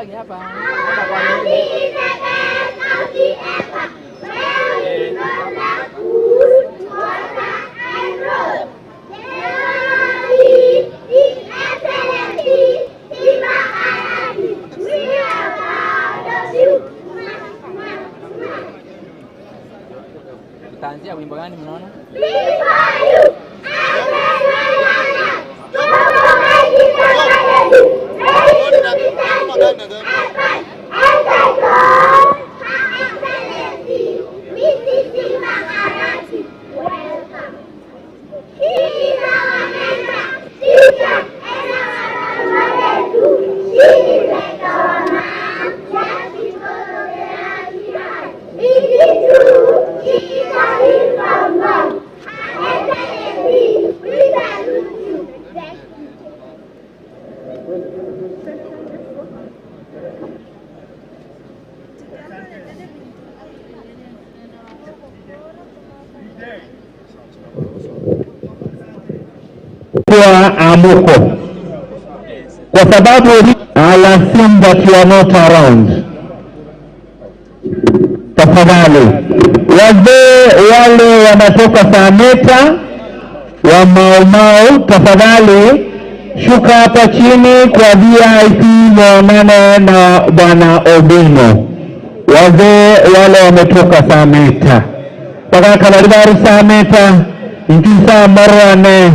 Bagi hapa. Tutaanzia wimbo gani mnaona? Kwa amuko kwa sababu I assume that you are not around. Tafadhali wazee wale wanatoka Sameta wa Maumau, tafadhali shuka hapa chini kwa VIP muonane na Bwana Obino. Wazee wale wametoka Sameta mpaka kabaribaru Sameta nkisa marwane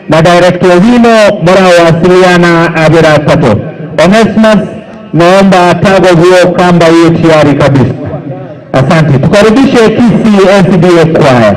na Director Obino mara wasiliana abira pato. Onesmus, naomba tago hiyo kamba hiyo tayari kabisa. Asante. Tukaribishe Kisii SDA Choir.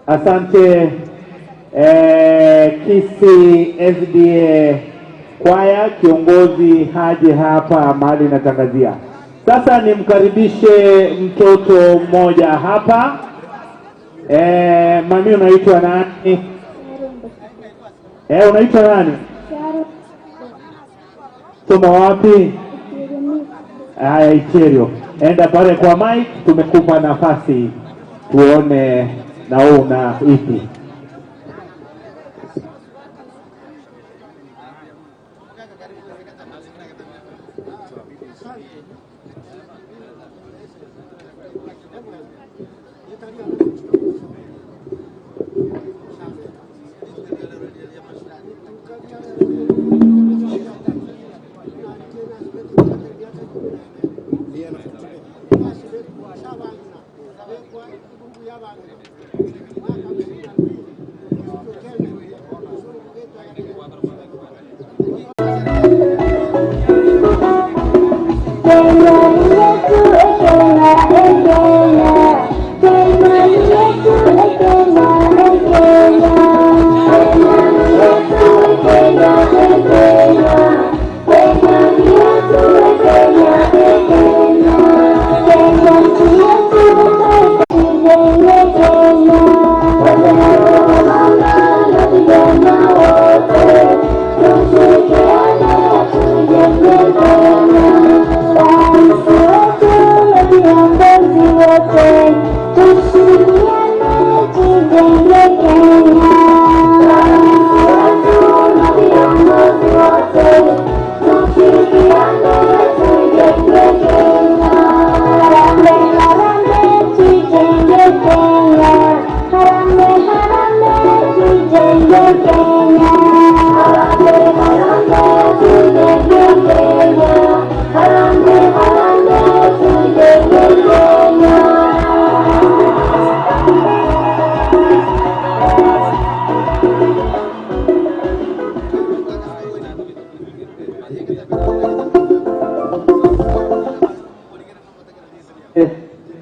Asante Kisii SDA kwaya, kiongozi haje hapa mahali natangazia. Sasa nimkaribishe mtoto mmoja hapa. Mami, unaitwa nani? Unaitwa nani? Soma wapi? Haya, Icherio. Enda pale kwa mic, tumekupa nafasi tuone na wewe una ipi.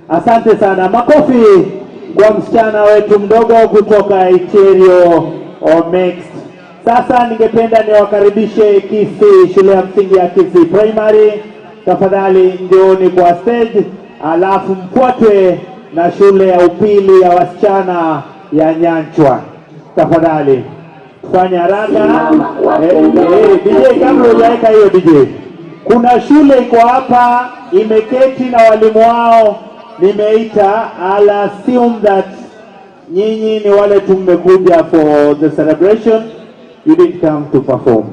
Asante sana, makofi kwa msichana wetu mdogo kutoka Icherio Mixed. Sasa ningependa niwakaribishe Kisii, shule ya msingi ya Kisii Primary. Tafadhali njooni kwa stage, alafu mfuatwe na shule ya upili ya wasichana ya Nyanchwa. Tafadhali fanya haraka. DJ, kabla hujaweka hiyo DJ, kuna shule iko hapa imeketi na walimu wao. Nimeita, I'll assume that nyinyi ni wale tumekuja for the celebration, you didn't come to perform.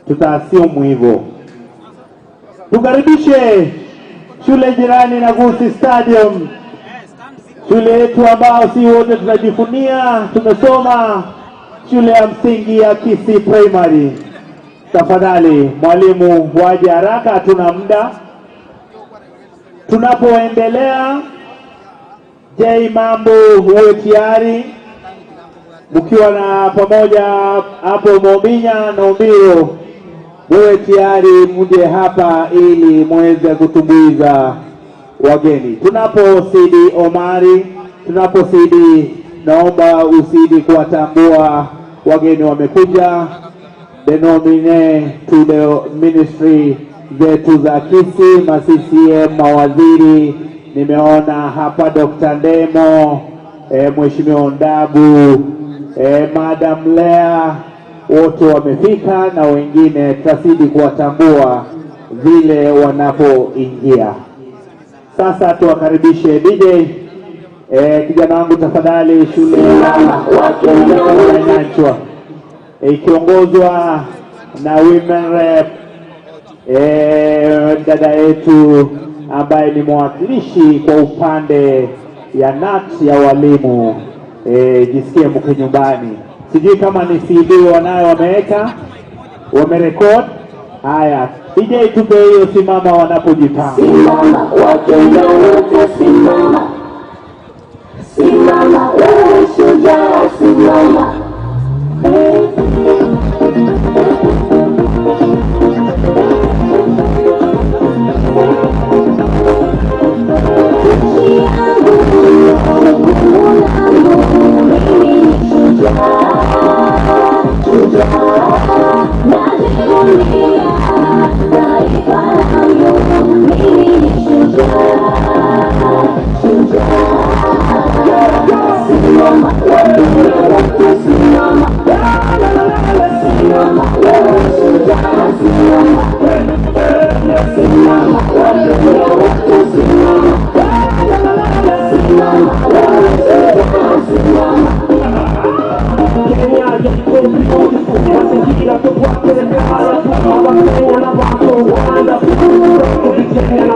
Tuta assume hivyo. Tukaribishe shule jirani na Gusii Stadium, Shule yetu ambao si wote tunajivunia, tumesoma shule ya msingi ya Kisii Primary. Tafadhali mwalimu waje haraka, hatuna muda. Tunapoendelea, J Mambo huwe tayari mkiwa na pamoja hapo Mominya na Umbiro, muwe tayari mje hapa ili muweze kutumbuiza wageni. Tunapozidi Omari, tunapozidi, naomba uzidi kuwatambua wageni wamekuja, the nominee to the ministry zetu za Kisii, ma CCM, mawaziri. Nimeona hapa Dr. Ndemo, Mheshimiwa Ondabu, Madam Lea, wote wamefika na wengine tutazidi kuwatambua vile wanapoingia. Sasa tuwakaribishe DJ. Kijana wangu tafadhali, shule ya Nyanchwa ikiongozwa na women rep, dada yetu ambaye ni mwakilishi kwa upande ya KNUT ya walimu, jisikie mko nyumbani. Sijui kama ni CD wanayo wameweka, wamerecord. Haya, DJ tupe hiyo, simama wanapojipanga. Simama, Wakenya wote simama. Simama, wewe shujaa simama. Nchi yangu, jukumu langu, mimi ni shujaa, shujaa. Najivunia taifa langu, mimi ni shujaa, shujaa. Simama, Wakenya wote simama. Simama, wewe shujaa simama. Simama, Wakenya wote simama. Simama, wewe shujaa simama. Kenya yako beautiful, mazingira tufuate kama Wakenya na wako wonderful. Kenya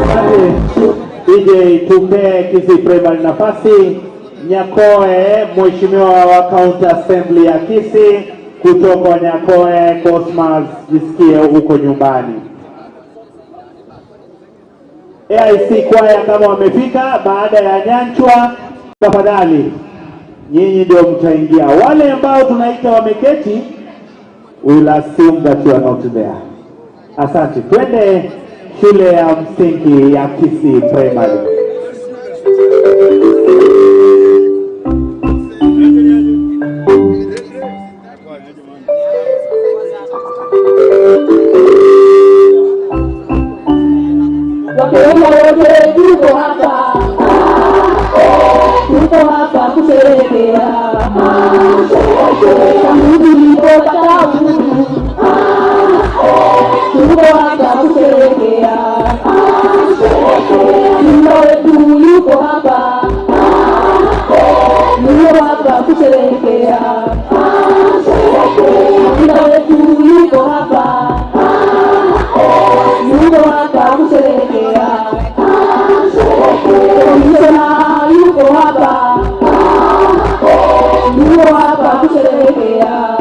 Asante DJ, tupe Kisii Primary nafasi. Nyakoe, mheshimiwa wa County Assembly ya Kisii kutoka Nyakoe, Cosmas, jisikie huko nyumbani. AIC kwaya kama wamefika baada ya Nyanchwa, tafadhali nyinyi ndio mtaingia. Wale ambao tunaita wameketi, we will assume that you are not there. Asante, twende shule ya msingi ya Kisii Primary. Wakenya wote tuko hapa, tuko hapa kusherehekea tangu tulipopata uhuru, tuko hapa kusherehekea. Simba wetu yuko hapa, yuko hapa kusherehekea. Simba wetu yuko hapa, yuko hapa kusherehekea. Komishona yuko hapa, yuko hapa kusherehekea.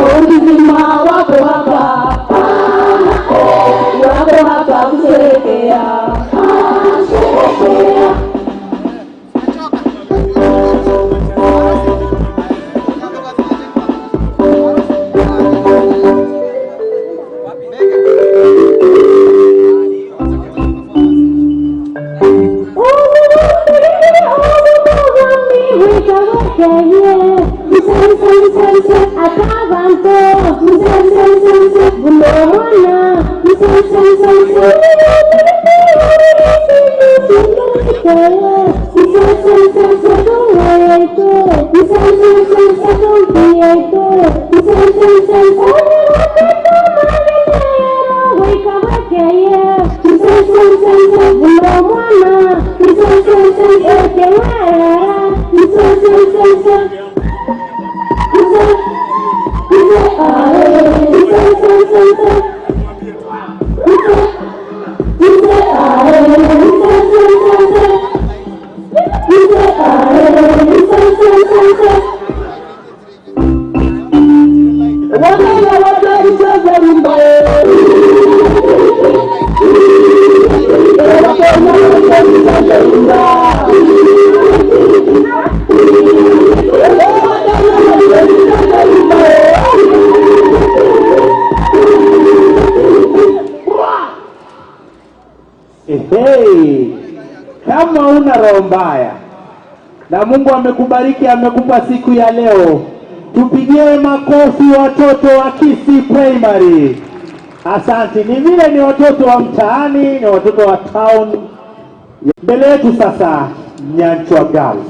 Kaunti nzima wako hapa, wako hapa kusherehekea. Yeah. Hey, kama una roho mbaya na Mungu amekubariki, amekupa siku ya leo, tupigie makofi watoto wa Kisii Primary. Asante. Ni vile ni watoto wa mtaani, ni watoto wa town. Mbele yetu sasa Nyanchwa Girls.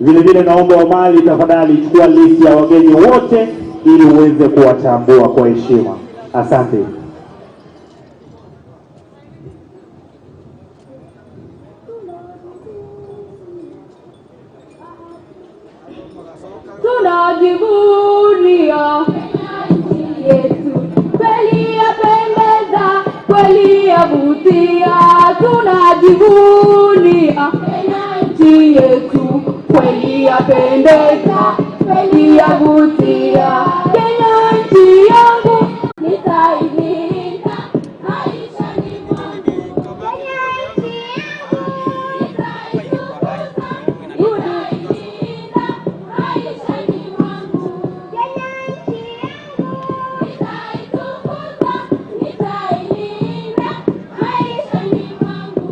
Vile vile naomba Omali, tafadhali chukua list ya wageni wote ili uweze kuwatambua kwa heshima. Asante. Tunajivunia yetu, kweli yapendeza, kweli yavutia. Tunajivunia nchi yetu, kweli yapendeza, kweli yavutia. Kenya nchi yangu nitailinda maishani mwangu. Kenya nchi yangu nitaitukuza, nitailinda maishani mwangu. Kenya nchi yangu nitaitukuza, nitailinda maishani mwangu.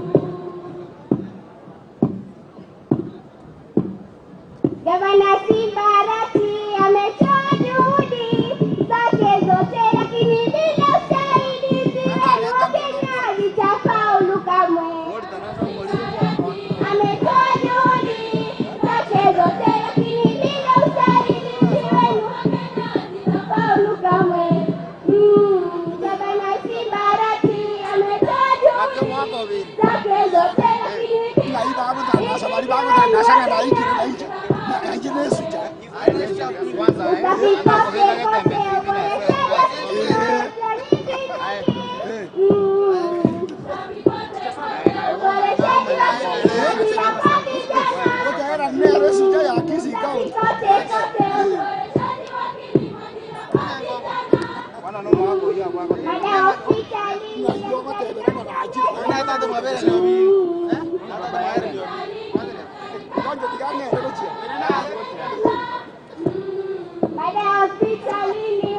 Gavana Simbarati ametoa juhudi zake zote, lakini bila usaidizi wenu Wakenya hazitafaulu kamwe. Ametoa juhudi zake zote, lakini bila usaidizi wenu Wakenya hazitafaulu kamwe. Gavana Simbarati ametoa juhudi zake zote, lakini bila Baada ya hospitalini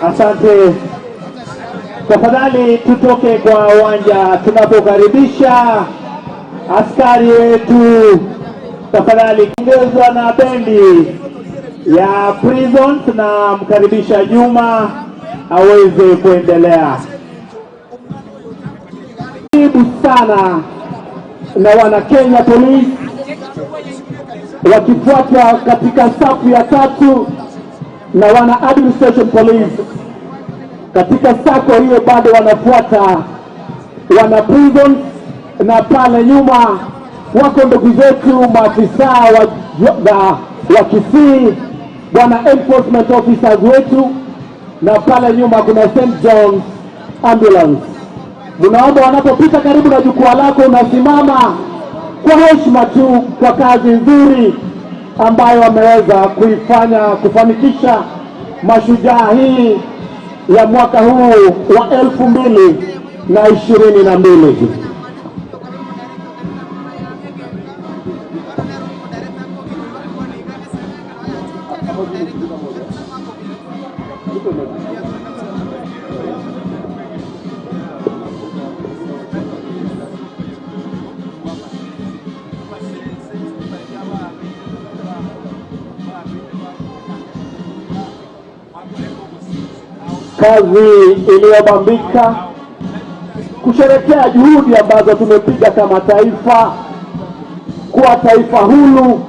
Asante. Tafadhali tutoke kwa uwanja tunapokaribisha askari wetu. Tafadhali kiongozwa na bendi ya Prisons na mkaribisha Juma aweze kuendelea. Karibu sana na wana Kenya Police wakifuatwa katika safu ya tatu na wana Administration Police. Katika sako hiyo bado wanafuata wana Prisons, na pale nyuma wako ndugu zetu maafisa wa Kisii, bwana enforcement officers wetu, na pale nyuma kuna St. John's Ambulance. Mnaomba wanapopita karibu na jukwaa lako unasimama kwa heshima tu kwa kazi nzuri ambayo wameweza kuifanya kufanikisha mashujaa hii ya mwaka huu wa 2022. Kazi iliyobambika kusherehekea juhudi ambazo tumepiga kama taifa kuwa taifa huru,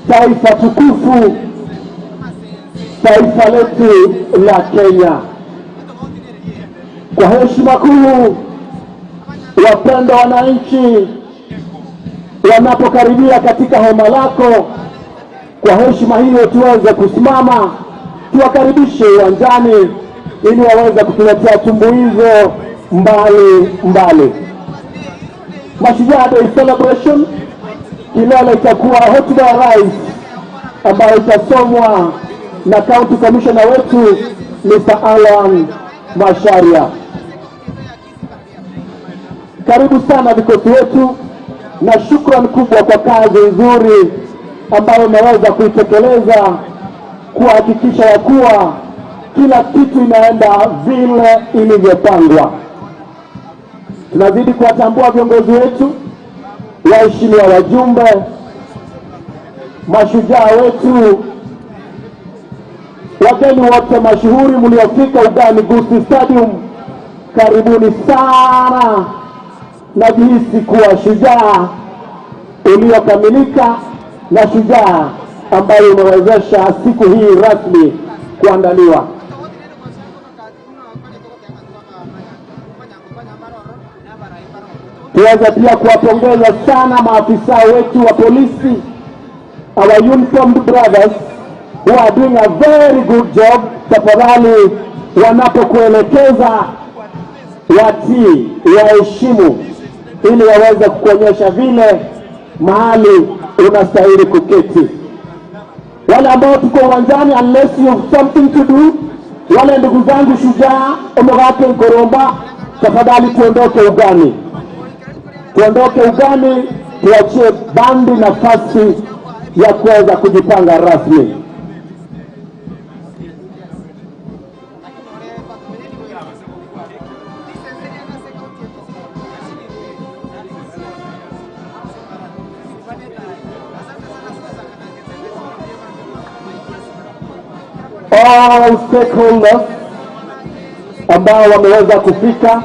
taifa tukufu, taifa letu la Kenya. Kwa heshima kuu, wapendwa wananchi, wanapokaribia katika hema lako, kwa heshima hiyo tuweze kusimama tuwakaribishe uwanjani ili waweze kutuletea tumbuizo mbali mbali. Mashujaa Day Celebration kilele itakuwa hotuba ya rais ambayo itasomwa na County Commissioner wetu Mr. Alan Macharia. Karibu sana vikosi wetu na shukrani kubwa kwa kazi nzuri ambayo umeweza kuitekeleza kuhakikisha ya kuwa kila kitu inaenda vile ilivyopangwa. Tunazidi kuwatambua viongozi wetu, waheshimiwa wajumbe, mashujaa wetu, wageni wote mashuhuri mliofika Ugani Gusii Stadium, karibuni sana. Najihisi kuwa shujaa uliokamilika na shujaa ambayo umewezesha siku hii rasmi kuandaliwa. Tuweze pia kuwapongeza sana maafisa wetu wa polisi, our uniformed brothers who are doing a very good job. Tafadhali wanapokuelekeza watii, waheshimu, ili waweze kukuonyesha vile mahali unastahili kuketi. Wale ambao tuko uwanjani, unless you have something to do, wale ndugu zangu shujaa Omogake Nkoromba, Tafadhali tuondoke ugani, tuondoke ugani, tuachie bandi nafasi ya kuweza kujipanga rasmi. All stakeholders ambao wameweza kufika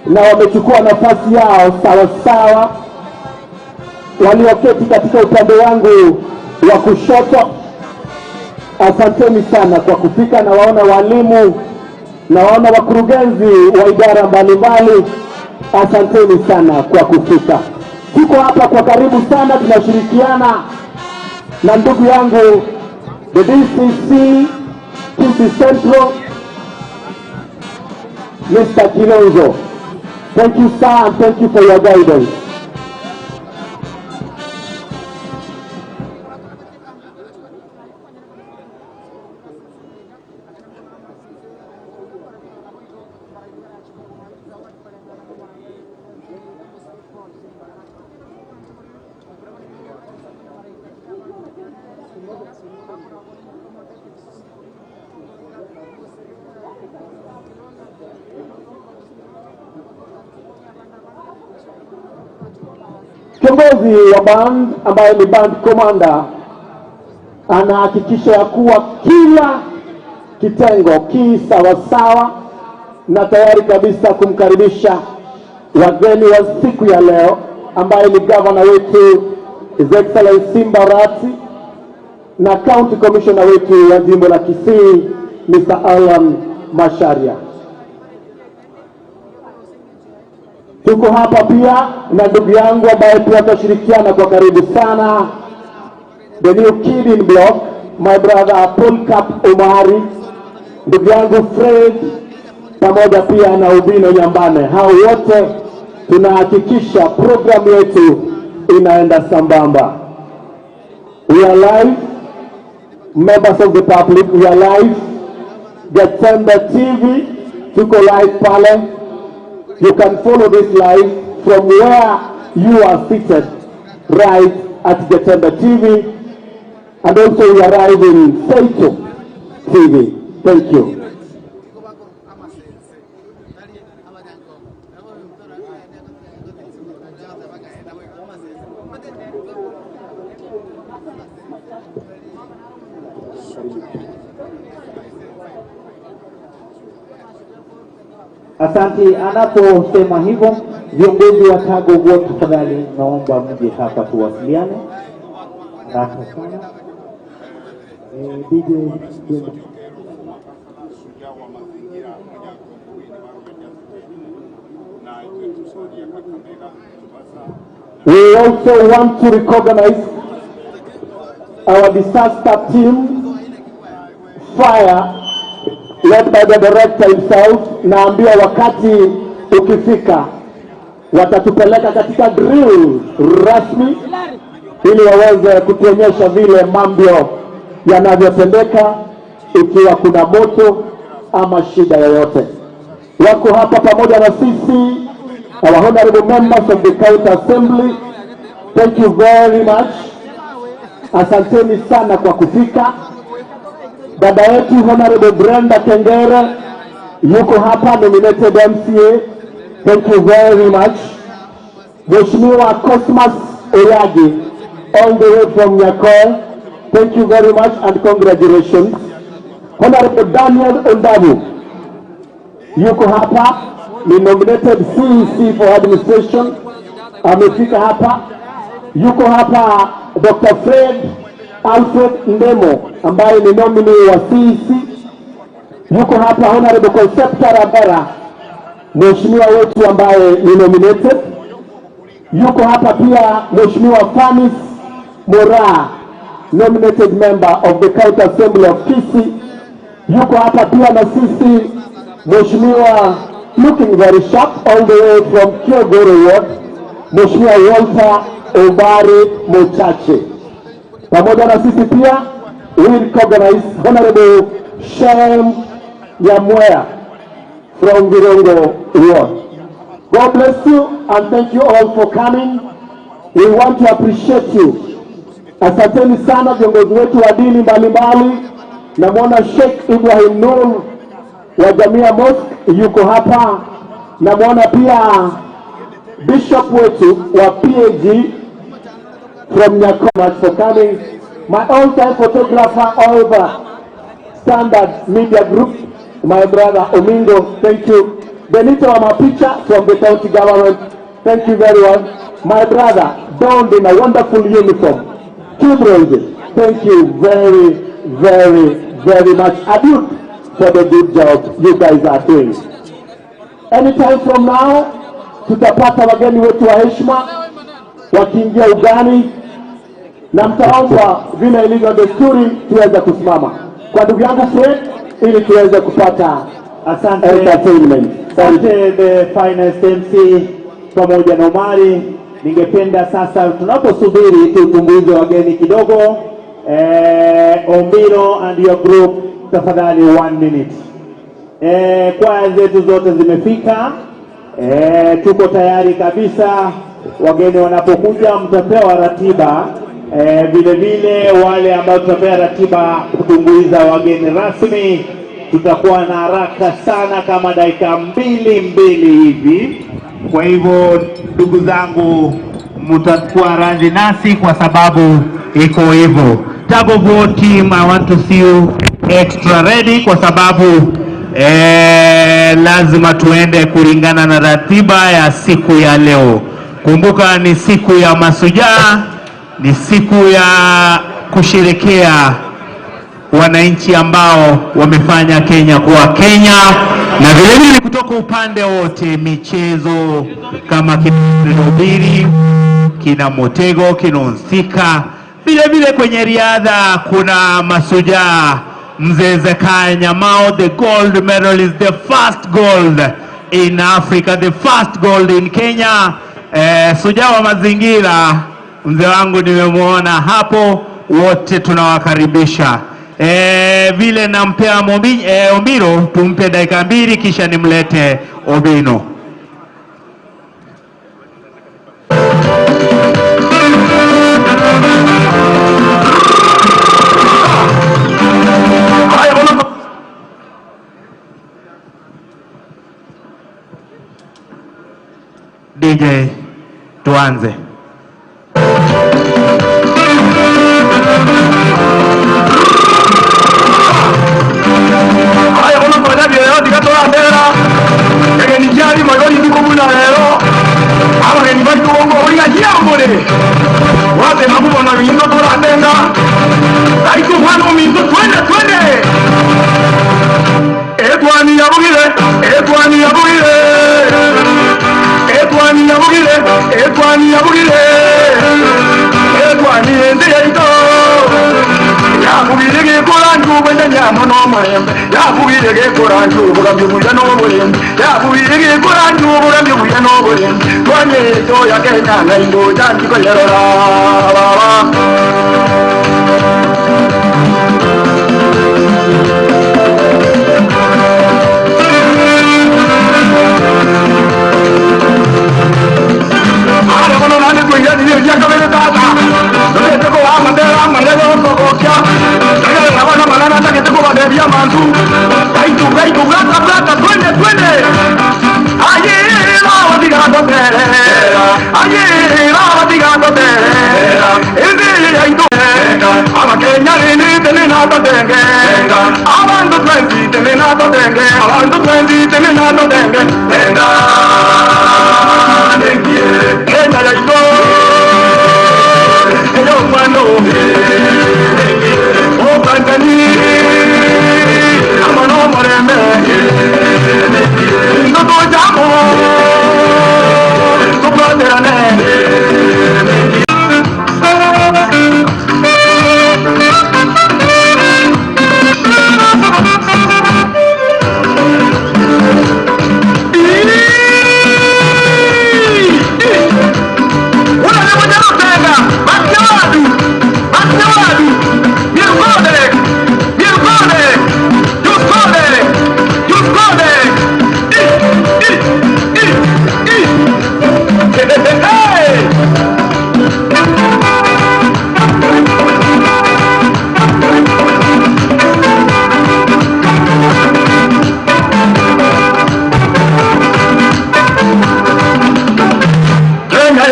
na wamechukua nafasi yao sawa sawa, walioketi katika upande wangu wa kushoto, asanteni sana kwa kufika. Nawaona walimu, nawaona wakurugenzi wa idara mbalimbali, asanteni sana kwa kufika. Tuko hapa kwa karibu sana, tunashirikiana na ndugu yangu the DCC Kisii Central, Mr. Kilonzo. Thank you, sir, and thank you for your guidance. Kiongozi wa band ambaye ni band commander anahakikisha ya kuwa kila kitengo ki sawasawa na tayari kabisa kumkaribisha wageni wa siku ya leo, ambaye ni gavana wetu His Excellency Simba Arati na county commissioner wetu wa jimbo la Kisii, Mr. Alan Macharia. Tuko hapa pia na ndugu yangu ambaye pia tutashirikiana kwa karibu sana, the new kid in block, my brother Polycarp Omari, ndugu yangu Fred, pamoja pia na Ubino Nyambane. Hao wote tunahakikisha programu yetu inaenda sambamba. We are live, members of the public, we are live. Getembe TV, tuko live pale. You can follow this live from where you are seated, right at Getembe TV. And also we are live in Seito TV. Thank you. Asante. Anaposema hivyo, viongozi wa Tug of War, tafadhali naomba mje hapa tuwasiliane haraka sana. DJ twende. Shujaa wa mazingira Munyakongo na tusalia Kakamega Mombasa. We also want to recognize our disaster team, fire, led by the director himself. Naambiwa wakati ukifika watatupeleka katika drill rasmi ili waweze kutuonyesha vile mambo yanavyotendeka ikiwa kuna moto ama shida yoyote. Wako hapa pamoja na sisi our honorable members of the county assembly. Thank you very much. Asanteni sana kwa kufika. Dada yetu Honorable Brenda Kengere yuko hapa, nominated MCA. Thank you very much. Mheshimiwa Cosmas Oyagi, all the way from Nyakoe. Thank you very much and congratulations. Honorable Daniel Ondabu yuko hapa, ni nominated CEC for administration, amefika hapa. Yuko hapa Dr. Fred Alfred Ndemo ambaye ni nominee wa CEC. Yuko hapa Honorable Concepta Rabera, mheshimiwa wetu ambaye ni nominated. Yuko hapa pia Mheshimiwa Fanis Mora, nominated member of the County Assembly of Kisii. Yuko hapa pia na sisi Mheshimiwa, looking very sharp, all the way from Kiogoro Ward, Mheshimiwa Walter Obare Mochache. Pamoja na sisi pia we recognize Honorable Shem Nyamwea. from Birongo Ward. God bless you and thank you all for coming. We want to appreciate you. Asanteni sana viongozi wetu wa dini mbalimbali. Namwona Sheikh Ibrahim Nur wa Jamia Mosque yuko hapa. Namwona pia Bishop wetu wa PAG from Nyakoma for coming. My all-time photographer Oliver, Standard Media Group, my brother Omingo, thank you. Benito Amapicha from the county government, thank you very much. My brother, donned in a wonderful uniform, two bronzes, thank you very, very, very much. Adut for the good job you guys are doing. Anytime from now, tutapata wageni wetu wa heshima wakiingia ugani, na mtaombwa vile ilivyo desturi tuweze kusimama kwa ndugu yangu Fred ili tuweze kupata Asante. Entertainment. Asante the finest MC pamoja na Omari. Ningependa sasa tunaposubiri tutumbuize wageni kidogo. Ombiro and your group, tafadhali 1 minute. Kwaya zetu zote zimefika. Tuko tayari kabisa. Wageni wanapokuja mtapewa ratiba. Vile vile wale ambao tutapewa ratiba kutumbuiza wageni rasmi, tutakuwa na haraka sana kama dakika mbili mbili hivi. Kwa hivyo ndugu zangu, mtakuwa radhi nasi kwa sababu iko hivyo. Tug of War team, I want to see you extra ready kwa sababu lazima tuende kulingana na ratiba ya siku ya leo. Kumbuka ni siku ya mashujaa, ni siku ya kusherehekea wananchi ambao wamefanya Kenya kuwa Kenya, na vile vile kutoka upande wote michezo kama kina kina Motego, kina Onsika, vile vile kwenye riadha kuna mashujaa Mzee Zakayo Nyamao, the gold medalist, the first gold in Africa, the first gold in Kenya. Shujaa wa mazingira mzee wangu nimemwona hapo, wote tunawakaribisha. Vile nampea Ombiro, tumpe dakika 2 kisha nimlete Obino. DJ, tuanze. Haya, kuna kwa ndio leo tikatoa ndera. Ege ni jari magori ndiko muna leo. Aba ni bali tuongo oringa jiambole. Wate mabubo na windo tora ndenda. Aiko mwana mindo twende twende. Etwani yabugire, etwani yabugire. Etwani yabugire, etwani yabugire. Etwani ndiye ito. Yakubire gikora njubu nyamo no murembe. Yakubire gikora njubu gambyubuya no murembe. Yakubire gikora njubu gambyubuya no murembe. Twanye to ya Kenya na indo jandiko yerora baba. Ara kono nane kuingia ni ya kabele tata. Ndio ko amandera mandera ko kokya. Tagala na wana manana takete ko badebia mantu. Kaitu kaitu plata plata twende twende. Aye la wadiga to tere. Aye la wadiga to tere. Ende aitu aba Kenya ni tene na to tenge. Abantu 20 tene na to tenge. Abantu 20 tene na to tenge. Tenga. Kenya ya ito. Eyo mano. O bandani. Amano morembe. Ndo to jamo. To platerane.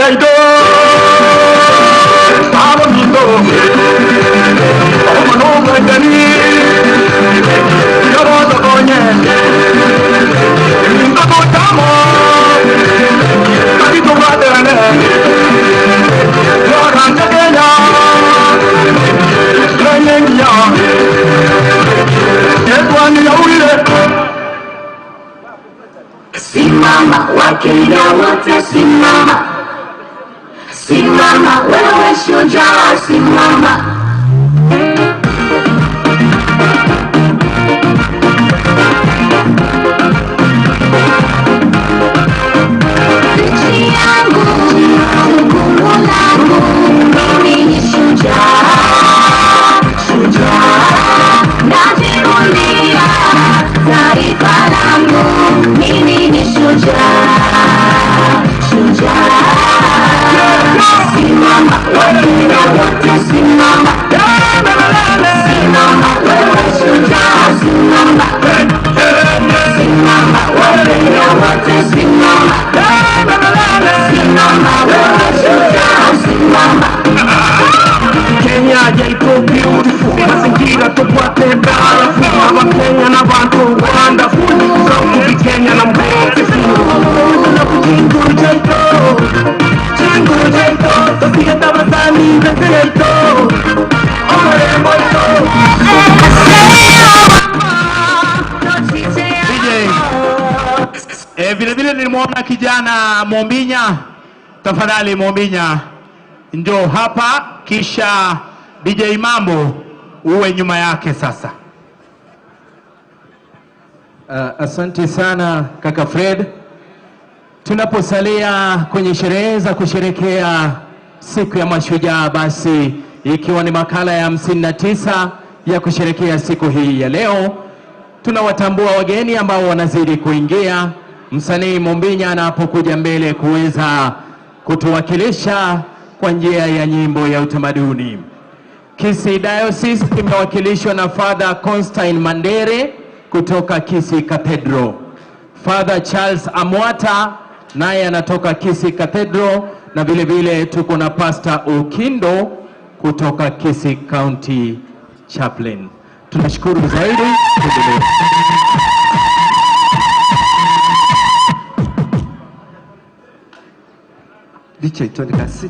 yaito baba mindo omo no ngani yoro to konye minto to tamo kati to baterane yoro ngenya ngenya yetwani yaulile. Simama Wakenya wote, simama, simama wewe shujaa, simama. Nchi yangu, jukumu langu, mimi ni shujaa, shujaa, najivunia taifa langu, mimi ni shujaa, shujaa. Simama Wakenya wote, simama, simama wewe shujaa, simama, simama Wakenya wote, simama, simama wewe shujaa, simama. Kenya yaito beautiful, mazingira tufuate barafu, Abakenya na bantu wonderful, proud to be Kenya na beautiful. Chinguru chaito, chinguru chaito, tosiga tabasani bese yaito, omorembo ito. DJ. Vile vile nilimwona kijana Mombinya. Tafadhali Mombinya njoo hapa, kisha DJ Mambo uwe nyuma yake sasa. Asante sana kaka Fred. Tunaposalia kwenye sherehe za kusherekea siku ya mashujaa, basi ikiwa ni makala ya 59 ya kusherekea siku hii ya leo, tunawatambua wageni ambao wanazidi kuingia. Msanii Mombinya anapokuja mbele kuweza kutuwakilisha kwa njia ya nyimbo ya utamaduni. Kisii Diocese imewakilishwa na Father Constantine Mandere kutoka Kisii Cathedral. Father Charles Amwata naye anatoka Kisii Cathedral, na vile vile tuko na Pastor Okindo kutoka Kisii County Chaplain. Tunashukuru zaidi. Tuendelee. DJ twende kasi.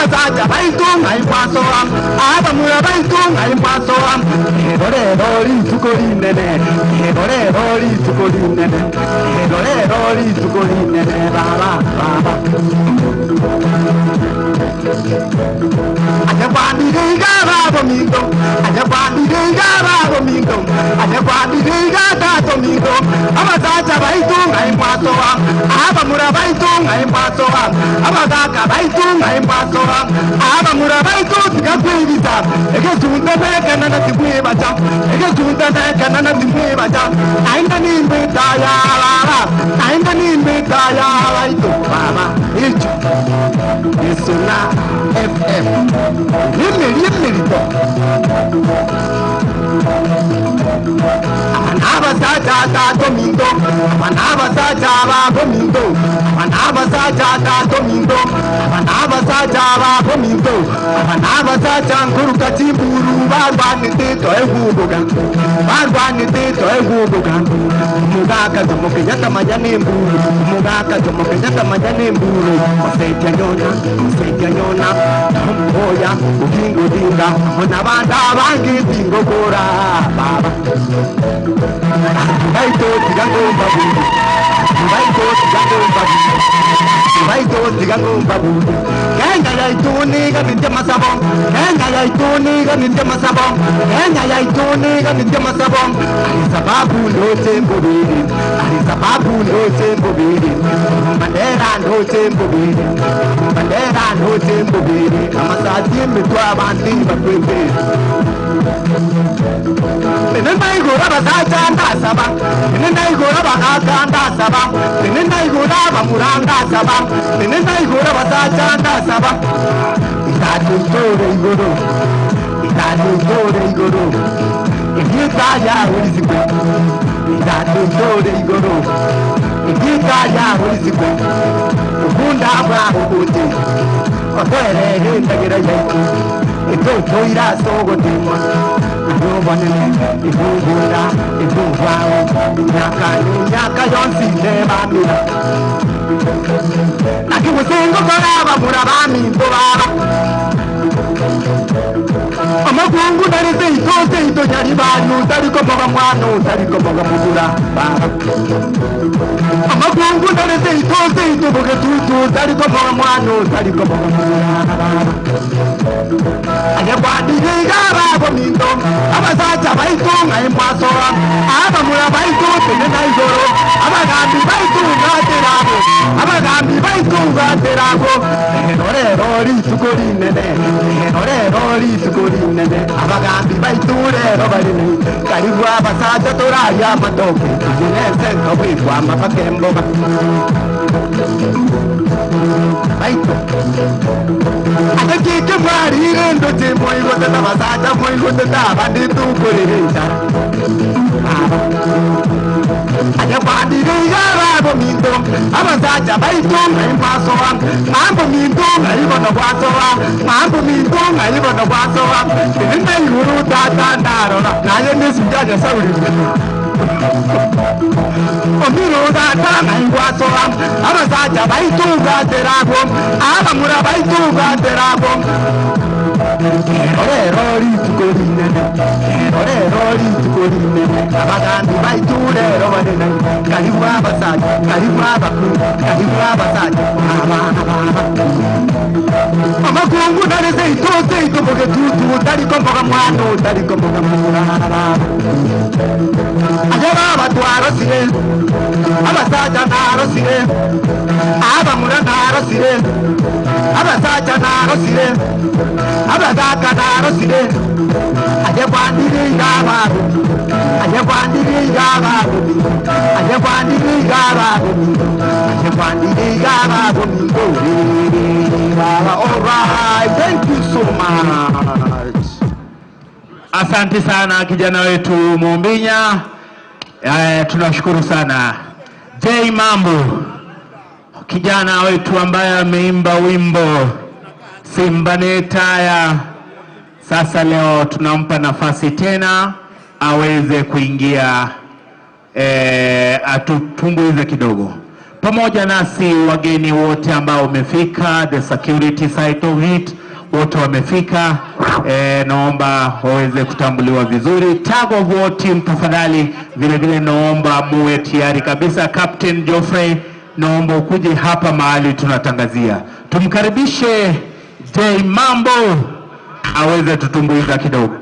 Abasaja baitu ngaimpasoa abamura baitu ngaimpasoa rero rituko rinene rero rituko rinene rero rituko rinene baba baba abasaja baitu ngaimpasoa abamura baitu ngaimpasoa abagaka baitu ngaimpasoa abamura baitu tikakwibisa ekesundanekana na timwibaca ekesundanekana na timwibaca aina nimbitaya baba aina nimbitaya baitu baba icho Isuna FM limilito abasaja domingo abasaja domingo abasaja domingo abasaja domingo abasaja nguruka timburu barwanite to egubuga barwanite to egubuga mugaka Jomo Kenyatta majani mburu mugaka Jomo Kenyatta majani mburu osaidia nyona mboya ukingo dinga ona banda bangi dingo kora baba baito tigango babu baito tigango babu baito tigango babu Kenya yaituni ganite masabo Kenya yaituni ganite masabo Kenya yaituni ganite masabo ali sababu ndote mbobiri ali sababu ndote mbobiri Mandela ndote mbobiri Mandela ndote mbobiri amasati mitwa abandi bakwete Ninaigura basaja ndasaba ninaigura bagaka ndasaba ninaigura bamura ndasaba ninaigura basaja ndasaba itatutore igoro itatutore igoro igitaya urizikwe itatutore igoro igitaya urizikwe ukunda bwa ukundi otwerere ndagira yaitu itoto irasogotemwa ubonene ibungura ibungwawo myaka myaka yonsi nebamira nakibusingo koraba murabami baba amakungu narese itose ito nyari bantu tariko mboga mwana tariko mboga mugura baba amakungu narese itose ito boge tutu tariko mboga mwana tariko mboga mugura baba anyabwadiriga babo minto abasaja baitu ngaimpasoa abamura baitu tenena igoro abagambi baitu ngaterabo abagambi baitu ngaterabo rero rituko rinene rero rituko rinene abagambi baitu rero barine karibu abasaja toraya matoke tuzinese tobwikwa amapakemboga baitu atakike mwarire ndote moigoteta basaja moigoteta abandi tukorereza anyabwadiriga babo minto abasaja baitu ngaimpasoa mambo minto ngaibono bwasoa mambo minto ngaibono bwasoa ninaiguru tata ndarora naye nisujanya sauri omiro tata ngaigwasoa abasaja baitu ngaterabo abamura baitu ngaterabo rero rituko rinene rero rituko rinene abagambi baitu rero banene karibu abasaja karibu abakuru karibu abasaja abana baba amakungu narese itose itoboge tutu tariko mboga mwana tariko mboga mura ajaba abatwarosire abasaja narosire abamura narosire abasaja narosire abagaka narosire anyabwadiriga babo anyabwadiriga babo anyabwadiriga babo anyabwadiriga babo baba. All right, thank you so much. Asante sana kijana wetu Mumbinya. Tunashukuru sana. J Mambo, kijana wetu ambaye ameimba wimbo Simba Netaya. Sasa leo tunampa nafasi tena aweze kuingia, atutumbuize kidogo. Pamoja nasi wageni wote ambao wamefika, the security side of it, wote wamefika. Naomba waweze kutambuliwa vizuri. Tag of war team tafadhali, vile vile naomba muwe tayari kabisa. Captain Geoffrey, naomba ukuje hapa mahali tunatangazia. Tumkaribishe J Mambo aweze tutumbuiza kidogo.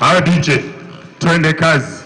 Haya DJ, twende kazi.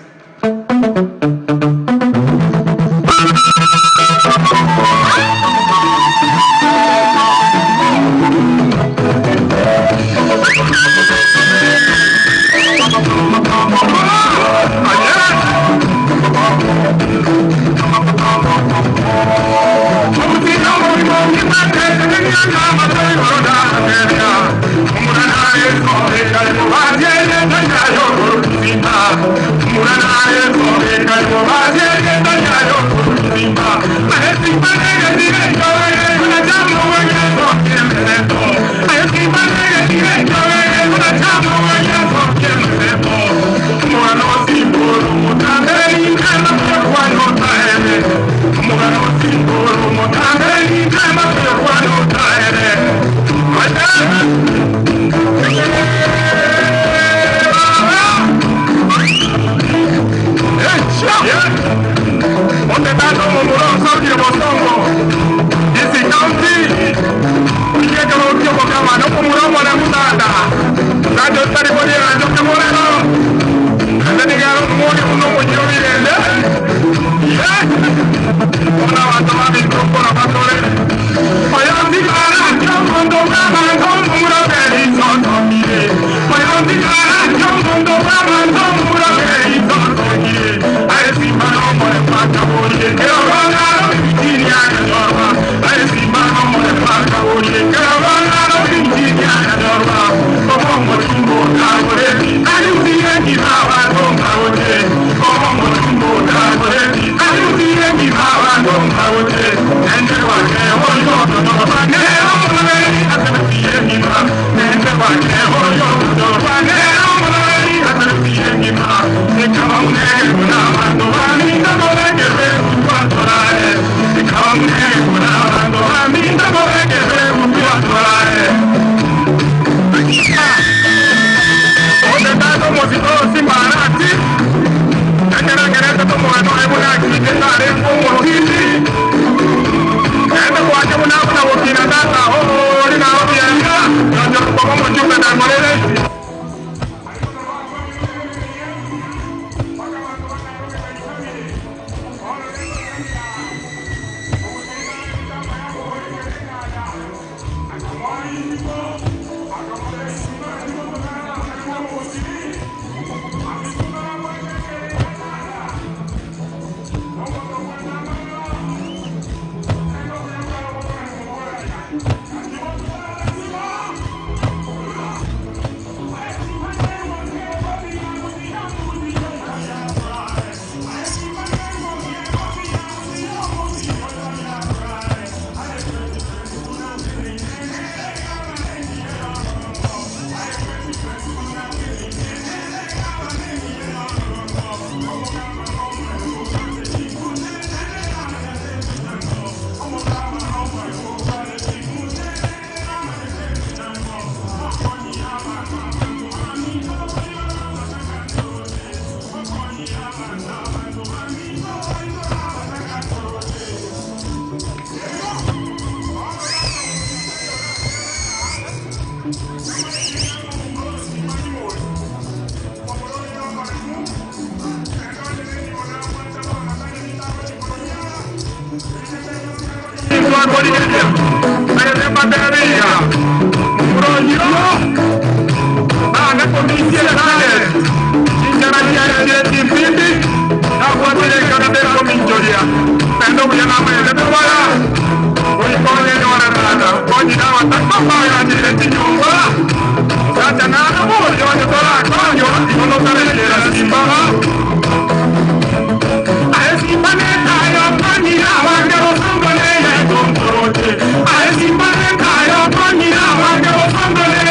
I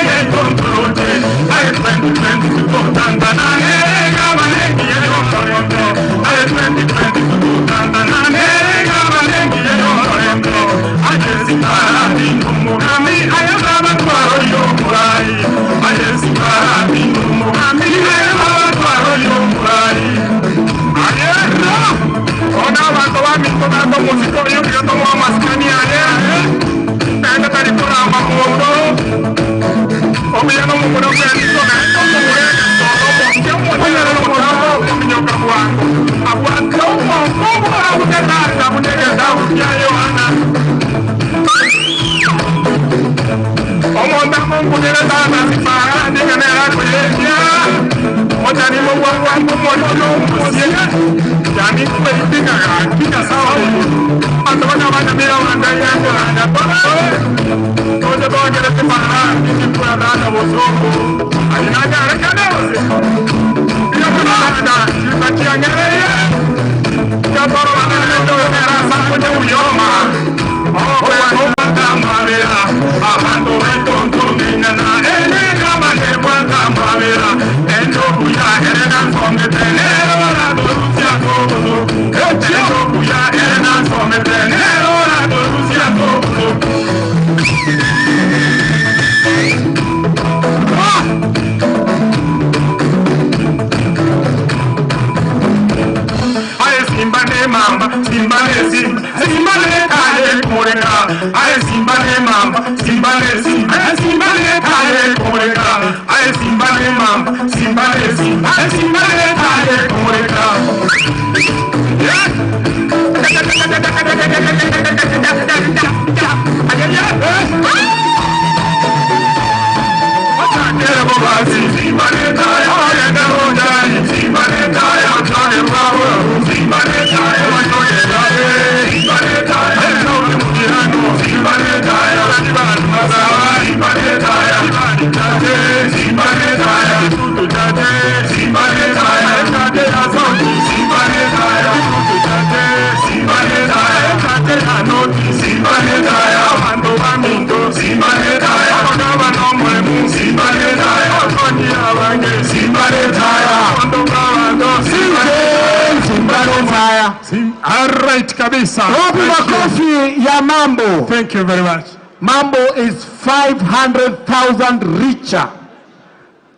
All right, kabisa. Wapi makofi ya Mambo? Thank you very much. Mambo is 500,000 richer,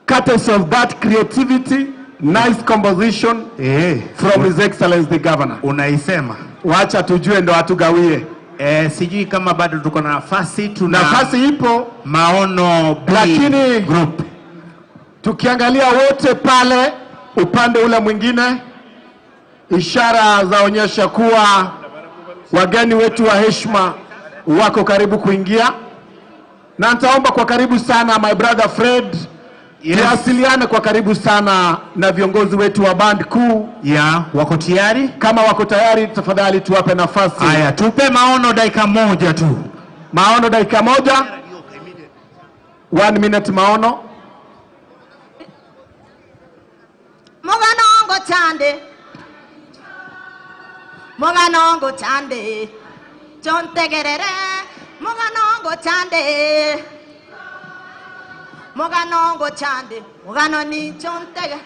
courtesy of that creativity, nice composition from His Excellency the Governor. Unaisema. Wacha tujue ndo atugawie. Sijui kama bado tuko na nafasi, tuna nafasi ipo Maono B, lakini group. Tukiangalia wote pale upande ule mwingine, ishara zaonyesha kuwa wageni wetu wa heshima wako karibu kuingia, na nitaomba kwa karibu sana my brother Fred, yes, tuwasiliane kwa karibu sana na viongozi wetu wa band kuu. Yeah, wako tayari? Kama wako tayari tafadhali tuwape nafasi. Haya, tupe Maono dakika moja tu. Maono dakika moja. 1 minute Maono. Muganongo chande. Muganongo chande. Chontegerere. Muganongo chande. Muganongo chande. Mugano ni chontege.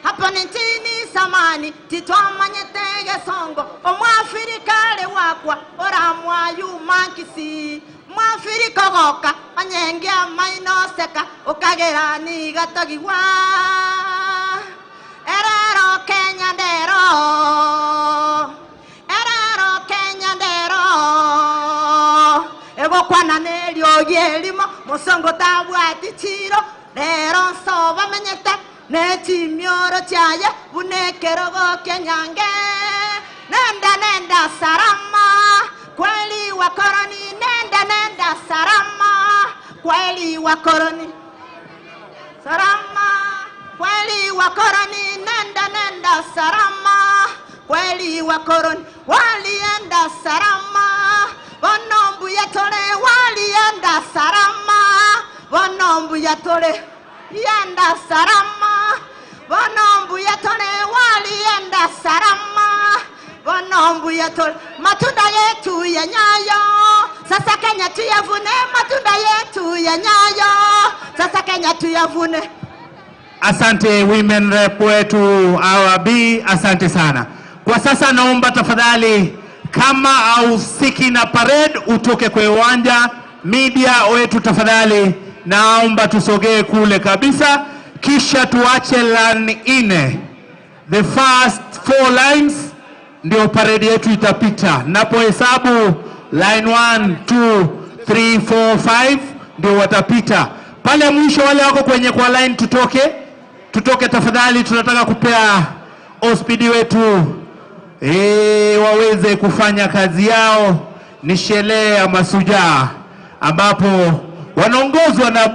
Hapo ni chini samani titwamanyetege songo. Omwafrika le wakwa ora mwayu mankisi. Mwafrika goka anyenge mainoseka ukagera ni gatagiwa. Erero Kenya ndero. Erero Kenya ndero. Egokwana nelio yelimo musongo tabwati chiro rero soba menyete nechimioro chaye bunekerogo kenyange. Nenda nenda sarama kweli wakoroni, nenda nenda sarama kweli wakoroni, sarama kweli wakoroni, nenda nenda sarama kweli wakoroni, walienda sarama bonombu yatole, walienda sarama bonombu yatole, yenda sarama bonombu yatole, walienda sarama bonombu yatole. Matunda yetu ya nyayo sasa Kenya tuyavune, matunda yetu ya nyayo sasa Kenya tuyavune. Asante women rep wetu RB, asante sana. Kwa sasa naomba tafadhali kama hausiki na parade utoke kwa uwanja. Media wetu tafadhali naomba tusogee kule kabisa, kisha tuache line 4. The first 4 lines ndio parade yetu itapita. Napohesabu line 1, 2, 3, 4, 5 ndio watapita. Pale mwisho wale wako kwenye kwa line tutoke tafadhali, tunataka kupea OSPD wetu waweze kufanya kazi yao. Ni sherehe ya mashujaa ambapo wanaongozwa na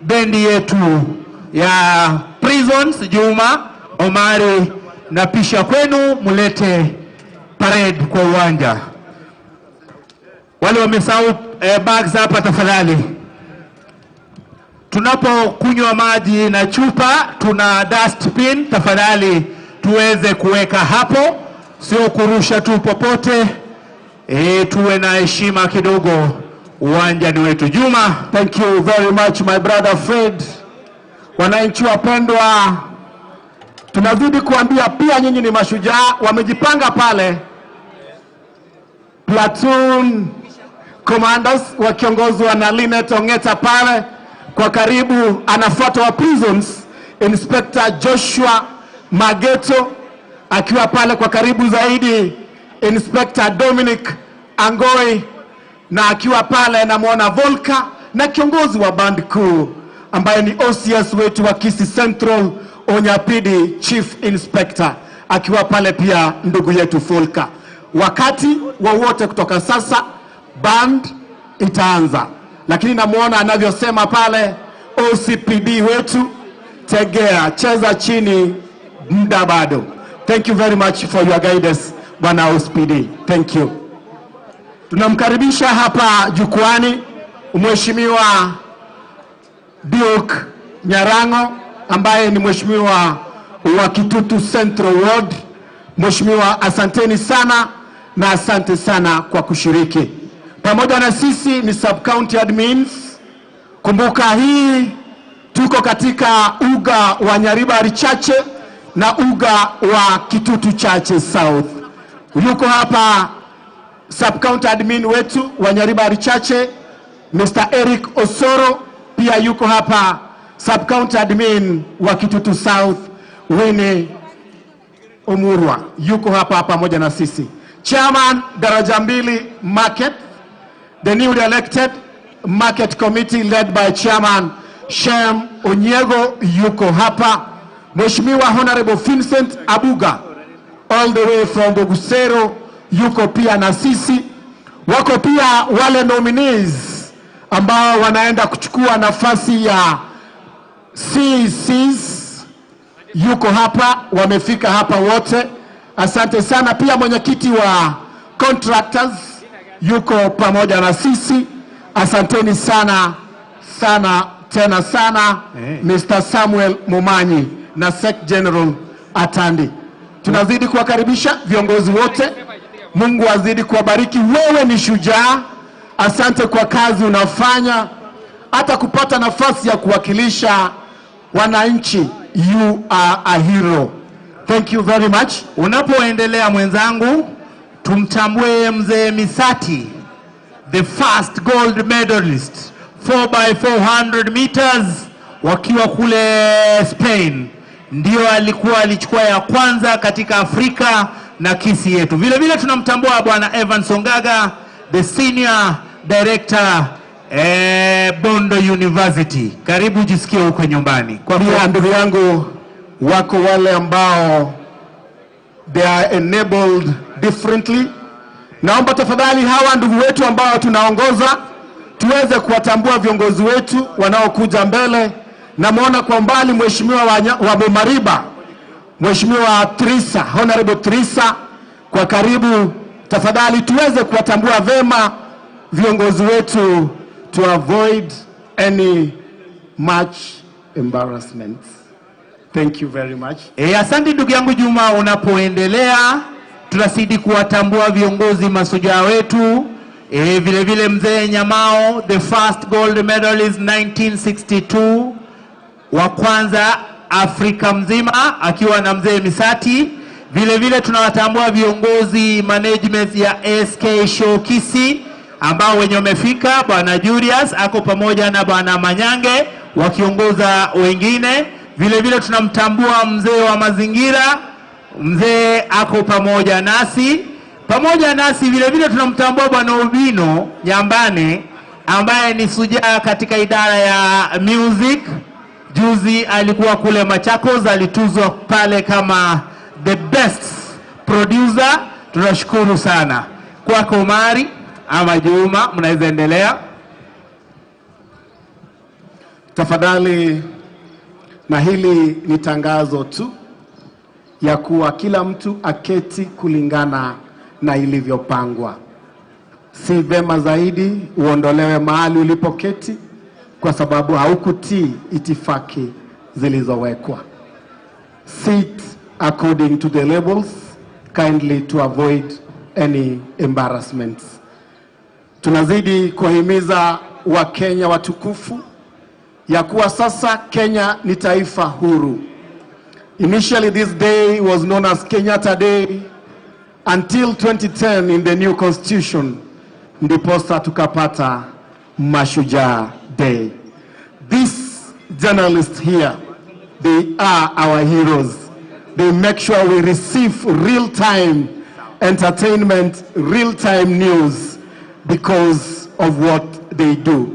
bendi yetu ya Prisons. Juma Omari, na pisha kwenu mulete parade kwa uwanja. Wale wamesahau bags hapa tafadhali. Tunapokunywa maji na chupa tuna dustbin, tafadhali tuweze kuweka hapo, sio kurusha tu popote. Tuwe na heshima kidogo, uwanja ni wetu. Juma. Thank you very much my brother Fred. Wananchi wapendwa, tunazidi kuambia pia nyinyi ni mashujaa. Wamejipanga pale platoon commanders wakiongozwa na Linet Ongeta pale kwa karibu, anafuatwa wa prisons Inspector Joshua Mageto akiwa pale kwa karibu zaidi, Inspector Dominic Angoi, na akiwa pale namuona Volka na kiongozi wa band kuu ambaye ni OCS wetu wa Kisii Central Onyapidi Chief Inspector akiwa pale pia ndugu yetu Volka. Wakati wowote kutoka sasa band itaanza, lakini namuona anavyosema pale OCPD wetu, tegea, cheza chini, muda bado. Thank you very much for your guidance bwana OCPD. Thank you. Tunamkaribisha hapa jukwani Mheshimiwa Duke Nyarango ambaye ni mheshimiwa wa Kitutu Central Ward. Mheshimiwa, asanteni sana na asante sana kwa kushiriki. Pamoja na sisi ni sub county admins. Kumbuka hii tuko katika uga wa Nyaribari Chache na uga wa Kitutu Chache South. Yuko hapa sub county admin wetu wa Nyaribari Chache Mr. Eric Osoro, pia yuko hapa sub county admin wa Kitutu South Winnie Omurwa yuko hapa pamoja na sisi. Chairman Daraja Mbili Market, the newly elected market committee led by Chairman Shem Onyego yuko hapa. Mheshimiwa Honorable Vincent Abuga all the way from Bogusero yuko pia na sisi. Wako pia wale nominees ambao wanaenda kuchukua nafasi ya CCs yuko hapa, wamefika hapa wote. Asante sana. Pia mwenyekiti wa contractors yuko pamoja na sisi. Asanteni sana sana tena sana Mr. Samuel Momanyi na Sec General Atandi. Tunazidi kuwakaribisha viongozi wote. Mungu azidi kuwabariki. Wewe ni shujaa. Asante kwa kazi unafanya, hata kupata nafasi ya kuwakilisha wananchi. You are a hero. Thank you very much. Unapoendelea mwenzangu, tumtambue mzee Misati, the first gold medalist 4x400 meters wakiwa kule Spain. Ndio alikuwa alichukua ya kwanza katika Afrika na Kisii yetu. Vile vile tunamtambua bwana Evan Songaga, the senior director Bondo University. Karibu jisikie huko nyumbani. Kwa pia ndugu yangu, wako wale ambao they are enabled differently. Naomba tafadhali hawa ndugu wetu ambao tunaongoza tuweze kuwatambua viongozi wetu wanaokuja mbele. Namuona kwa mbali mheshimiwa wa Bomariba, Mheshimiwa Trisa, Honorable Trisa, kwa karibu. Tafadhali tuweze kuwatambua vema viongozi wetu to avoid any much embarrassment. Thank you very much. Asante ndugu yangu Juma, unapoendelea tunazidi kuwatambua viongozi mashujaa wetu. Vile vile mzee Nyamao, the first gold medalist 1962, wa kwanza Afrika mzima akiwa na mzee Misati. Vile vile tunawatambua viongozi management ya SK Show Kisii ambao wenye wamefika, bwana Julius ako pamoja na bwana Manyange wakiongoza wengine. Vile vile tunamtambua mzee wa mazingira, mzee ako pamoja nasi. Pamoja nasi vile vile tunamtambua bwana Obino Nyambane, ambaye ni sujaa katika idara ya music. Juzi alikuwa kule Machakos, alituzwa pale kama the best producer. Tunashukuru sana. Kwako Omari ama Juma, mnaweza endelea. Tafadhali, na hili ni tangazo tu ya kuwa kila mtu aketi kulingana na ilivyopangwa. Si vema zaidi uondolewe mahali ulipoketi kwa sababu haukutii itifaki zilizowekwa. Sit according to the labels, kindly to avoid any embarrassments. Tunazidi kuhimiza Wakenya watukufu ya kuwa sasa Kenya ni taifa huru. Initially this day was known as Kenyatta Day until 2010 in the new constitution, ndiposa tukapata Mashujaa Day. These journalists here, they are our heroes. They make sure we receive real-time entertainment, real-time news because of what they do.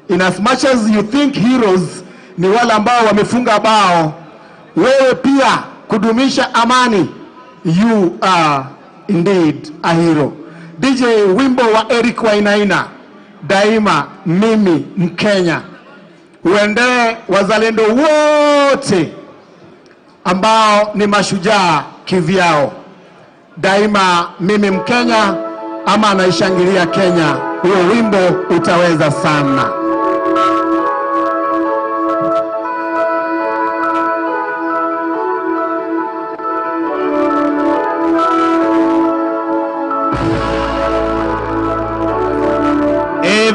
In as much as you think heroes ni wale ambao wamefunga bao, wewe pia kudumisha amani, you are indeed a hero. DJ, wimbo wa Eric Wainaina, daima mimi Mkenya, uendee wazalendo wote ambao ni mashujaa kivyao. Daima mimi Mkenya, ama anaishangilia Kenya, huo wimbo utaweza sana.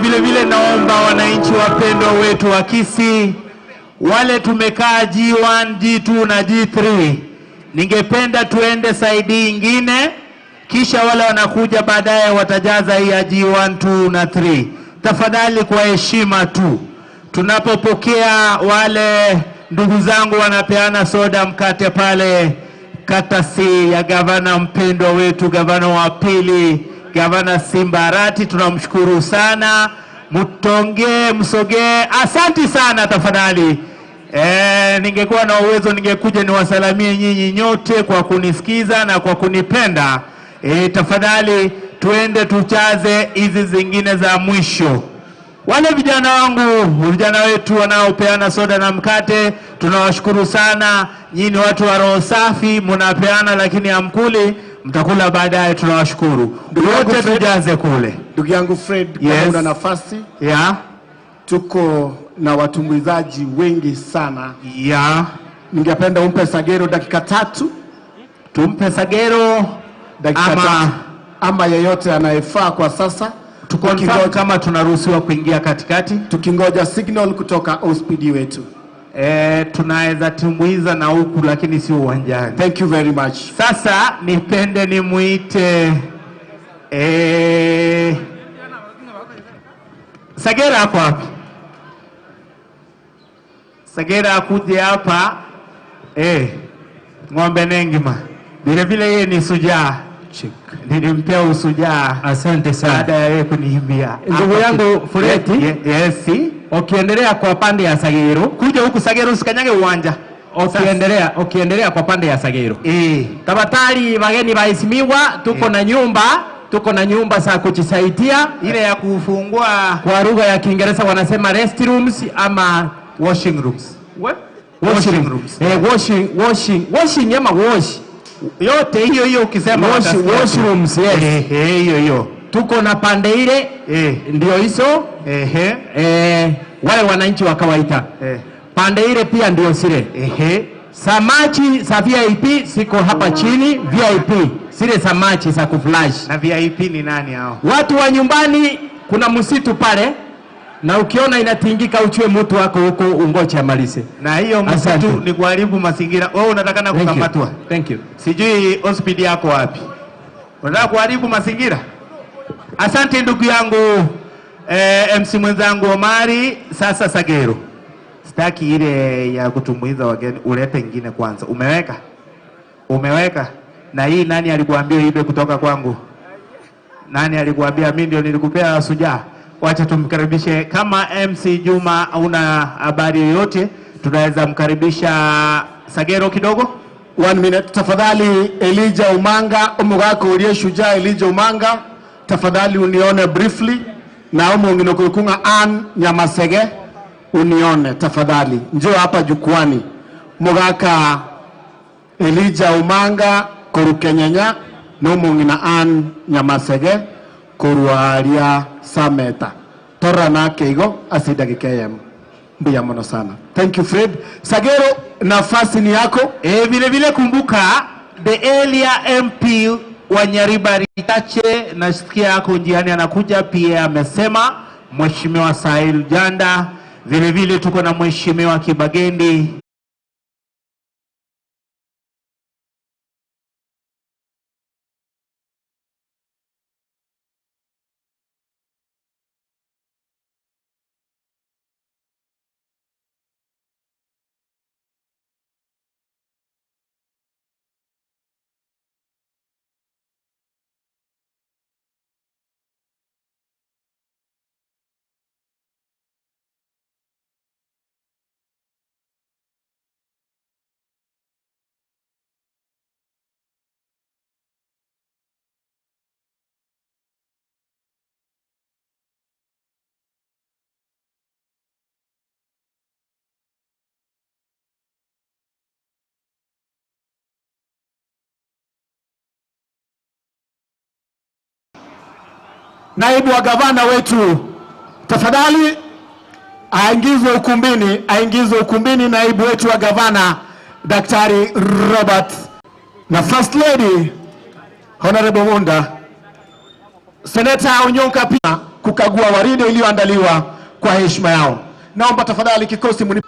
Vile vile naomba wananchi wapendwa wetu wa Kisii, wale tumekaa G1, G2 na G3, ningependa tuende saidi ingine, kisha wale wanakuja baadaye watajaza hii ya G1, 2 na 3. Tafadhali kwa heshima tu, tunapopokea wale ndugu zangu wanapeana soda mkate pale, katasi ya gavana mpendwa wetu, gavana wa pili, Gavana Simba Arati, tunamshukuru sana. Mtonge, msogee, asanti sana tafadhali. Ningekuwa na uwezo ningekuja niwasalamie nyinyi nyote kwa kunisikiza na kwa kunipenda. Tafadhali tuende tuchaze hizi zingine za mwisho. Wale vijana wangu, vijana wetu wanaopeana soda na mkate, tunawashukuru sana. Nyinyi ni watu wa roho safi, mnapeana lakini hamkuli, mtakula baadaye. Tunawashukuru. Wote tujaze kule. Ndugu yangu Fred, yes. Kama una nafasi. Yeah. Tuko na watumbuizaji wengi sana. Yeah. Ningependa umpe Sagero dakika 3. Tumpe Sagero dakika 3 ama yeyote anayefaa kwa sasa. Tukonfirm kama tunaruhusiwa kuingia katikati, tukingoja signal kutoka OSPD wetu. Tunaweza tumbuiza na huku lakini sio uwanjani. Thank you very much. Sasa nipende nimuite Sagera hapo wapi? Sagera akuje hapa. Ng'ombe nengima. Vile vile yeye ni sujaa. Nilimpea usujaa. Asante sana. Baada ya yeye kuniimbia. Ndugu yangu Fureti. Yes. Ukiendelea kwa pande ya Sagero, kuja huku Sagero usikanyage uwanja. Ukiendelea kwa pande ya Sagero. Tafadhali wageni waheshimiwa, tuko na nyumba, tuko na nyumba za kujisaidia, ile ya kufungua kwa lugha ya Kiingereza wanasema restrooms ama washing rooms. What? Washing rooms. Washing ama wash. Yote hiyo hiyo ukisema washrooms, yes. Hiyo hiyo. Tuko na pande ile ndio hizo. Wale wananchi wa kawaida. Pande ile pia ndio sile. Samachi za VIP siko hapa chini, VIP. Sile samachi za kuflash. Na VIP ni nani hao? Watu wa nyumbani kuna msitu pale, na ukiona inatingika uchue mtu wako huko ungoje amalize. Na hiyo msitu ni kuharibu mazingira. Wewe unatakana kukamatwa. Thank you. Sijui hospitali yako wapi. Unataka kuharibu mazingira? Asante ndugu yangu MC mwenzangu Omari. Sasa Sagero, sitaki ile ya kutumbuiza wageni, ulete nyingine kwanza. Umeweka? Umeweka? Na hii nani alikuambia ibe kutoka kwangu? Nani alikuambia? Mimi ndio nilikupea sujaa. Wacha tumkaribishe. Kama MC Juma una habari yoyote, tunaweza mkaribisha Sagero kidogo. 1 minute tafadhali. Elijah Umanga, omugako uliye shujaa Elijah Umanga, tafadhali unione briefly, na omongino kukunga Ann Nyamasege unione tafadhali, njoo hapa jukwani. Mugaka Elijah Umanga korukenyenya no mongina Ann Nyamasege koruaria Sameta tora na keigo asidagikeyem mbuya mono sana. Thank you Fred. Sagero, nafasi ni yako. Vile vile kumbuka the earlier MP wa Nyaribari Chache, nasikia yako njiani anakuja pia, amesema Mheshimiwa Sahil Janda. Vile vile tuko na Mheshimiwa Kibagendi. Naibu wa gavana wetu tafadhali aingizwe ukumbini, aingizwe ukumbini naibu wetu wa gavana Daktari Robert, na First Lady Honorable Munda, Senator Onyonka pia kukagua waridi iliyoandaliwa kwa heshima yao. Naomba tafadhali kikosi muni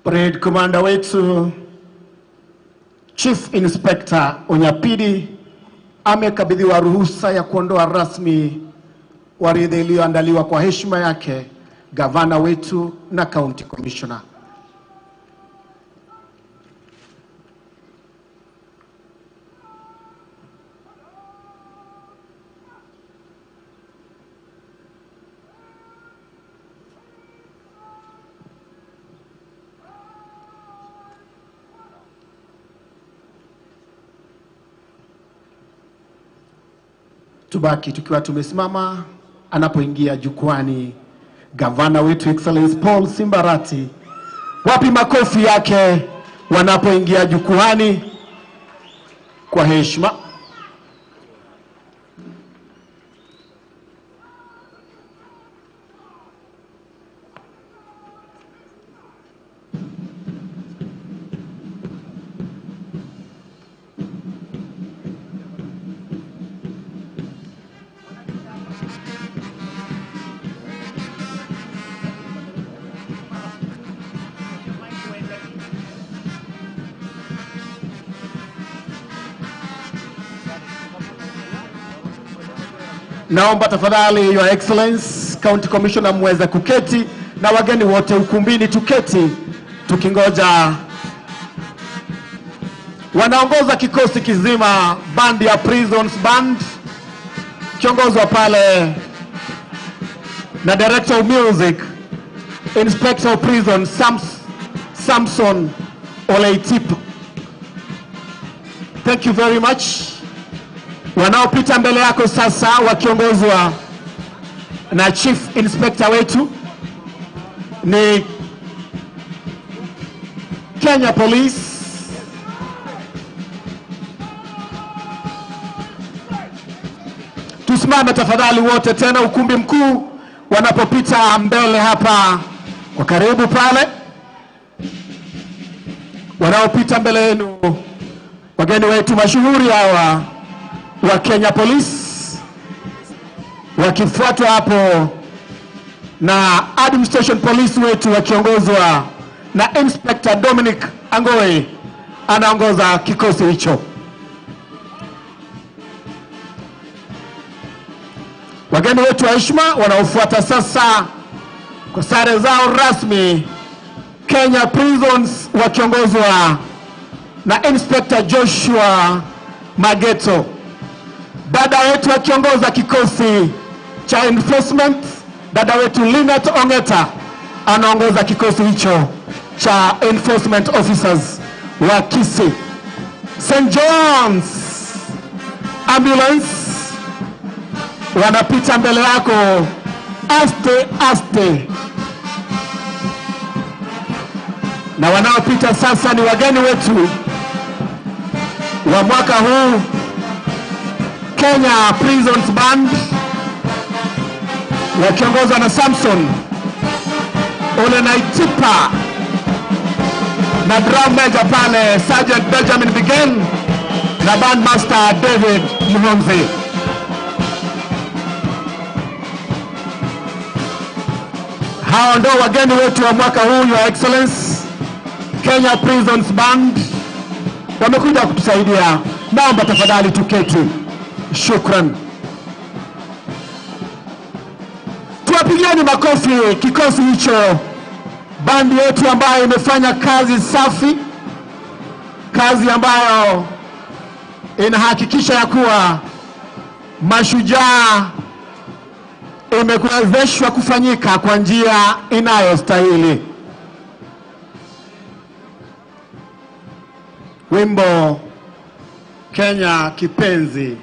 Parade Commander wetu Chief Inspector Onyapidi amekabidhiwa ruhusa ya kuondoa rasmi waridi iliyoandaliwa kwa heshima yake gavana wetu na County Commissioner. Tubaki tukiwa tumesimama anapoingia jukwani gavana wetu Excellence Paul Simbarati. Wapi makofi yake wanapoingia jukwani kwa heshima. Naomba tafadhali Your Excellency County Commissioner muweze kuketi na wageni wote ukumbini tuketi tukingoja. Wanaongoza kikosi kizima band ya Prisons Band kiongozwa pale na Director of Music Inspector of Prison Samson Oleitip. Thank you very much. Wanaopita mbele yako sasa wakiongozwa na Chief Inspector wetu ni Kenya Police. Tusimame tafadhali wote tena ukumbi mkuu wanapopita mbele hapa kwa karibu pale. Wanaopita mbele yenu wageni wetu mashuhuri hawa wa Kenya Police, wakifuatwa hapo na Administration Police wetu wakiongozwa na Inspector Dominic Angoe, anaongoza kikosi hicho. Wageni wetu wa heshima wanaofuata sasa kwa sare zao rasmi, Kenya Prisons wakiongozwa na Inspector Joshua Mageto. Dada wetu akiongoza kikosi cha enforcement, dada wetu Linet Ongeta anaongoza kikosi hicho cha enforcement officers wa Kisii. St. John's Ambulance wanapita mbele yako aste aste, na wanaopita sasa ni wageni wetu wa mwaka huu, Kenya Prisons Band wakiongozwa na Samson Olenaitipa na drum major pale Sergeant Benjamin Bigen na bandmaster David Muhonzi. Hao ndio wageni wetu wa mwaka huu, Your Excellency. Kenya Prisons Band wamekuja kutusaidia. Naomba tafadhali tuketi. Shukran. Tuwapigieni makofi kikosi hicho, bandi yetu ambayo imefanya kazi safi, kazi ambayo inahakikisha ya kuwa mashujaa imekuwezeshwa kufanyika kwa njia inayostahili. Wimbo Kenya Kipenzi,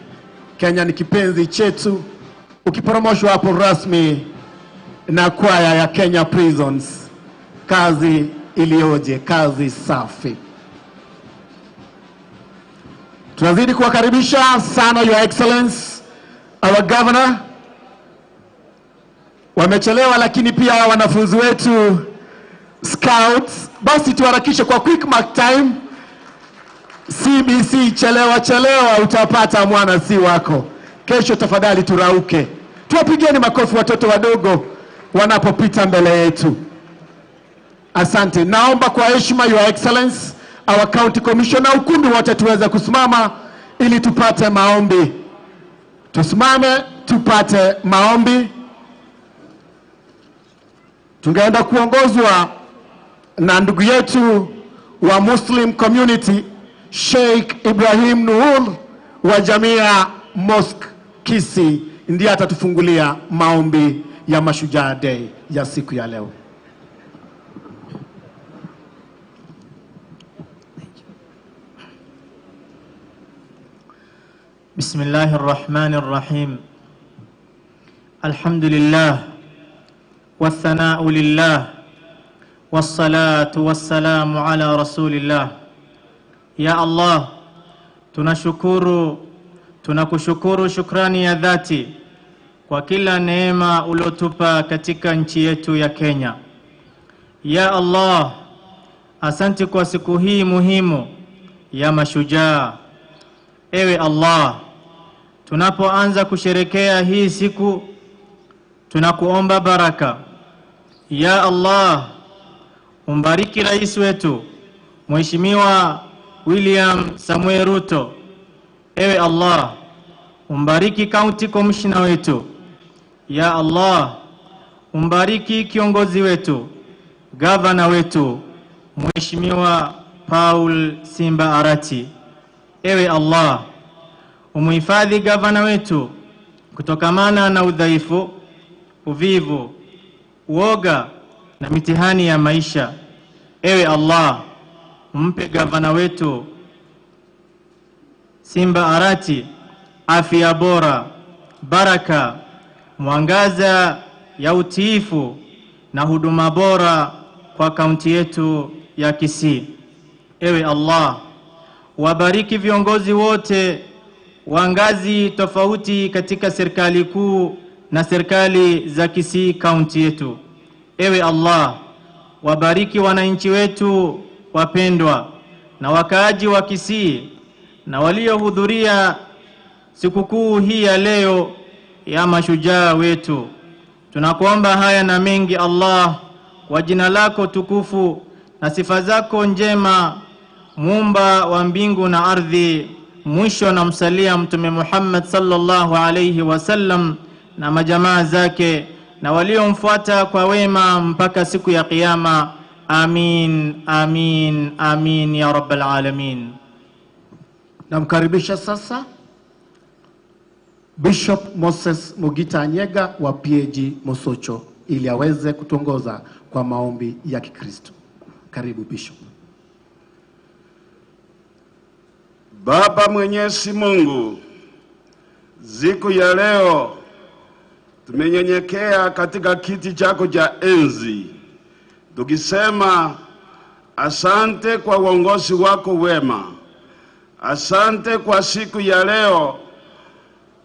Kenya ni kipenzi chetu, ukiporomoshwa hapo rasmi na kwaya ya Kenya Prisons. Kazi iliyoje, kazi safi. Tunazidi kuwakaribisha sana Your Excellency our Governor. Wamechelewa lakini pia wanafunzi wetu scouts, basi tuharakishe kwa quick mark time. CBC, chelewa chelewa utapata mwana si wako. Kesho tafadhali turauke. Tuwapigeni makofi watoto wadogo wanapopita mbele yetu. Asante. Naomba kwa heshima Your Excellency our County Commissioner, ukumbi wote tuweze kusimama ili tupate maombi. Tusimame tupate maombi. Tungeenda kuongozwa na ndugu yetu wa Muslim Community Sheikh Ibrahim Nuhur wa Jamia Mosque Kisii, ndiye atatufungulia maombi ya Mashujaa Day ya siku ya leo. بسم الله الرحمن الرحيم. الحمد لله والثناء لله Wassalatu wassalamu ala rasulillah. Ya Allah, tunashukuru, tunakushukuru shukrani ya dhati kwa kila neema uliotupa katika nchi yetu ya Kenya. Ya Allah, asante kwa siku hii muhimu ya mashujaa. Ewe Allah, tunapoanza kusherekea hii siku tunakuomba baraka. Ya Allah, umbariki rais wetu Mheshimiwa William Samuel Ruto. Ewe Allah, umbariki county commissioner wetu. Ya Allah, umbariki kiongozi wetu, gavana wetu Mheshimiwa Paul Simba Arati. Ewe Allah, umuhifadhi gavana wetu kutokamana na udhaifu, uvivu, uoga na mitihani ya maisha. Ewe Allah, umpe gavana wetu Simba Arati afya bora, baraka, mwangaza ya utiifu na huduma bora kwa kaunti yetu ya Kisii. Ewe Allah, wabariki viongozi wote wa ngazi tofauti katika serikali kuu na serikali za Kisii kaunti yetu. Ewe Allah, wabariki wananchi wetu wapendwa na wakaaji wa Kisii na waliohudhuria sikukuu hii ya leo ya mashujaa wetu. Tunakuomba haya na mengi Allah, kwa jina lako tukufu na sifa zako njema, muumba wa mbingu na ardhi. Mwisho na msalia Mtume Muhammad sallallahu alayhi wasallam na majamaa zake na waliomfuata kwa wema mpaka siku ya Kiyama. Amin, amin, amin ya rabbal alamin. Namkaribisha sasa Bishop Moses Mugita Anyega wa PAG Mosocho ili aweze kutuongoza kwa maombi ya Kikristo. Karibu Bishop. Baba Mwenyezi Mungu, siku ya leo tumenyenyekea katika kiti chako cha enzi tukisema asante kwa uongozi wako wema. Asante kwa siku ya leo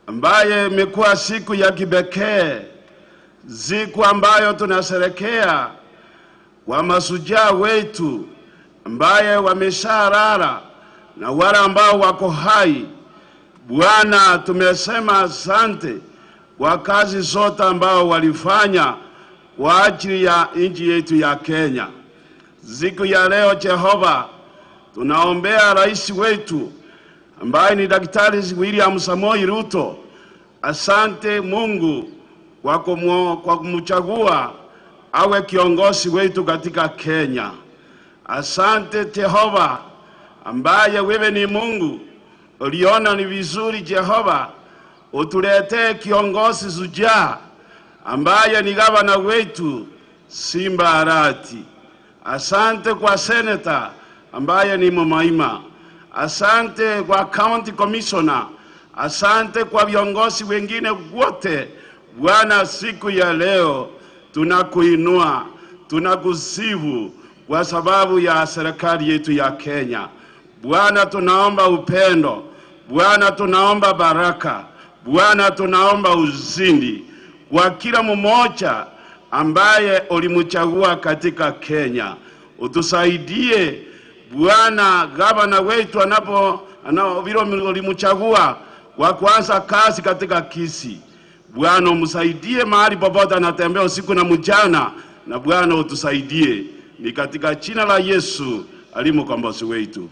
ambaye imekuwa siku ya kipekee, siku ambayo tunasherehekea kwa mashujaa wetu ambaye wameshalala na wale ambao wako hai. Bwana, tumesema asante kwa kazi zote ambao walifanya kwa ajili ya nchi yetu ya Kenya. Siku ya leo Jehova, tunaombea rais wetu ambaye ni Daktari William Samoei Ruto. Asante Mungu kwa kumchagua awe kiongozi wetu katika Kenya. Asante Jehova ambaye wewe ni Mungu, uliona ni vizuri Jehova utuletee kiongozi shujaa ambaye ni gavana wetu Simba Arati. Asante kwa senator ambaye ni Momaima. Asante kwa county commissioner. Asante kwa viongozi wengine wote. Bwana, siku ya leo tunakuinua, tunakusifu kwa sababu ya serikali yetu ya Kenya. Bwana, tunaomba upendo. Bwana, tunaomba baraka. Bwana, tunaomba ushindi kwa kila mmoja ambaye ulimchagua katika Kenya. Utusaidie Bwana, gavana wetu anapo vile ulimchagua kwa kuanza kazi katika Kisii. Bwana, umsaidie mahali popote anatembea usiku na mchana, na Bwana utusaidie. Ni katika jina la Yesu aliye mkombozi wetu.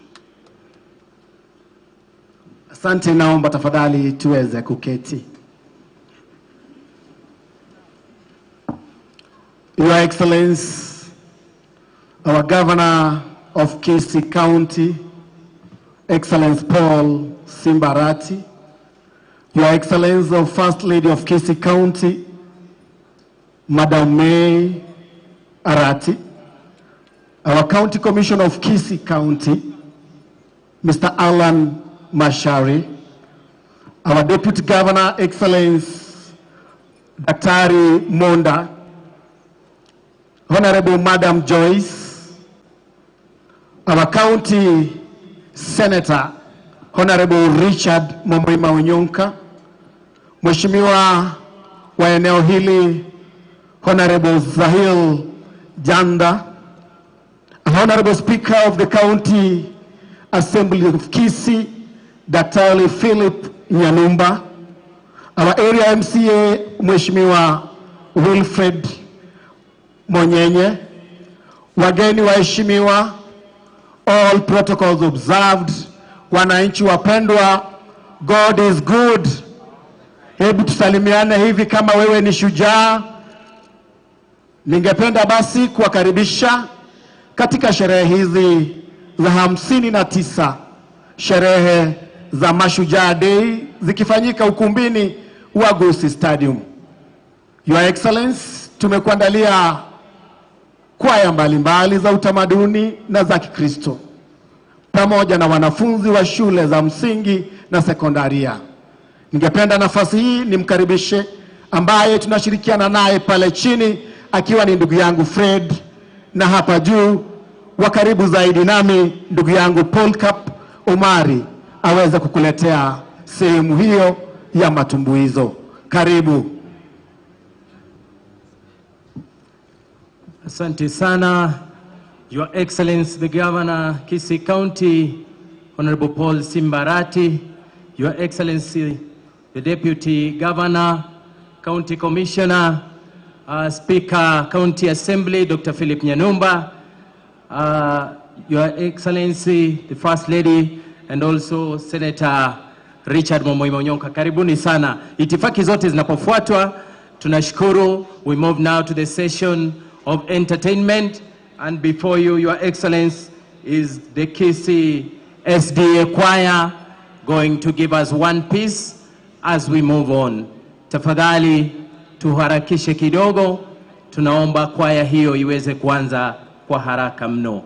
Asante, naomba tafadhali tuweze kuketi. Your Excellency, our Governor of Kisii County, Excellence Paul Simba Arati, Your Excellency, the First Lady of Kisii County, Madam May Arati, our County Commissioner of Kisii County, Mr. Alan Mashari, our Deputy Governor, Excellence Daktari Monda, Honorable Madam Joyce, our County Senator Honorable Richard Momoima Onyonka, Mheshimiwa wa eneo hili Honorable Zahil Janda, Honorable Speaker of the County Assembly of Kisii, Daktari Philip Nyanumba, our area MCA Mheshimiwa Wilfred Monyenye, wageni waheshimiwa, all protocols observed, wananchi wapendwa, God is good. Hebu tusalimiane hivi kama wewe ni shujaa. Ningependa basi kuwakaribisha katika sherehe hizi za 59, sherehe za Mashujaa Day zikifanyika ukumbini wa Gusii Stadium. Your Excellency, tumekuandalia kwaya mbalimbali za utamaduni na za Kikristo pamoja na wanafunzi wa shule za msingi na sekondaria. Ningependa nafasi hii nimkaribishe ambaye tunashirikiana naye pale chini akiwa ni ndugu yangu Fred, na hapa juu wa karibu zaidi nami ndugu yangu Paul Cap Omari aweze kukuletea sehemu hiyo ya matumbuizo. Karibu. Asante sana, Your Excellency the Governor, Kisii County, Honorable Paul Simbarati, Your Excellency the Deputy Governor, County Commissioner, Speaker, County Assembly, Dr. Philip Nyanumba, Your Excellency the First Lady, and also Senator Richard Momoima Onyonka. Karibuni sana. Itifaki zote zinapofuatwa, tunashukuru. We move now to the session of entertainment, and before you, Your Excellency, is the Kisii SDA Choir going to give us one piece as we move on. Tafadhali tuharakishe kidogo, tunaomba kwaya hiyo iweze kuanza kwa haraka mno.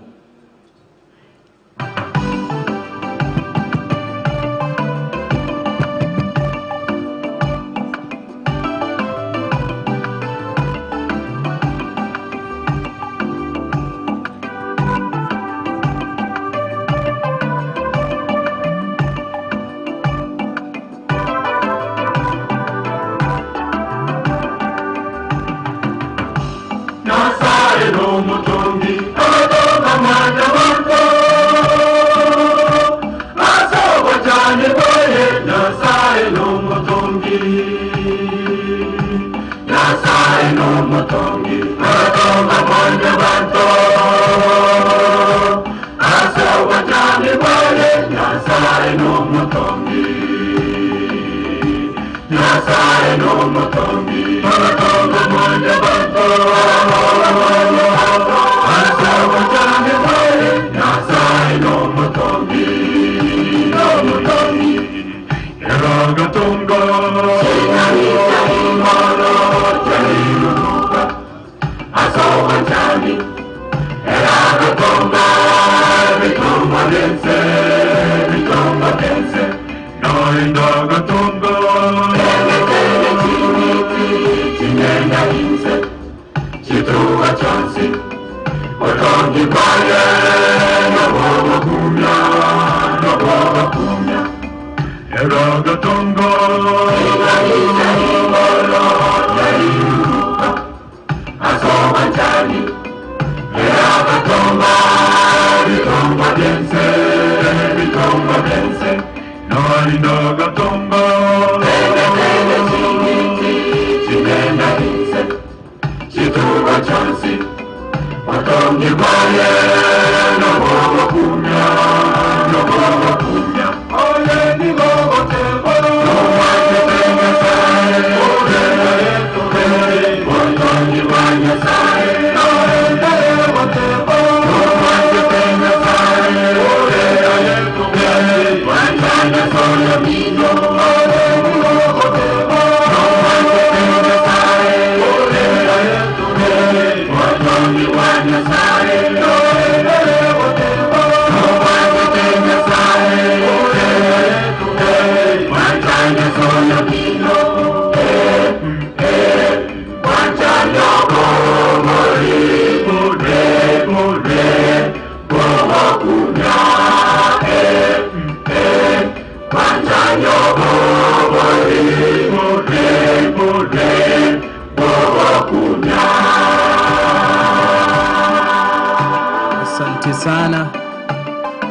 Asante sana.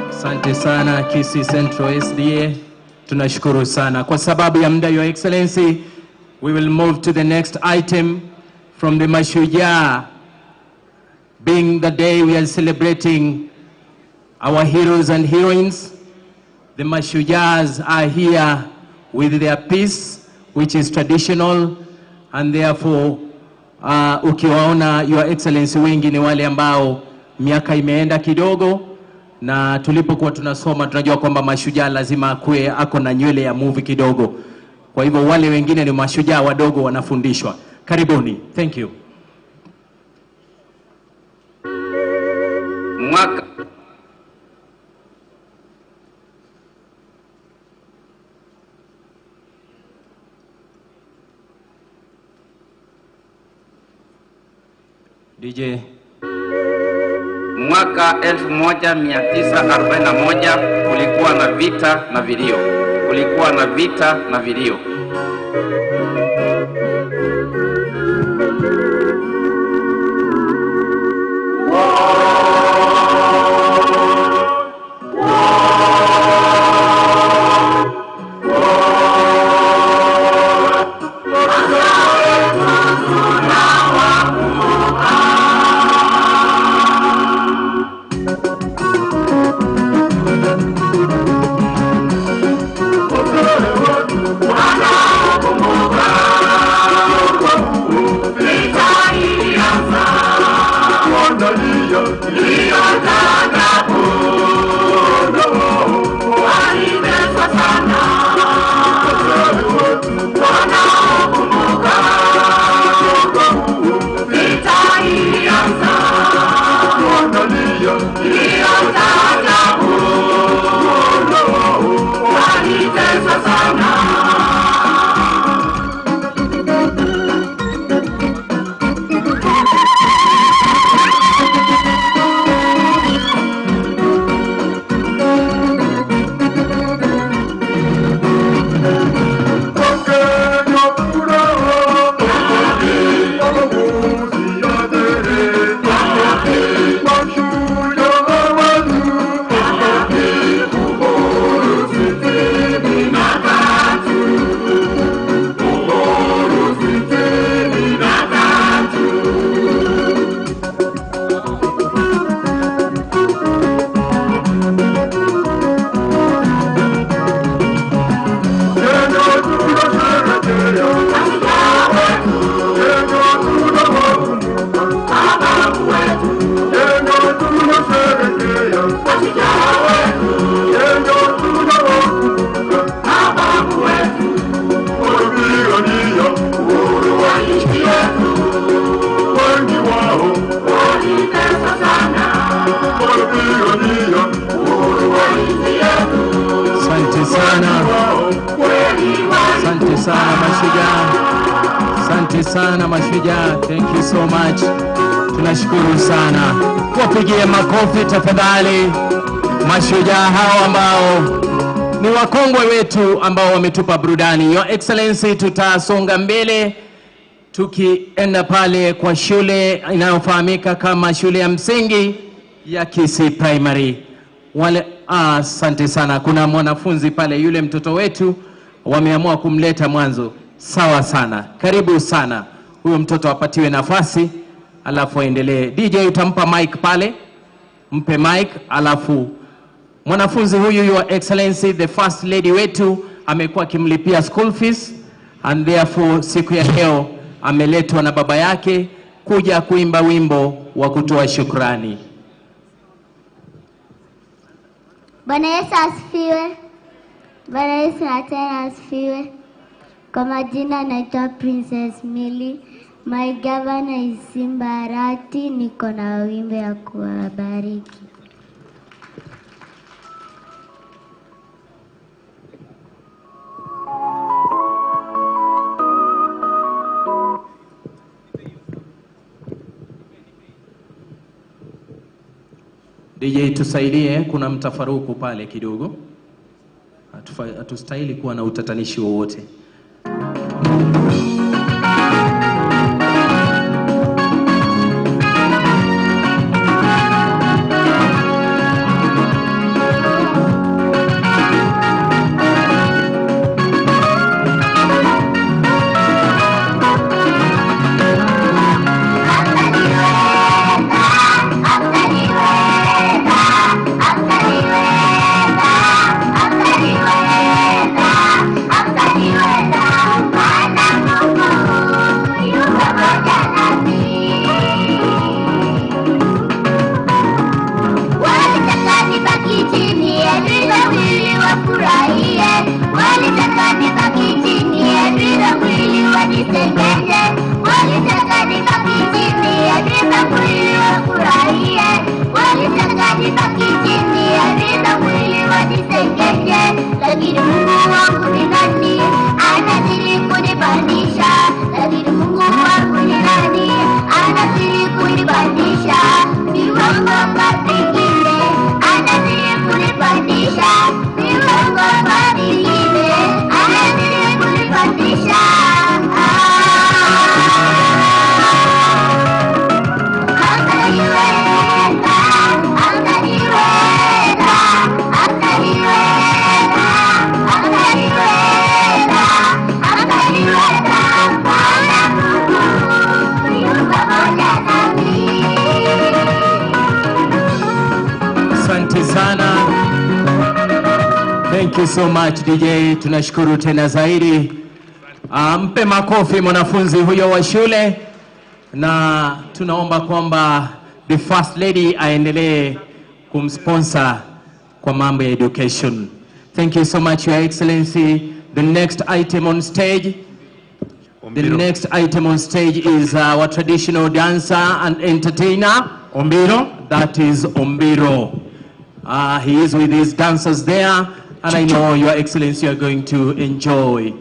Asante sana Kisii Central SDA. Tunashukuru sana. Kwa sababu ya muda, Your Excellency, we will move to the next item from the Mashujaa. Being the day we are celebrating our heroes and heroines, the Mashujaas are here with their peace, which is traditional, and therefore ukiwaona Your Excellency wengi ni wale ambao miaka imeenda kidogo, na tulipokuwa tunasoma tunajua kwamba mashujaa lazima akue ako na nywele ya movie kidogo. Kwa hivyo wale wengine ni mashujaa wadogo wanafundishwa. Karibuni. Thank you. Mwaka DJ. Mwaka 1941 kulikuwa na vita na vilio. Kulikuwa na vita na vilio. Asante sana. Asante sana mashujaa. Asante sana mashujaa. Thank you so much. Tunashukuru sana. Wapigie makofi tafadhali mashujaa hao ambao ni wakongwe wetu ambao wametupa burudani. Your Excellency, tutasonga mbele tukienda pale kwa shule inayofahamika kama shule ya msingi ya Kisii Primary. Wale, asante sana. Kuna mwanafunzi pale, yule mtoto wetu wameamua kumleta mwanzo. Sawa sana. Karibu sana. Huyo mtoto apatiwe nafasi alafu aendelee. DJ utampa mic pale. Mpe mic alafu mwanafunzi huyu, Your Excellency, the First Lady wetu amekuwa akimlipia school fees, and therefore siku ya leo ameletwa na baba yake kuja kuimba wimbo wa kutoa shukrani. Bwana Yesu asifiwe. Bwana Yesu na tena asifiwe. Kwa majina naitwa Princess Millie. My governor is Simba Arati. Niko na wimbo ya kuwabariki. DJ tusaidie, kuna mtafaruku pale kidogo. Hatustahili kuwa na utatanishi wowote. Thank you so much DJ, tunashukuru tena zaidi. Mpe makofi mwanafunzi huyo wa shule, na tunaomba kwamba the First Lady aendelee kumsponsor kwa mambo ya education. Thank you so much, Your Excellency. The next item on stage, the next item on stage is our traditional dancer and entertainer, Ombiro. That is Ombiro. He is with his dancers there, and I know, Your Excellency, you are going to enjoy.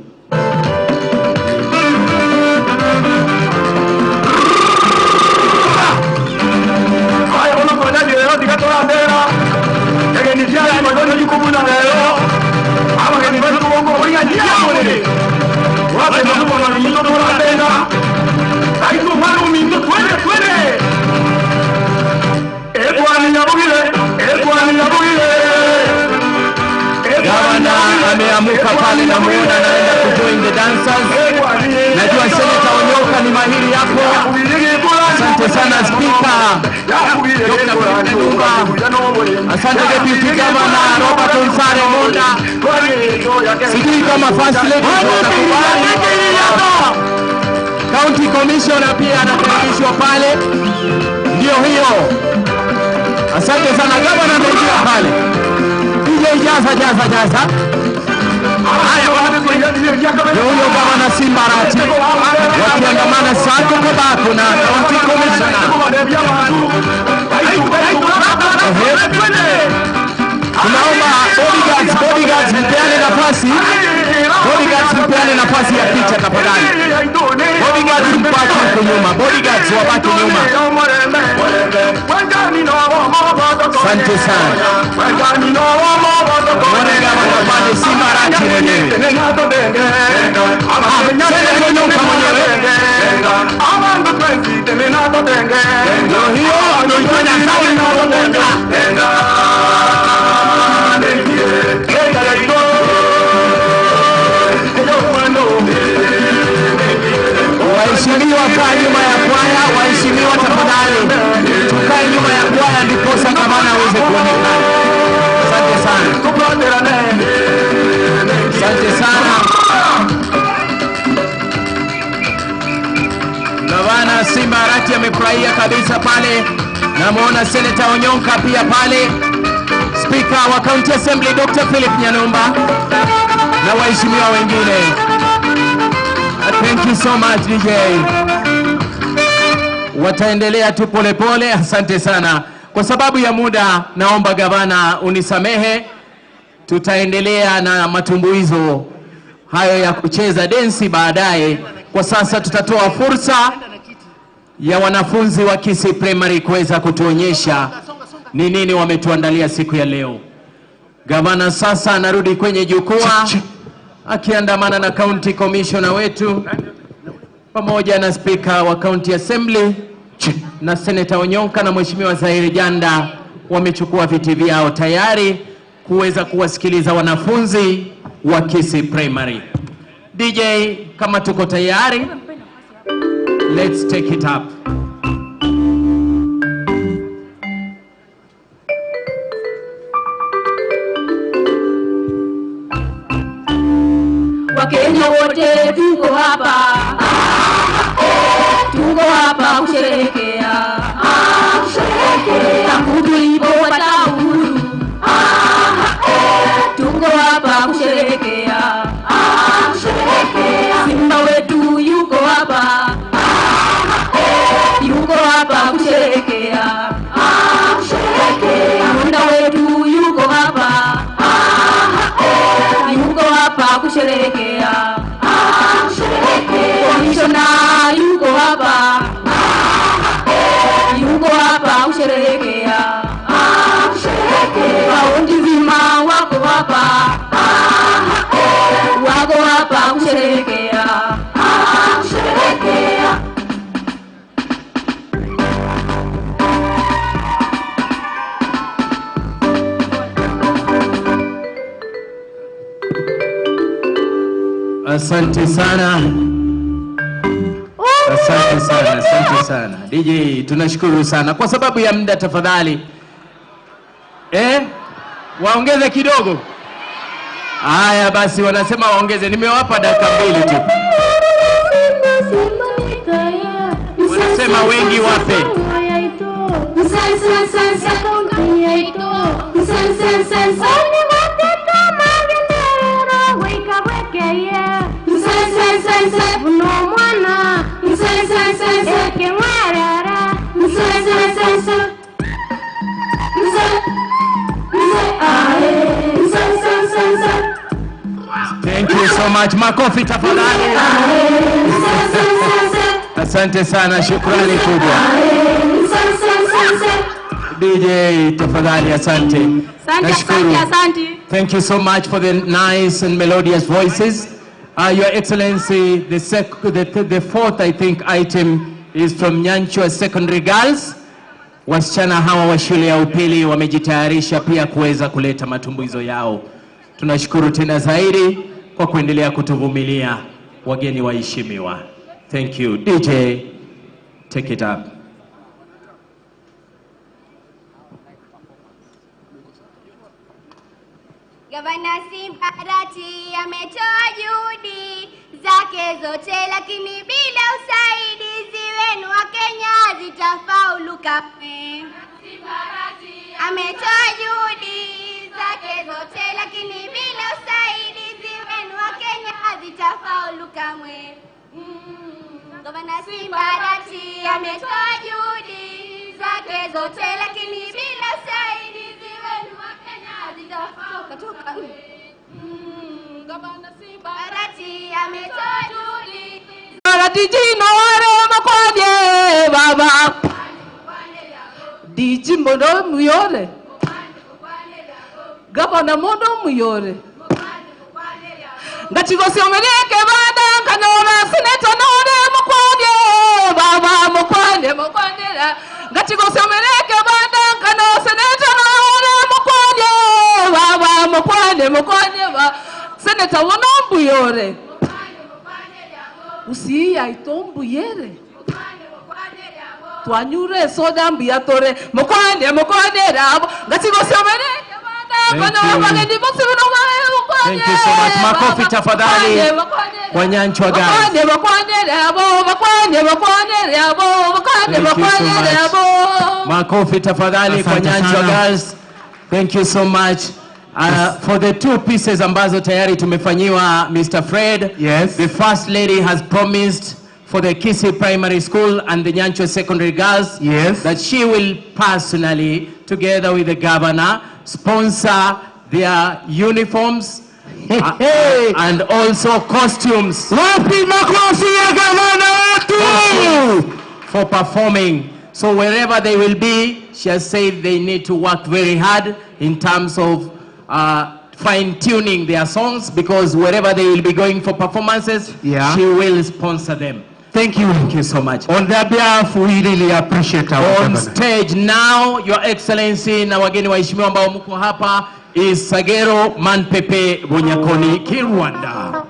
Gavana ameamuka pale na muona anaenda kujoin the dancers. Najua Senator Onyoka ni mahiri hapo. Asante sana Speaker Dr. Philip. Asante Deputy Governor Robert Onsare Monda. Sijui kama First Lady watakubali. County Commissioner pia anakaribishwa pale. Ndio hiyo. Asante sana Governor ameingia pale. DJ jaza jaza jaza. Ndio huyo Gavana Simba Arati wakiandamana sako kwa bako na County Commissioner. Tunaomba bodyguards mpeane nafasi. Bodyguards mpeane nafasi ya picha tafadhali. Bodyguards mbaki huko nyuma. Bodyguards wabaki nyuma. Asante sana. Gavana pale Simba Arati mwenyewe. Senator Onyonka mwenyewe. Ndio hiyo anaifanya sawa. Waheshimiwa, kaa nyuma ya kwaya. Waheshimiwa tafadhali tukae nyuma ya kwaya ndiposa gavana aweze kuonekana. Asante sana. Asante sana. Gavana Simba Arati amefurahia kabisa pale. Namuona Senator Onyonka pia pale. Speaker wa County Assembly Dr. Philip Nyanumba na waheshimiwa wengine. Thank you so much DJ. Wataendelea tu pole pole. Asante sana. Kwa sababu ya muda naomba gavana unisamehe. Tutaendelea na matumbuizo hayo ya kucheza densi baadaye. Kwa sasa tutatoa fursa ya wanafunzi wa Kisii Primary kuweza kutuonyesha ni nini wametuandalia siku ya leo. Gavana sasa anarudi kwenye jukwaa akiandamana na County Commissioner wetu pamoja na Speaker wa County Assembly na Senator Onyonka na Mheshimiwa Zairi Janda wamechukua viti vyao tayari kuweza kuwasikiliza wanafunzi wa Kisii Primary. DJ, kama tuko tayari, let's take it up. Wakenya wote tuko hapa, tuko hapa kusherehekea, tangu tulipopata uhuru, tuko hapa kusherehekea. Simba wetu yuko hapa, yuko hapa kusherehekea. Munda wetu yuko hapa, yuko hapa kusherehekea. Komishona yuko hapa, yuko hapa kusherehekea. Kaunti nzima wako hapa, wako hapa kusherehekea. Asante sana. Asante sana, asante sana. DJ, tunashukuru sana. Kwa sababu ya muda tafadhali. Waongeze kidogo. Haya basi, wanasema waongeze. Nimewapa dakika 2 tu. Wanasema wengi wape. Thank you so much. Makofi tafadhali. Asante sana, shukrani kubwa. DJ tafadhali, asante. Nashukuru. Thank you so much for the nice and melodious voices. Your Excellency, the fourth, I think, item is from Nyanchwa Secondary Girls. Wasichana hawa wa shule ya upili wamejitayarisha pia kuweza kuleta matumbuizo yao. Tunashukuru tena zaidi kwa kuendelea kutuvumilia, wageni waheshimiwa. Thank you. DJ, take it up. Gavana Simbarati ametoa juhudi zake zote, lakini bila usaidizi wenu wa Kenya zitafaulu kamwe. Ametoa juhudi zake zote, lakini bila usaidizi wenu wa Kenya zitafaulu kamwe. Gavana Simbarati ametoa juhudi zake zote, lakini bila usaidizi wenu wa Kenya zitafaulu kamwe. Gavana Simbarati ametoa juhudi. Dijino ware makwadye baba Diji mondo muyore Gavana mondo muyore Ngachigosio meleke bada kanora sineta nore makwadye baba makwadye makwadye Ngachigosio meleke bada kanora sineta nore makwadye baba makwadye makwadye Seneta wono mbuyore Usiya itombuyere Twanyure soda mbiyatore mokwane mokwane rabo ngatigosomere. Thank you so much. Makofi tafadhali kwa Nyanchwa guys. Thank you so much. Makofi tafadhali kwa Nyanchwa guys. Thank you so much. For the two pieces ambazo tayari tumefanyiwa, Mr. Fred. Yes. The first lady has promised for the Kisii Primary School and the Nyanchwa Secondary Girls, yes, that she will personally, together with the governor, sponsor their uniforms and also costumes. Wapi makofi ya gavana wetu for performing. So wherever they will be, she has said they need to work very hard in terms of fine-tuning their songs, because wherever they will be going for performances, she will sponsor them. Thank you. Thank you so much. On their behalf, we really appreciate our On governor. Stage now, Your Excellency na wageni waheshimiwa ambao mko hapa is Sagero Manpepe Bunyakoni Kirwanda.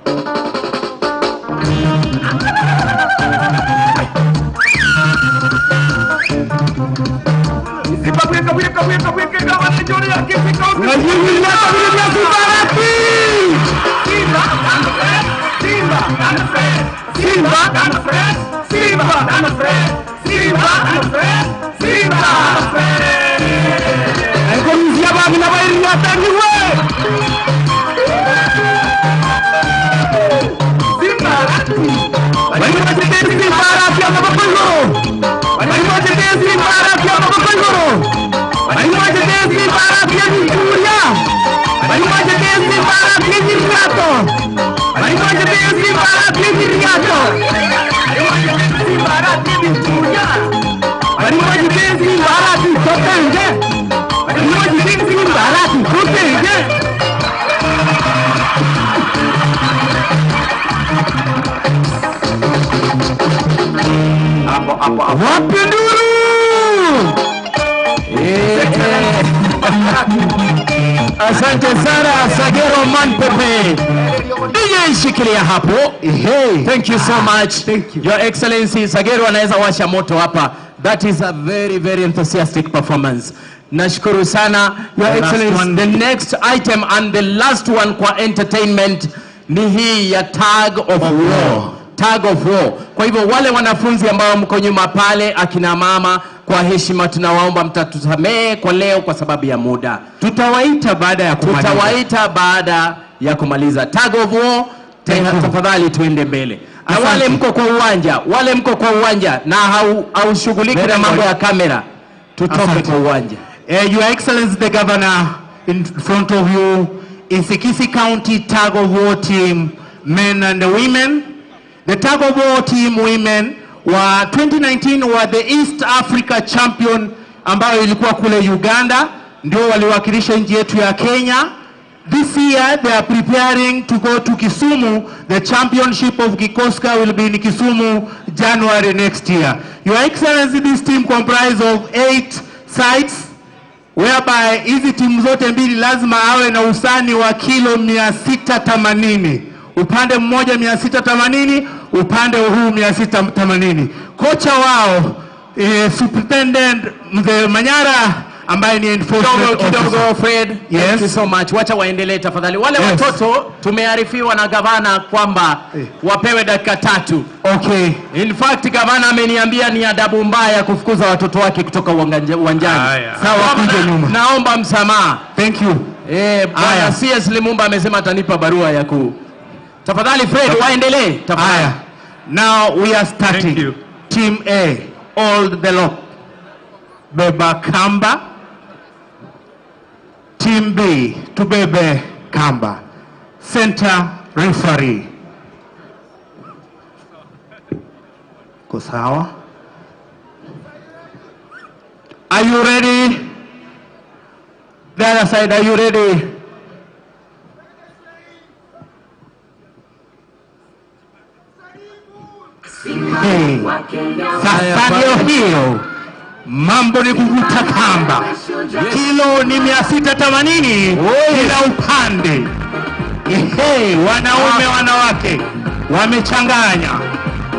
Asante sana Sagero Manpepe. DJ shikilia hapo. Hey. Thank you so much. Thank you. Your Excellency, Sagero anaweza washa moto hapa. That is a very, very enthusiastic performance. Nashukuru sana. Your Excellency, the next item and the last one kwa entertainment ni hii ya tag of war. Tag of war. Kwa hivyo wale wanafunzi ambao mko nyuma pale, akina mama, kwa heshima tunawaomba mtatusamehe kwa leo kwa sababu ya muda. Tutawaita baada ya kumaliza. Tutawaita baada ya kumaliza. Tag of war, tafadhali tuende mbele. Na wale mko kwa uwanja, wale mko kwa uwanja na haushughuliki na mambo ya kamera, tutoke kwa uwanja. Your Excellency the Governor, in front of you is the Kisii County Tag of War team, men and women. The Tag of War team women wa 2019 wa the East Africa champion ambayo ilikuwa kule Uganda, ndio waliwakilisha nchi yetu ya Kenya. This year they are preparing to go to Kisumu. The championship of Kikoska will be in Kisumu January next year. Your Excellency, this team comprises of 8 sites, whereby hizi timu zote mbili lazima awe na usani wa kilo 680. Upande mmoja 680, upande huu 680. Kocha wao Superintendent Mzee Manyara ambaye ni enforcement officer. Kidogo Fred. Yes. Thank you so much. Wacha waendelee tafadhali. Wale watoto tumearifiwa na gavana kwamba wapewe dakika 3. Okay. In fact gavana ameniambia ni adabu mbaya kufukuza watoto wake kutoka uwanjani. Sawa, kuja nyuma. Naomba msamaha. Thank you. Bwana CS Limumba amesema atanipa barua ya ku. Tafadhali Fred, waendelee. Tafadhali. Now we are starting. Thank you. Team A, hold the lock. Beba kamba. Team B, tubebe kamba. Center referee. Ko sawa? Are you ready? The other side, are you ready? Hey. Sasa ndio hiyo. Mambo ni kuvuta kamba. Kilo ni 680 kila upande. Hey, wanaume wanawake wamechanganya.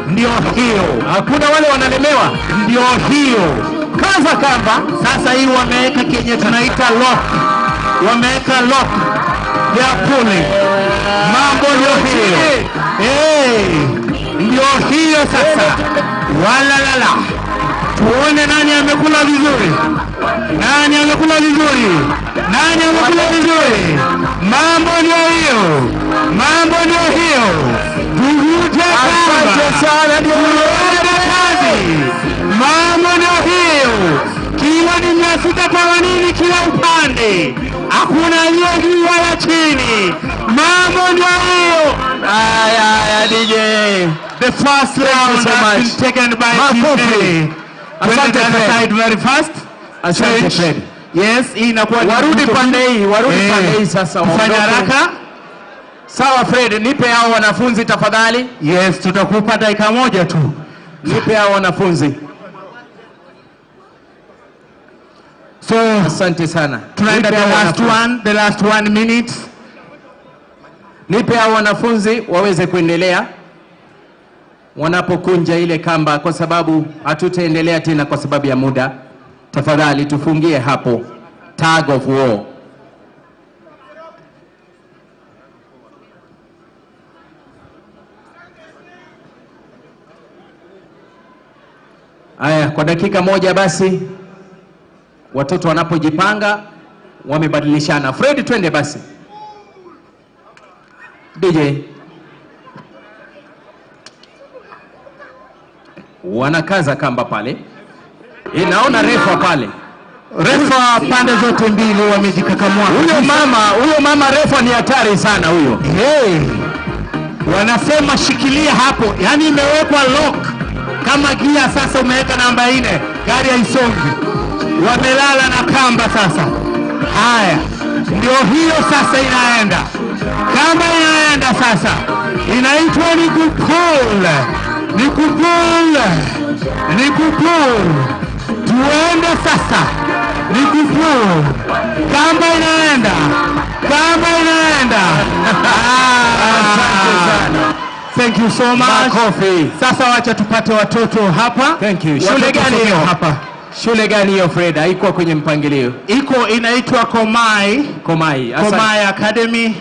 Ndio hiyo. Hakuna wale wanalemewa. Ndio hiyo. Kaza kamba. Sasa hii wameweka kenye tunaita lock. Wameweka lock. They are pulling. Mambo ndio hiyo. Hey, ndio hiyo sasa. Wala la la. Tuone nani amekula vizuri. Nani amekula vizuri? Nani amekula vizuri? Mambo ndio hiyo. Mambo ndio hiyo. Tuvute kamba. Sana ndio kazi. Mambo ndio hiyo. Kilo ni 680 kila upande. Hakuna aliye juu wala chini. Mambo ndio hiyo. Aya DJ. The first round has been taken by Team A. Asante Fred. Very fast. Asante Fred. Yes, hii inakuwa Warudi pande hii, warudi pande hii sasa. Tufanye haraka. Sawa Fred, nipe hao wanafunzi tafadhali. Yes, tutakupa dakika moja tu. Nipe hao wanafunzi. So, asante sana. Tunaenda the last one minute. Nipe hao wanafunzi waweze kuendelea wanapokunja ile kamba, kwa sababu hatutaendelea tena kwa sababu ya muda. Tafadhali tufungie hapo tag of war. Aya, kwa dakika moja basi watoto wanapojipanga wamebadilishana. Fred, twende basi. DJ. Wanakaza kamba pale. Inaona refa pale. Refa pande zote mbili wamejikakamua. Huyo mama refa ni hatari sana huyo. Hey. Wanasema shikilia hapo. Yaani imewekwa lock. Kama gia sasa umeweka namba 4, gari haisongi. Wamelala na kamba sasa. Haya, ndio hiyo sasa inaenda. Kamba inaenda sasa. Inaitwa ni kupul. Ni kupul. Ni kupul. Tuende sasa. Ni kupul. Kamba inaenda. Kamba inaenda. Asante sana. Thank you so much. Makofi. Sasa wacha tupate watoto hapa. Thank you. Shule gani hiyo hapa? Shule gani hiyo Fred? Haikuwa kwenye mpangilio. Iko inaitwa Komai. Komai. Komai Academy.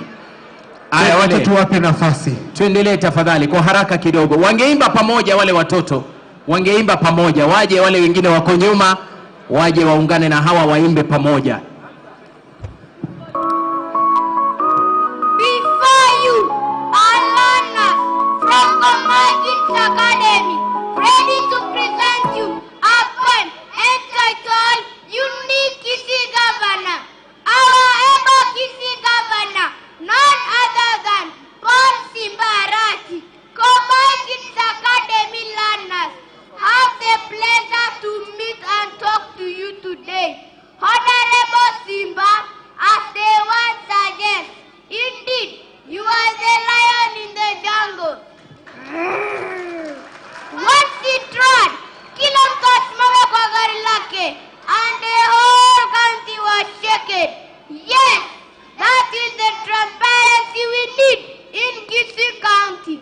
Aya, wacha tuwape nafasi. Tuendelee tafadhali kwa haraka kidogo. Wangeimba pamoja wale watoto. Wangeimba pamoja. Waje wale wengine wako nyuma, waje waungane na hawa waimbe pamoja. Before you are learners from Komai Kids Academy, ready to present you a poem entitled Unique Kisii Governor. Our able Kisii Governor, none other than Paul Simba Arati. Komai Kids Academy learners have the pleasure to meet and talk to you today. Honorable Simba, as they once suggest, indeed, you are the lion in the jungle. Once he trod, kila mtu asimame kwa gari lake, and the whole county was shaken. Yes, that is the transparency we need in Kisii County.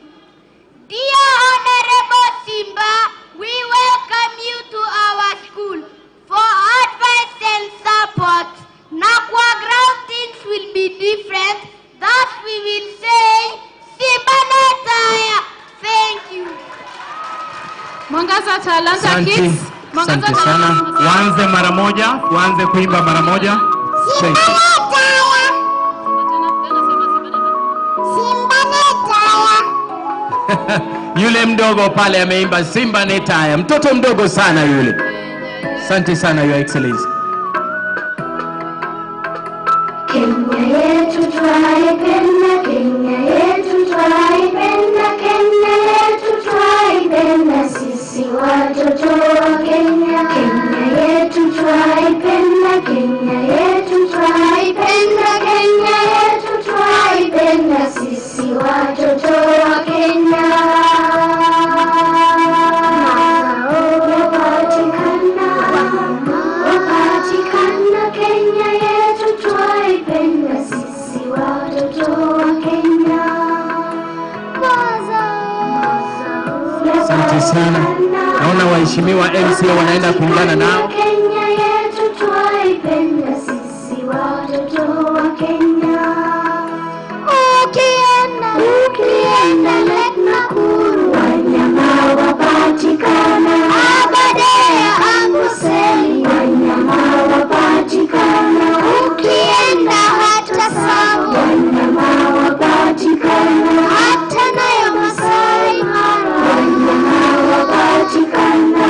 Dear Honorable Simba, we welcome you to our school for advice and support. Na kwa ground things will be different. Thus we will say, Simba Nataya. Thank you. Mwangaza Talanta Kids. Asante sana. Waanze mara moja, waanze kuimba mara moja. Simba Nataya. Simba Nataya. Yule mdogo pale ameimba Simba Netaya. Mtoto mdogo sana yule. Asante sana Your Excellency. Kenya yetu twaipenda, Kenya yetu twaipenda, Kenya yetu twaipenda, sisi watoto wa Kenya. Kenya yetu twaipenda, Kenya yetu twaipenda, Kenya yetu twaipenda, sisi watoto wa Kenya. Wapatikana Kenya yetu twaipenda, sisi watoto wa Kenya. Asante sana. Naona waheshimiwa MCA wanaenda kuungana nao. Kenya yetu twaipenda, sisi watoto wa Kenya. Ukienda Lake Nakuru, wanyama wapatikana. Aberdare, Amboseli, wanyama wapatikana. Ukienda hata Tsavo, wanyama wapatikana. Hata nayo Masai Mara, wanyama wapatikana.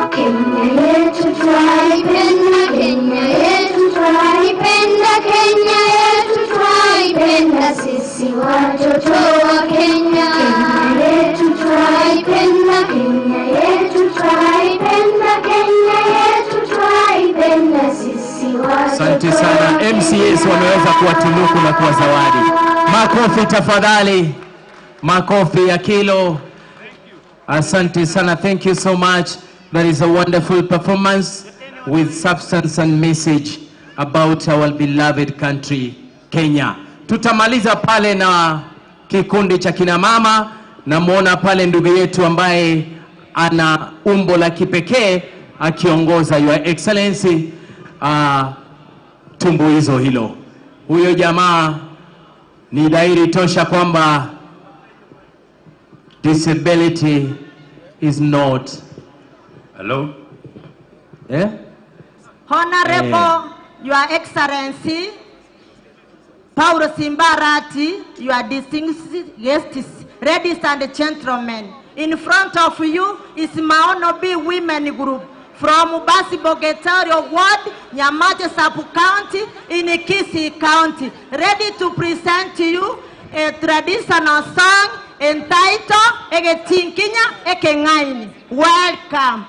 Kenya yetu twaipenda, Kenya yetu twaipenda, Kenya yetu twaipenda, sisi watoto wa Kenya. Kenya yetu twaipenda, Kenya yetu twaipenda, Kenya yetu twaipenda. Asante sana. MCS wameweza kuwatunuku na kuwa zawadi. Makofi tafadhali. Makofi ya kilo. Asante sana. Thank you so much. That is a wonderful performance with substance and message about our beloved country, Kenya. Tutamaliza pale na kikundi cha kina mama. Namuona pale ndugu yetu ambaye ana umbo la kipekee akiongoza Your Excellency tumbuizo hilo. Huyo jamaa ni dhahiri tosha kwamba disability is not. Hello? Eh? Honorable, Your Excellency, Paulo Simbarati, your distinguished guests, ladies and gentlemen, in front of you is Maono B Women Group from Basi Bogetario Ward, Nyamache Sub-County, in Kisii County, ready to present to you a traditional song entitled Egetinkinya Ekengaini. Welcome.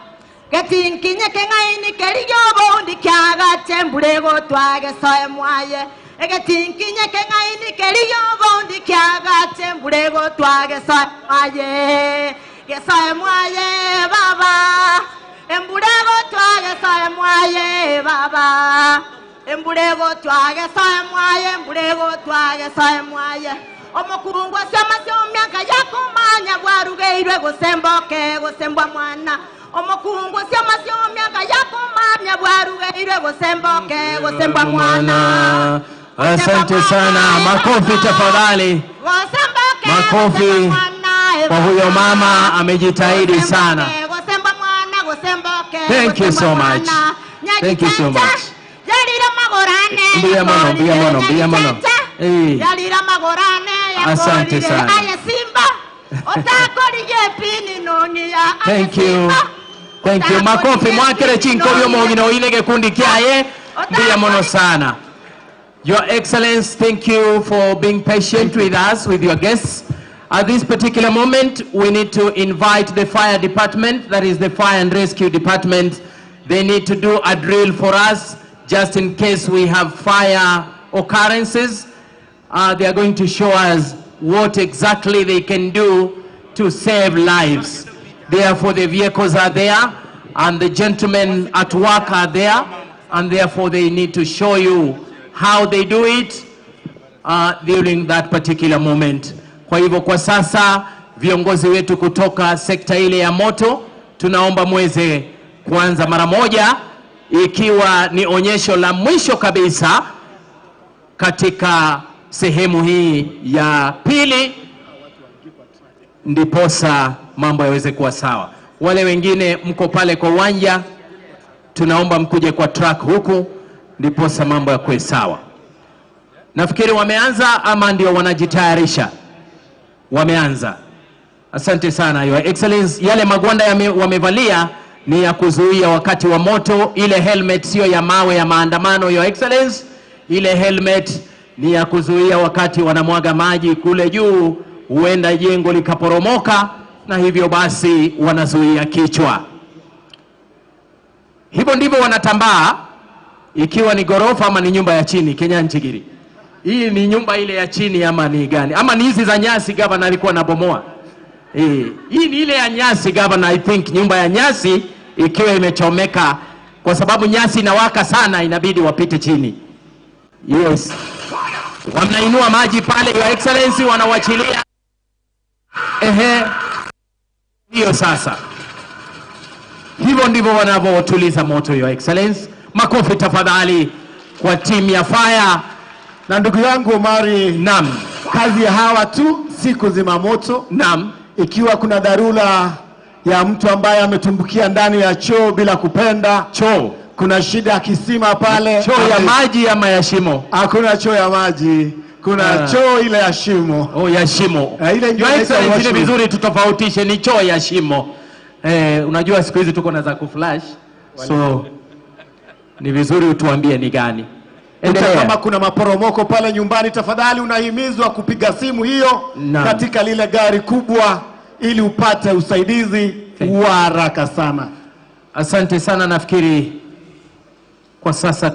Getinkinya Kengaini Keriyobo Ndikaga Chembulego Twage Soe Mwaye. Egetinkinya Kengaini Keriyobo Ndikaga Chembulego Twage Soe Mwaye. Gesoe Mwaye Baba. Embulego twage soe mwaye baba. Embulego twage soe mwaye, embulego twage soe mwaye. Omokurungwa sema sio miaka yakumanya bwarugeirwe gosemboke gosembwa mwana. Omokurungwa sema sio miaka yakumanya bwarugeirwe gosemboke gosembwa mwana. Asante sana. Makofi tafadhali. Makofi kwa huyo mama, amejitahidi sana. Thank you so much. Thank you so much. Mbiya mono, mbiya mono. Hey. Asante sana. Thank you. Thank you. Makofi mwakere chinkovyo mogino ile kikundi kyaye. Mbiya mono sana. Your Excellency, thank you for being patient with us, with your guests. At this particular moment, we need to invite the fire department, that is the fire and rescue department. They need to do a drill for us, just in case we have fire occurrences. They are going to show us what exactly they can do to save lives. Therefore, the vehicles are there, and the gentlemen at work are there, and therefore they need to show you how they do it during that particular moment. Kwa hivyo kwa sasa viongozi wetu kutoka sekta ile ya moto tunaomba muweze kuanza mara moja, ikiwa ni onyesho la mwisho kabisa katika sehemu hii ya pili, ndiposa mambo yaweze kuwa sawa. Wale wengine mko pale kwa uwanja, tunaomba mkuje kwa track huku, ndiposa mambo yakuwe sawa. Nafikiri wameanza ama ndio wanajitayarisha? Wameanza. Asante sana Your Excellency. Yale magwanda wamevalia ni ya kuzuia wakati wa moto. Ile helmet sio ya mawe ya maandamano, Your Excellency. Ile helmet ni ya kuzuia wakati wanamwaga maji kule juu, huenda jengo likaporomoka, na hivyo basi wanazuia kichwa. Hivyo ndivyo wanatambaa, ikiwa ni gorofa ama ni nyumba ya chini. Kenya Nchigiri, hii ni nyumba ile ya chini ama ni gani? Ama ni hizi za nyasi gavana alikuwa anabomoa? Hii ni ile ya nyasi gavana, I think nyumba ya nyasi ikiwa imechomeka, kwa sababu nyasi inawaka sana, inabidi wapite chini. Yes. Wanainua maji pale, Your Excellency, wanawachilia. Ehe. Hiyo sasa. Hivyo ndivyo wanavyotuliza moto, Your Excellency. Makofi tafadhali kwa timu ya fire. Na ndugu yangu Omari, naam, kazi ya hawa tu si kuzima moto. Naam. Ikiwa kuna dharura ya mtu ambaye ametumbukia ndani ya choo bila kupenda, choo, kuna shida ya kisima pale, choo ya maji ama ya shimo? Hakuna choo ya maji, kuna choo ile ya shimo. Oh, ya shimo. Ile ndio ni vizuri tutofautishe, ni choo ya shimo. Unajua siku hizi tuko na za kuflash, so ni vizuri utuambie ni gani. Kama kuna maporomoko pale nyumbani, tafadhali unahimizwa kupiga simu hiyo katika lile gari kubwa ili upate usaidizi wa haraka sana. Asante sana. Nafikiri kwa sasa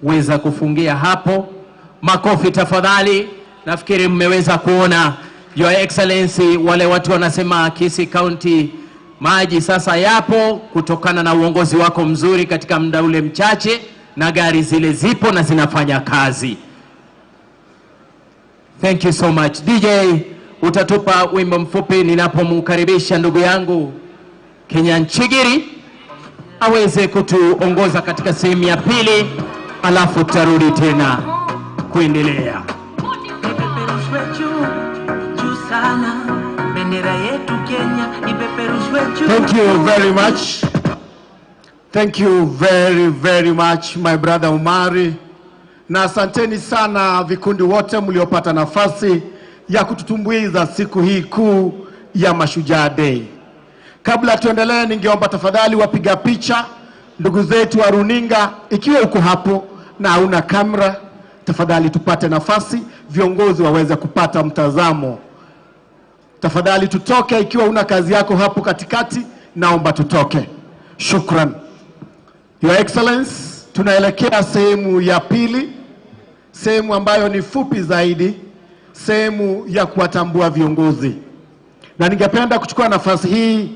Weza kufungia hapo. Makofi tafadhali. Nafikiri mmeweza kuona, Your Excellency, wale watu wanasema Kisii County maji sasa yapo kutokana na uongozi wako mzuri katika muda ule mchache, na gari zile zipo na zinafanya kazi. Thank you so much. DJ, utatupa wimbo mfupi ninapomkaribisha ndugu yangu Kenyan Chigiri aweze kutuongoza katika sehemu ya pili, alafu tutarudi tena kuendelea. Ipeperushwe juu, juu sana, bendera yetu Kenya ipeperushwe juu. Thank you very much. Thank you very, very much, my brother Umari. Na asanteni sana vikundi wote mliopata nafasi ya kututumbuiza siku hii kuu ya Mashujaa Day. Kabla tuendelee, ningeomba tafadhali wapiga picha, ndugu zetu wa runinga, ikiwa uko hapo na hauna kamera, tafadhali tupate nafasi, viongozi waweze kupata mtazamo. Tafadhali tutoke, ikiwa una kazi yako hapo katikati, naomba tutoke. Shukran. Your Excellence, tunaelekea sehemu ya pili, sehemu ambayo ni fupi zaidi, sehemu ya kuwatambua viongozi. Na ningependa kuchukua nafasi hii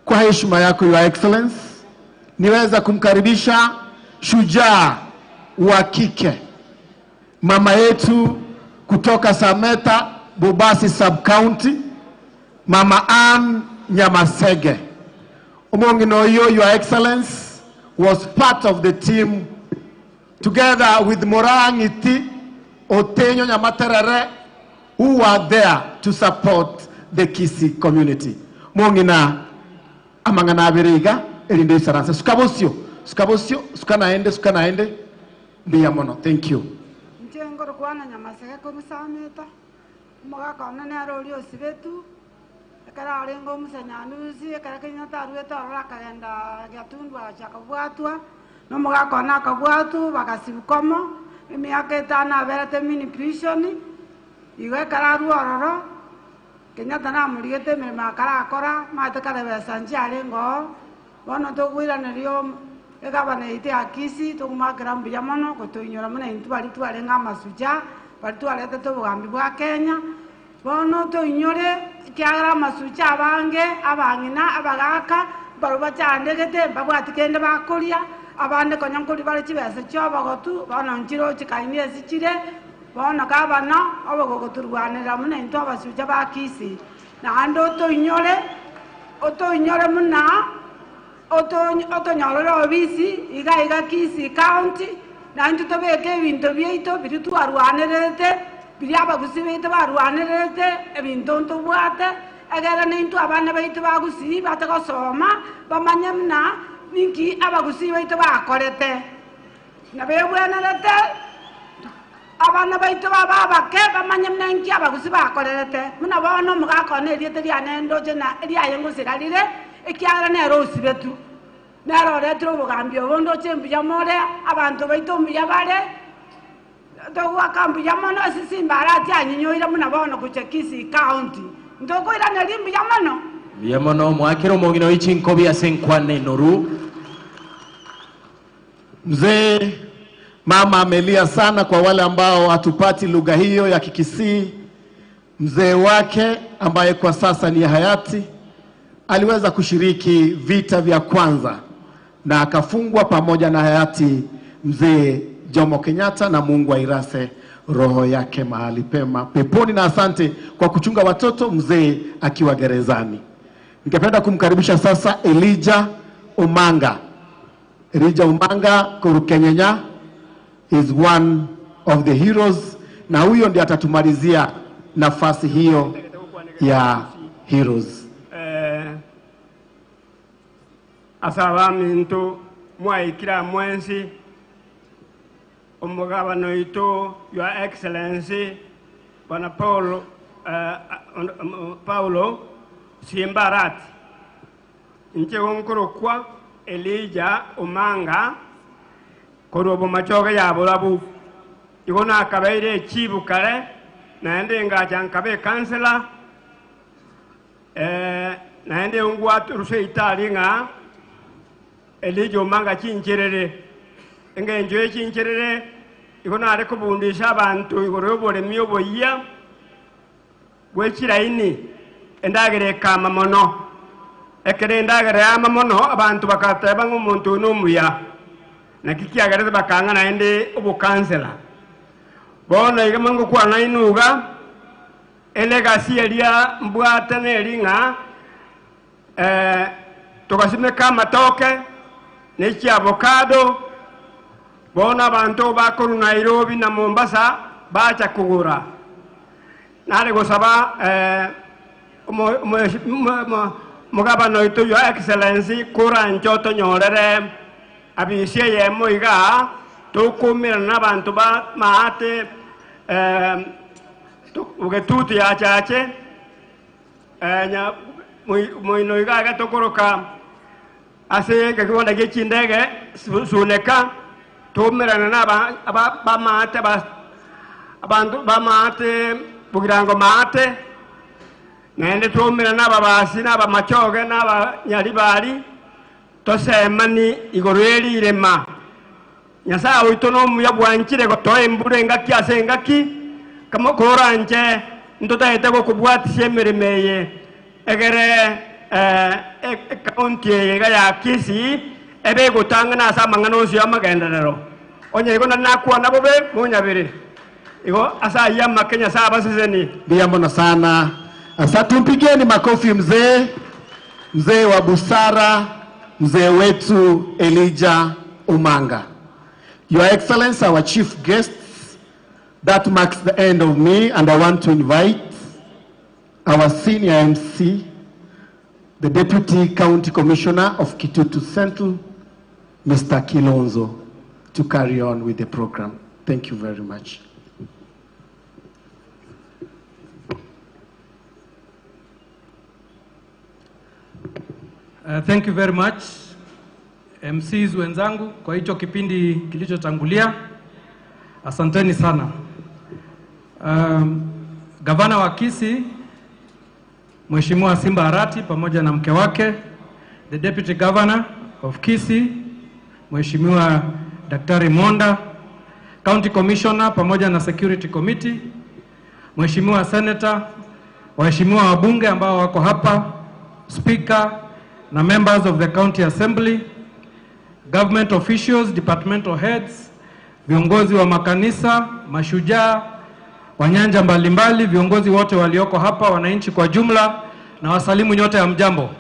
kwa heshima yako Your Excellence, niweza kumkaribisha shujaa wa kike, mama yetu kutoka Sameta, Bobasi Sub-County, Mama Ann Nyamasege. Omonginoyo, Your Excellence, was part of the team together with Morangiti Otenyo Nyamaterere, who were there to support the Kisii community. Mongina amangana abiriga erinde saransa sukabosio sukabosio sukanaende sukanaende biyamono. Thank you. Njengoro kwana Nyamasege komusameta mugakona nero osibetu ekara arengo musenyanuzi ekara Kenyatta arwete arora akagenda Gatundu achakabwatwa no mugakona akabwatu bakasibukomo emiaka etano aberete mini prison igo ekara arwa ororo Kenyatta namurigete emirimo akarakora mate kare besa nchiarengo bono tokoiranerio egabana yaito ya Kisii tokomakera mbuya mono gotoinyora muna intwe bari twarenge amasuja bari twaretete obogambi bwa Kenya bono toinyore kiagera amasuja abange abang'ina abagaka baro bachandegete mbabwati kende bakoria abande konya nkori bare chibesa chiobogotu bono nchiro chikaini ase chire bono gabana obogogoturwanera muna intwe abasuja ba Kisii naende otoinyore muna otonyorore obisi iga iga Kisii County naintwe tobeke ebinto biaito biri twarwanerete biri abagusi baito barwanerete ebinto ntobwate egere naintwe abana baito bagusii batagosoma bamanye muna ninki abagusi baito bakorete nabebwenerete abana baito babake bamanye muna ninki abagusi bakorete muna bono omogakona eriete riane ndoche na eriaye ngosirarire ekiagera nero osibetu nero oretire obogambi obo ndoche mbuya more abanto baito mbuya bare togwaka mbuya mono ase Simba atianyinyoire muna bono gocha Kisii County ntokoiraneria mbuya mono. Mbuya mono mwakire omong'ina oichinkobi ase nkwane noru. Mzee mama amelia sana kwa wale ambao hatupati lugha hiyo ya Kikisii. Mzee wake ambaye kwa sasa ni hayati aliweza kushiriki vita vya kwanza na akafungwa pamoja na hayati mzee Jomo Kenyatta, na Mungu airase roho yake mahali pema peponi, na asante kwa kuchunga watoto mzee akiwa gerezani. Ningependa kumkaribisha sasa Elijah Omanga. Elijah Omanga Korukenyenya is one of the heroes, na huyo ndiye atatumalizia nafasi hiyo ya heroes. Asaba mintu mwaikira mwensi omugabano ito Your Excellency Bwana Paulo Paulo Simbarati nche nkorokwa Elijah Omanga korwa bomachoge ya borabu igo nakabeire chibu kare naende ngacha nkabe kansela naende ngwatu ruse itali nga Elijah Omanga chincherere Engenjo echincherere igo nare kubundisha abantu igoro y'oboremi oboyia bw'echiraini endagere kama mono ekere endagere ama mono abantu bakateba ng'omuntu n'omuya naki kiagerete bakanga naende obokansela bono iga mangokwana inuga elegasi eria mbwate neri ng'a tugasimeka amatoke n'echi avocado bono abantu bakoru Nairobi na Mombasa bacha kugura nare gosaba mugabano oito Your Excellency kura nchoto nyorere abisie yemo iga tukumira n'abantu ba maate ugetutu ya chache nya moino iga gatokoroka ase gakiwanda gechindege suneka tumirana n'aba ba maate ba abantu ba maate bugirango maate naende tumirana n'ababasi n'abamachoge n'abanyaribari tosemani igoro erirema Nyasaye oito n'omuya bwanchire gotoa embura engaki ase engaki kamokora nche ntotaete gokobwatisia emeremo eye egere ekaunti eye iga ya Kisii ebe egotang'ana ase amang'ana onsi ya amagenderero onye igo nakwana bobe monyabere igo ase ayia amake Nyasaye abaseseni. Ndiyo sana. Sasa tumpigeni makofi mzee, mzee wa busara, mzee wetu Elijah Umanga. Your Excellency, our chief guests, that marks the end of me, and I want to invite our senior MC, the Deputy County Commissioner of Kitutu Central, Mr. Kilonzo, to carry on with the program. Thank you very much. Thank you very much MCs wenzangu kwa hicho kipindi kilichotangulia. Asanteni sana. Gavana wa Kisii Mheshimiwa Simba Arati pamoja na mke wake, the Deputy Governor of Kisii Mheshimiwa Daktari Monda, County Commissioner pamoja na Security Committee, Mheshimiwa Senator, waheshimiwa wabunge ambao wako hapa, Speaker na members of the County Assembly, government officials, departmental heads, viongozi wa makanisa, mashujaa wa nyanja mbalimbali, viongozi wote walioko hapa, wananchi kwa jumla, na wasalimu nyote ya mjambo.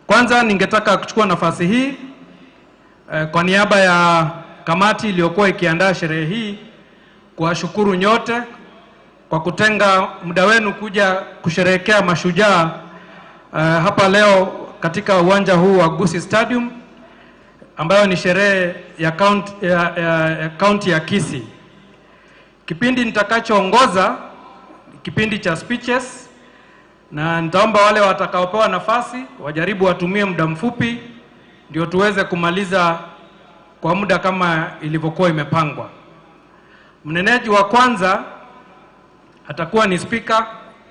Kwanza ningetaka kuchukua nafasi hii kwa niaba ya kamati iliyokuwa ikiandaa sherehe hii kuwashukuru nyote kwa kutenga muda wenu kuja kusherehekea mashujaa hapa leo katika uwanja huu wa Gusii Stadium, ambayo ni sherehe ya county ya Kisii. Kipindi nitakachoongoza kipindi cha speeches, na nitaomba wale watakaopewa nafasi wajaribu watumie muda mfupi ndio tuweze kumaliza kwa muda kama ilivyokuwa imepangwa. Mneneji wa kwanza atakuwa ni speaker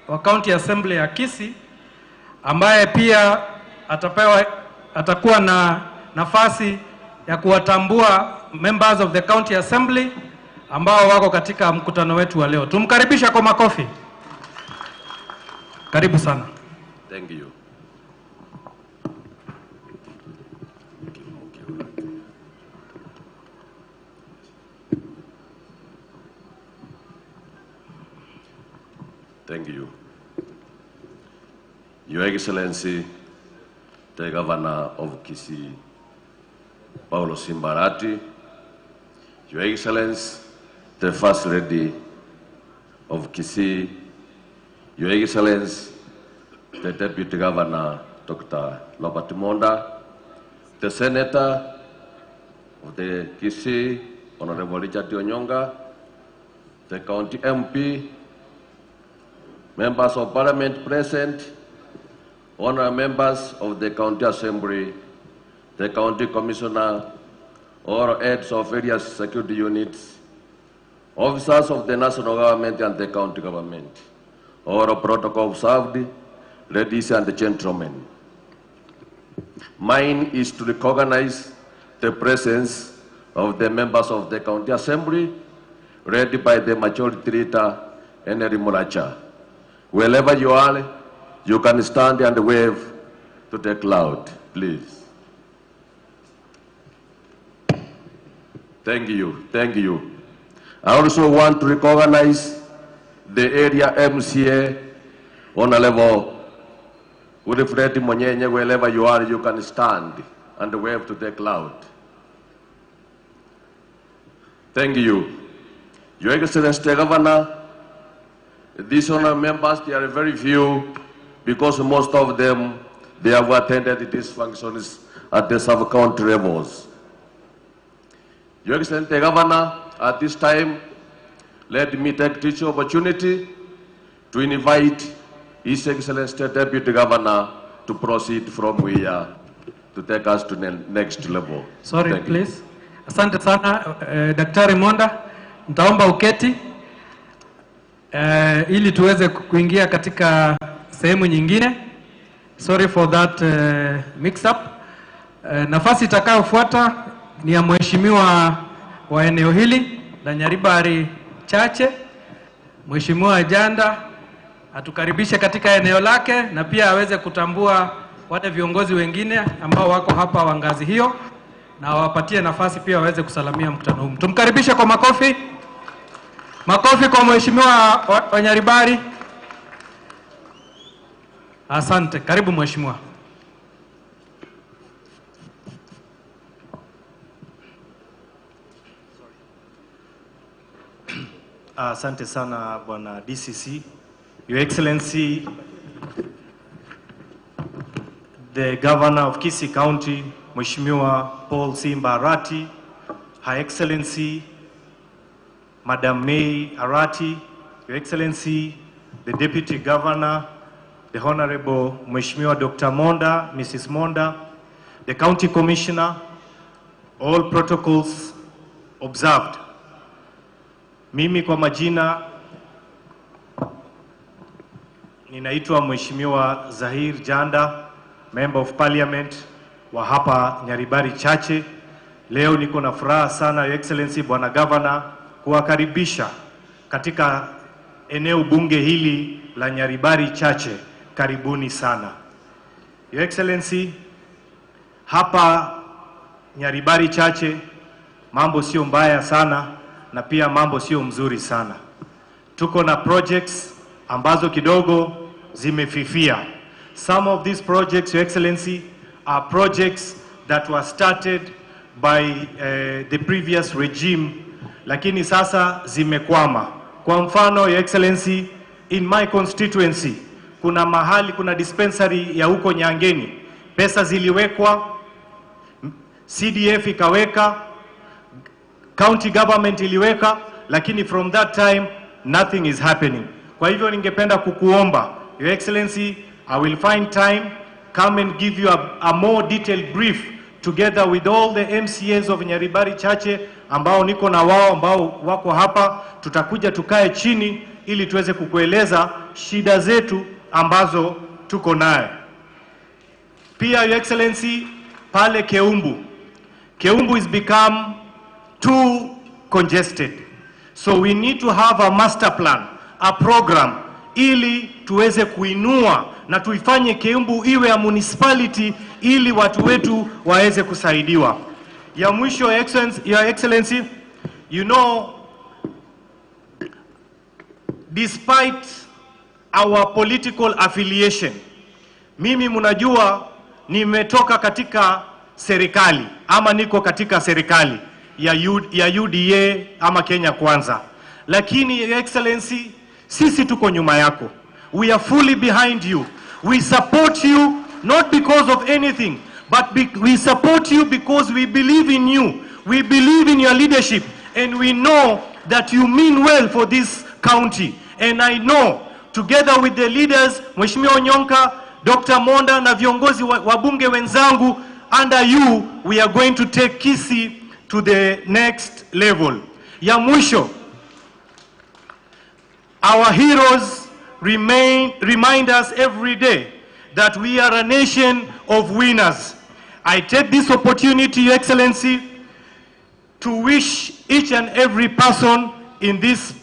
wa County Assembly ya Kisii, ambaye pia atakuwa na nafasi ya kuwatambua members of the County Assembly ambao wako katika mkutano wetu wa leo. Tumkaribisha kwa makofi. Karibu sana. Thank you. Thank you. Your Excellency, the Governor of Kisii, Paulo Simba Arati, Your Excellency, the First Lady of Kisii, Your Excellency, the Deputy Governor, Dr. Robert Monda, the Senator of the Kisii, Honorable Richard Onyonga, the County MP, members of Parliament present, honorable members of the County Assembly, the County Commissioner, all heads of various security units, officers of the national government and the county government, all protocol observed, ladies and gentlemen. Mine is to recognize the presence of the members of the County Assembly, read by the Majority Leader, Henry Muracha. Wherever you are, you can stand and wave to the cloud, please. Thank you, thank you. I also want to recognize the area MCA on a level. Wilfred Monyenye, wherever you are, you can stand and wave to the cloud. Thank you. Your Excellency, the Governor, these honorable members, they are very few because most of them, they have attended these functions at the sub-county levels. Your Excellency, the Governor, at this time, let me take this opportunity to invite His Excellency the Deputy Governor to proceed from here to take us to the next level. Sorry, Thank you. Please. Asante sana Daktari Monda, nitaomba uketi ili tuweze kuingia katika sehemu nyingine. Sorry for that mix up. Nafasi itakayofuata ni ya mheshimiwa wa eneo hili la Nyaribari Chache, Mheshimiwa Janda, atukaribishe katika eneo lake na pia aweze kutambua wale viongozi wengine ambao wako hapa wa ngazi hiyo na wapatie nafasi pia waweze kusalamia mkutano huu. Tumkaribishe kwa makofi. Makofi kwa mheshimiwa wa Nyaribari. Asante. Karibu mheshimiwa. Asante sana Bwana DCC. Your Excellency, the Governor of Kisii County, Mheshimiwa Paul Simba Arati, Her Excellency, Madam May Arati, Your Excellency, the Deputy Governor, the Honorable Mheshimiwa Dr. Monda, Mrs. Monda, the County Commissioner, all protocols observed. Mimi kwa majina ninaitwa Mheshimiwa Zahir Janda, Member of Parliament wa hapa Nyaribari Chache. Leo niko na furaha sana, Your Excellency Bwana Governor, kuwakaribisha katika eneo bunge hili la Nyaribari Chache. Karibuni sana. Your Excellency, hapa Nyaribari Chache mambo sio mbaya sana na pia mambo sio mzuri sana. Tuko na projects ambazo kidogo zimefifia. Some of these projects, Your Excellency, are projects that were started by the previous regime, lakini sasa zimekwama. Kwa mfano, Your Excellency, in my constituency, kuna mahali, kuna dispensary ya huko Nyangeni. Pesa ziliwekwa, CDF ikaweka, county government iliweka, lakini from that time nothing is happening. Kwa hivyo ningependa kukuomba, Your Excellency, I will find time, come and give you a more detailed brief together with all the MCAs of Nyaribari Chache ambao niko na wao ambao wako hapa. Tutakuja tukae chini ili tuweze kukueleza shida zetu ambazo tuko naye. Pia Your Excellency, pale Keumbu. Keumbu is become too congested. So we need to have a master plan, a program, ili tuweze kuinua na tuifanye Keumbu iwe ya municipality ili watu wetu waweze kusaidiwa. Ya mwisho, Your Excellency, you know, despite our political affiliation, mimi mnajua nimetoka katika serikali ama niko katika serikali ya UDA ama Kenya Kwanza. Lakini Your Excellency, sisi tuko nyuma yako. We are fully behind you. We support you not because of anything, but we support you because we believe in you. We believe in your leadership, and we know that you mean well for this county. And I know, together with the leaders, Mheshimiwa Onyonka, Dr. Monda na viongozi wabunge wenzangu, under you, we are going to take Kisii to the next level. Ya mwisho, our heroes remind us every day that we are a nation of winners. I take this opportunity, Your Excellency, to wish each and every person in this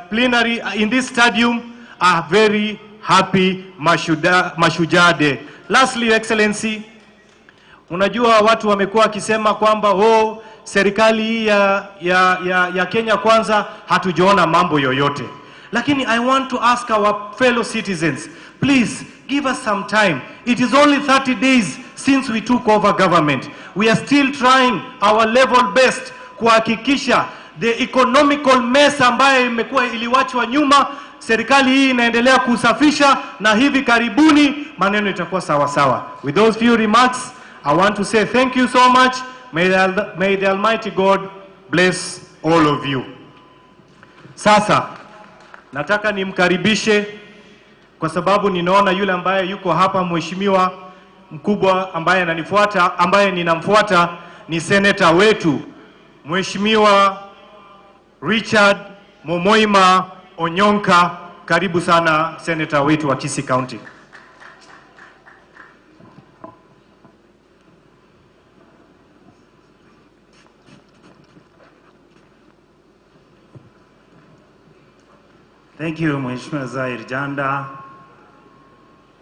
plenary, in this stadium, a very happy Mashujaa Day. Lastly, Your Excellency, unajua watu wamekuwa wakisema kwamba oh, serikali hii ya Kenya Kwanza hatujaona mambo yoyote. Lakini I want to ask our fellow citizens, please give us some time. It is only 30 days since we took over government. We are still trying our level best kuhakikisha the economical mess ambayo imekuwa iliwachwa nyuma, serikali hii inaendelea kusafisha, na hivi karibuni maneno itakuwa sawa sawa. With those few remarks, I want to say thank you so much. May the Almighty God bless all of you. Sasa nataka nimkaribishe, kwa sababu ninaona yule ambaye yuko hapa, mheshimiwa mkubwa ambaye ananifuata, ambaye ninamfuata ni senator wetu Mheshimiwa Richard Momoima Onyonka. Karibu sana senator wetu wa Kisii County. Thank you, Mheshimiwa Zair Janda.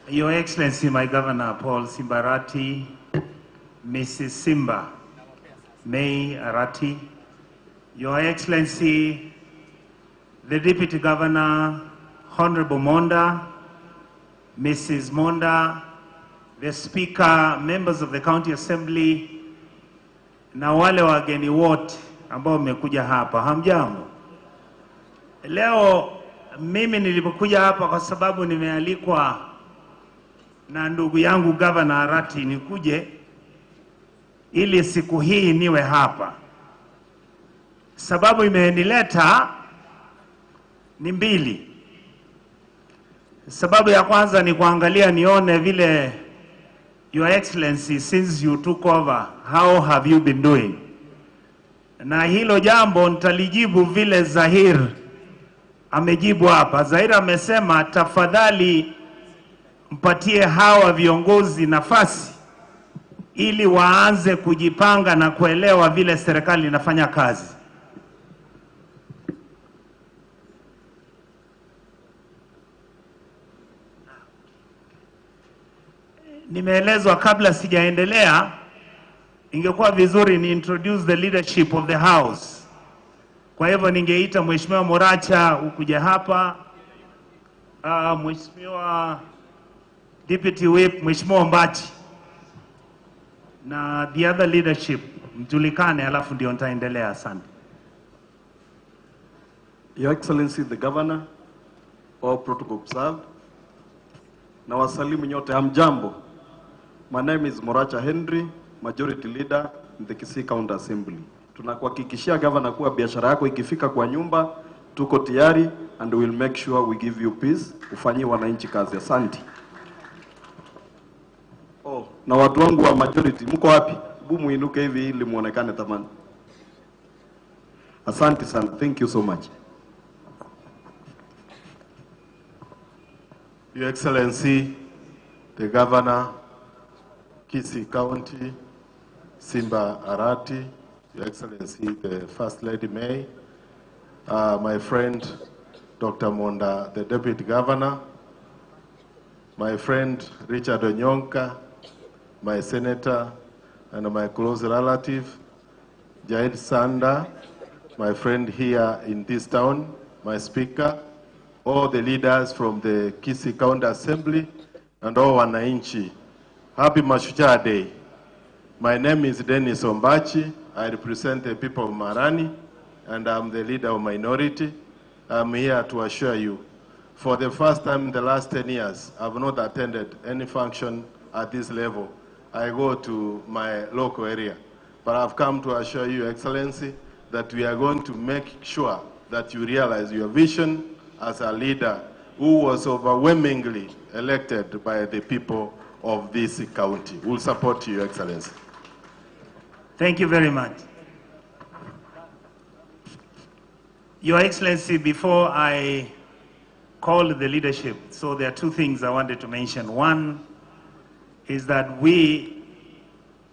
Your Excellency, my Governor Paul Simba Arati, Mrs. Simba May Arati, Your Excellency, the Deputy Governor, Honorable Monda, Mrs. Monda, the Speaker, members of the County Assembly, na wale wageni wote ambao mmekuja hapa, hamjambo. Leo mimi nilipokuja hapa kwa sababu nimealikwa na ndugu yangu Governor Arati nikuje ili siku hii niwe hapa. Sababu imenileta ni mbili. Sababu ya kwanza ni kuangalia nione vile Your Excellency, since you took over, how have you been doing? Na hilo jambo nitalijibu vile Zahir amejibu hapa. Zahir amesema tafadhali mpatie hawa viongozi nafasi ili waanze kujipanga na kuelewa vile serikali inafanya kazi. Nimeelezwa kabla sijaendelea, ingekuwa vizuri ni introduce the leadership of the house. Kwa hivyo ningeita Mheshimiwa Moracha ukuja hapa, Mheshimiwa Deputy Whip, Mheshimiwa Mbachi, na the other leadership mjulikane, alafu ndio nitaendelea. Asante. Your Excellency the Governor, all protocol observed. Na wasalimu nyote, hamjambo. My name is Moracha Henry, Majority Leader in the Kisii County Assembly. Tunakuhakikishia Governor kuwa biashara yako ikifika kwa nyumba, tuko tayari and we will make sure we give you peace. Ufanyie wananchi kazi. Asante. Oh, na watu wangu wa majority, mko wapi? Hebu muinuke hivi ili muonekane thamani. Asante sana. Thank you so much. Your Excellency, the Governor, Kisii County, Simba Arati, Your Excellency, the First Lady May, my friend, Dr. Monda, the Deputy Governor, my friend, Richard Onyonka, my senator, and my close relative, Jaid Sanda, my friend here in this town, my speaker, all the leaders from the Kisii County Assembly, and all wananchi. Happy Mashujaa Day. My name is Dennis Ombachi. I represent the people of Marani, and I'm the leader of minority. I'm here to assure you, for the first time in the last 10 years, I've not attended any function at this level. I go to my local area. But I've come to assure you, Excellency, that we are going to make sure that you realize your vision as a leader who was overwhelmingly elected by the people of this county. We'll support you, Your Excellency. Thank you very much. Your Excellency, before I call the leadership, so there are two things I wanted to mention. One is that we,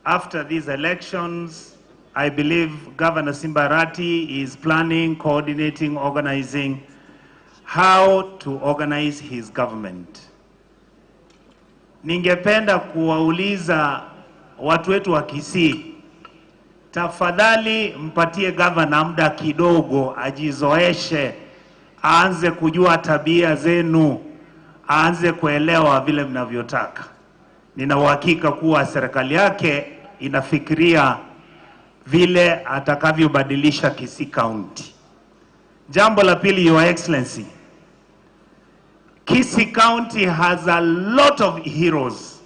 after these elections, I believe Governor Simba Arati is planning, coordinating, organizing how to organize his government. Ningependa kuwauliza watu wetu wa Kisii, tafadhali mpatie governor muda kidogo ajizoeshe, aanze kujua tabia zenu, aanze kuelewa vile mnavyotaka. Nina uhakika kuwa serikali yake inafikiria vile atakavyobadilisha Kisii County. Jambo la pili, Your Excellency, Kisii County has a lot of heroes.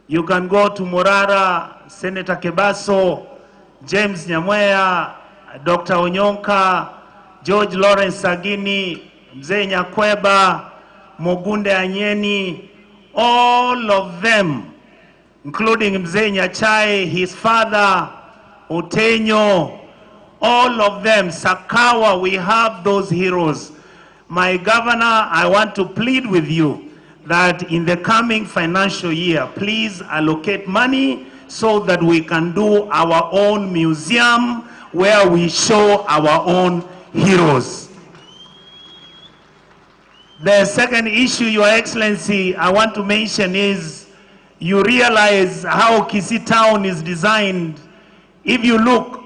You can go to Morara, Senator Kebaso, James Nyamweya, Dr. Onyonka, George Lawrence Sagini, Mzee Nyakweba, Mogunde Anyeni, all of them, including Mzee Nyachai, his father, Otenyo, all of them, Sakawa, we have those heroes. My governor, I want to plead with you that in the coming financial year, please allocate money so that we can do our own museum where we show our own heroes. The second issue, Your Excellency, I want to mention is you realize how Kisii Town is designed. If you look,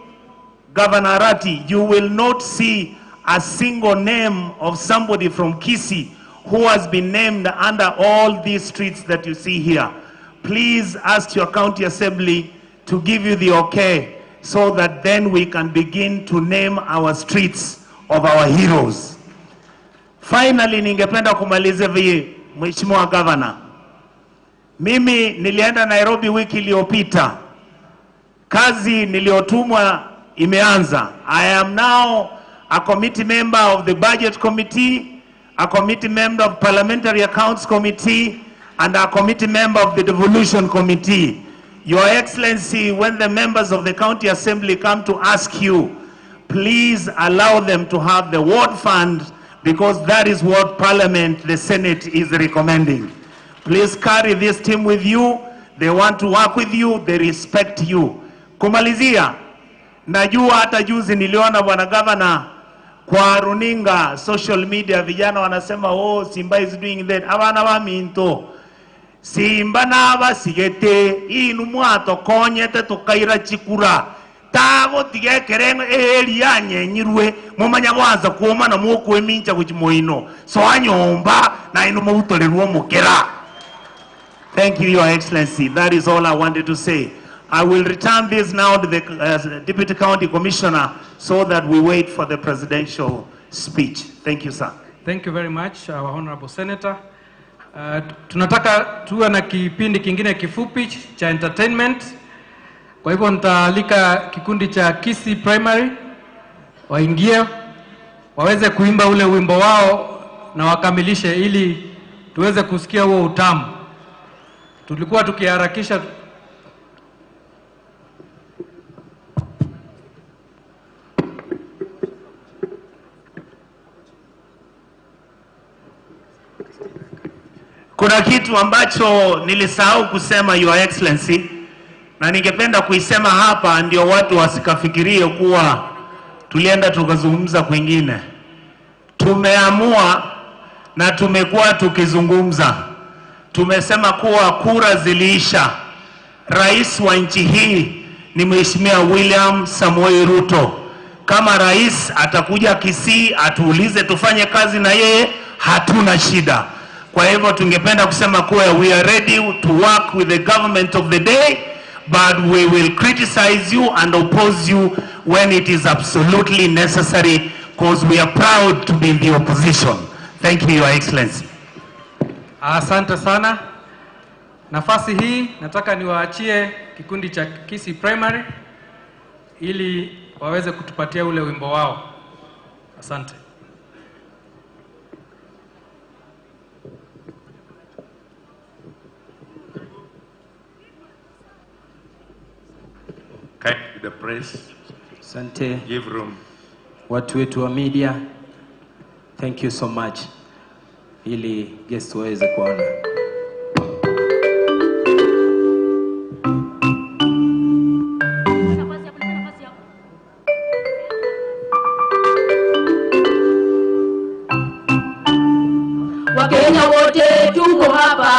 Governor Arati, you will not see a single name of somebody from Kisii who has been named under all these streets that you see here. Please ask your county assembly to give you the okay so that then we can begin to name our streets of our heroes. Finally, ningependa kumaliza hivi, Mheshimiwa Governor. Mimi nilienda Nairobi wiki iliyopita. Kazi niliyotumwa imeanza. I am now a committee member of the Budget Committee, a committee member of Parliamentary Accounts Committee, and a committee member of the Devolution Committee. Your Excellency, when the members of the County Assembly come to ask you, please allow them to have the ward fund, because that is what Parliament, the Senate, is recommending. Please carry this team with you. They want to work with you. They respect you. Kumalizia, najua hata juzi niliona bwana governor kwa runinga, social media, vijana wanasema, oh, Simba is doing that. Abana ba minto. Simba naba sigete, inu mwato konyete tukaira chikura. Tago tige kerengo eheri yanyenyirwe, mumanya gwanza kuoma na mwoku emincha kuchimoino. So anyomba na inu mautolerwo mukera. Thank you, Your Excellency. That is all I wanted to say. I will return this now to the Deputy County Commissioner so that we wait for the presidential speech. Thank you, sir. Thank you very much, our Honorable Senator. Tunataka tuwe na kipindi kingine kifupi cha entertainment. Kwa hivyo nitaalika kikundi cha Kisii Primary waingie waweze kuimba ule wimbo wao na wakamilishe ili tuweze kusikia huo utamu. Tulikuwa tukiharakisha. Kuna kitu ambacho nilisahau kusema, Your Excellency, na ningependa kuisema hapa ndio watu wasikafikirie kuwa tulienda tukazungumza kwingine. Tumeamua na tumekuwa tukizungumza. Tumesema kuwa kura ziliisha. Rais wa nchi hii ni Mheshimiwa William Samoei Ruto. Kama rais atakuja Kisii atuulize tufanye kazi na yeye, hatuna shida. Kwa hivyo tungependa kusema kuwa we are ready to work with the government of the day, but we will criticize you and oppose you when it is absolutely necessary, because we are proud to be in the opposition. Thank you, Your Excellency. Asante sana. Nafasi hii nataka niwaachie kikundi cha Kisii Primary ili waweze kutupatia ule wimbo wao. Asante. The press. Asante. Give room. Watu wetu wa media, thank you so much. Ili guest waweze kuona. Wakenya wote tuko hapa,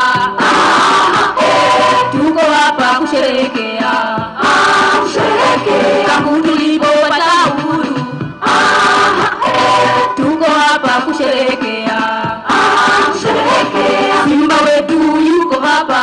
tuko hapa kusherehekea, tangu tulipopata uhuru, tuko hapa kusherehekea, Simba wetu yuko hapa.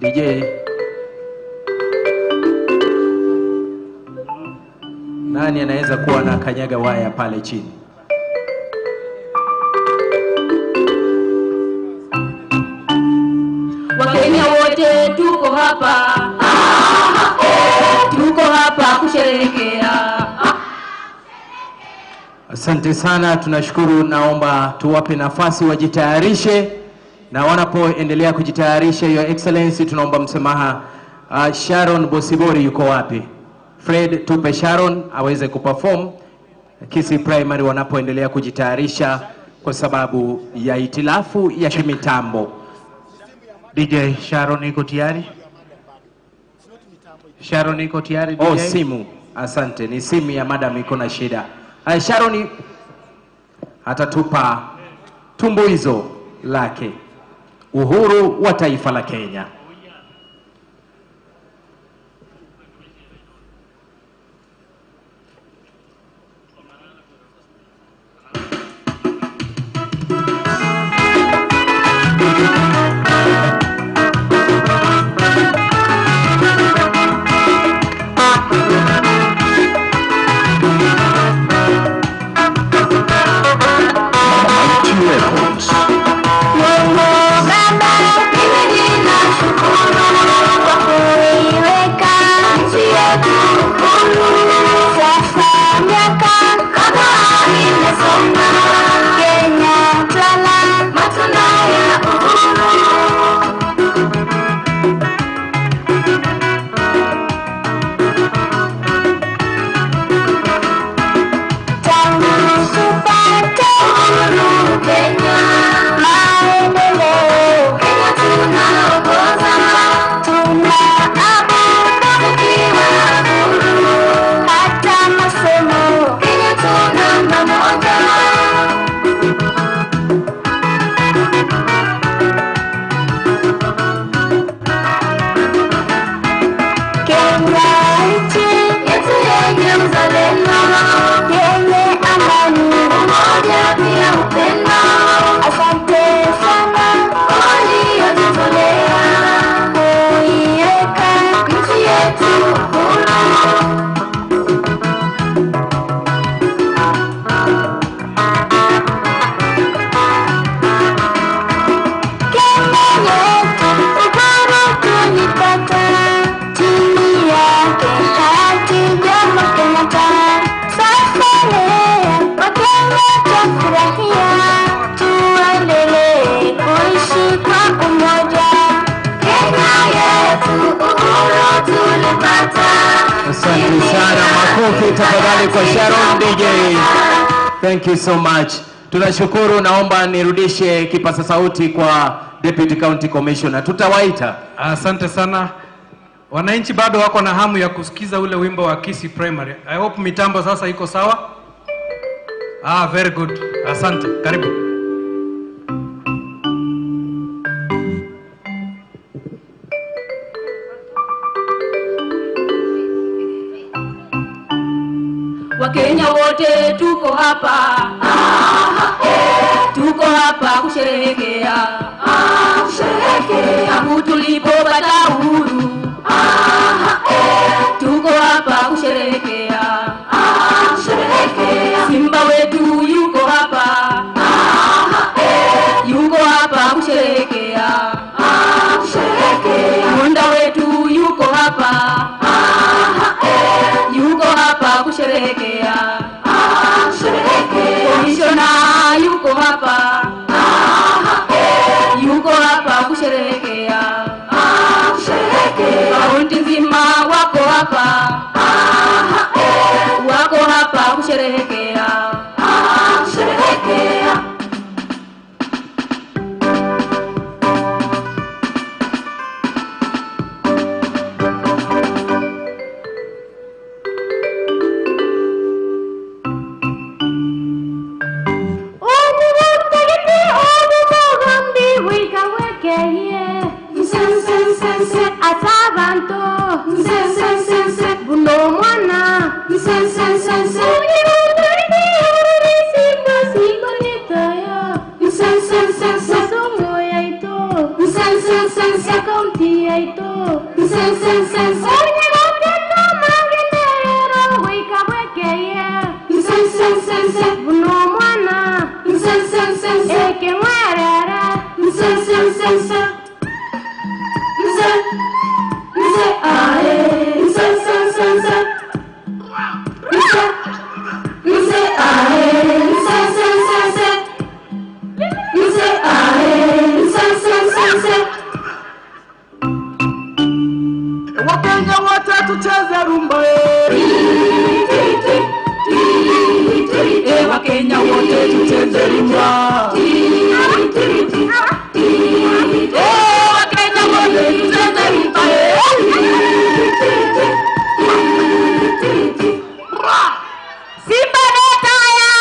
DJ, nani anaweza kuwa na kanyaga waya pale chini? Wakenya wote tuko hapa, tuko hapa kusherehekea. Asante sana, tunashukuru. Naomba tuwape nafasi wajitayarishe, na wanapoendelea kujitayarisha, Your Excellency, tunaomba msamaha. Sharon Bosibori yuko wapi? Fred, tupe Sharon aweze kuperform Kisii Primary wanapoendelea kujitayarisha kwa sababu ya itilafu ya kimitambo. DJ, Sharon iko tayari? Sharon iko tayari DJ? Oh, simu. Asante, ni simu ya madam iko na shida. Sharon atatupa tumbuizo lake, uhuru wa taifa la Kenya. Asante sana, makofi tafadhali kwa Sharon DJ. Thank you so much. Tunashukuru. Naomba nirudishe kipaza sauti kwa Deputy County Commissioner. Tutawaita. Asante sana. Wananchi bado wako na hamu ya kusikiza ule wimbo wa Kisii Primary. I hope mitambo sasa iko sawa. Ah, very good. Asante. Karibu. Wakenya wote tuko hapa, tuko hapa kusherehekea, tangu tulipopata uhuru, tuko hapa kusherehekea, Simba wetu yuko hapa, yuko hapa kusherehekea, Munda wetu yuko hapa, yuko hapa kusherehekea, Komishona yuko hapa. kaunti yaitu. Onye gote magenderero goika bwekeye. Buno mwana. Eke mwerere. Wakenya wote tucheze rumba. Wakenya wote tucheze rumba. Wakenya wote tucheze rumba. Simba Netaya!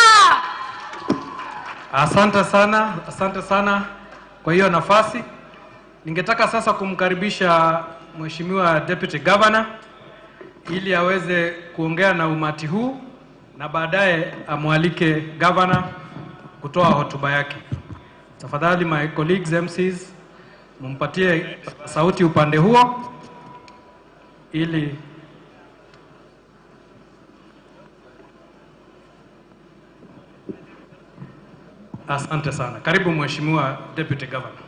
Asante sana kwa hiyo nafasi. Ningetaka sasa kumkaribisha Mheshimiwa Deputy Governor ili aweze kuongea na umati huu na baadaye amwalike Governor kutoa hotuba yake. Tafadhali my colleagues MCs, mumpatie sauti upande huo ili Asante sana. Karibu Mheshimiwa Deputy Governor.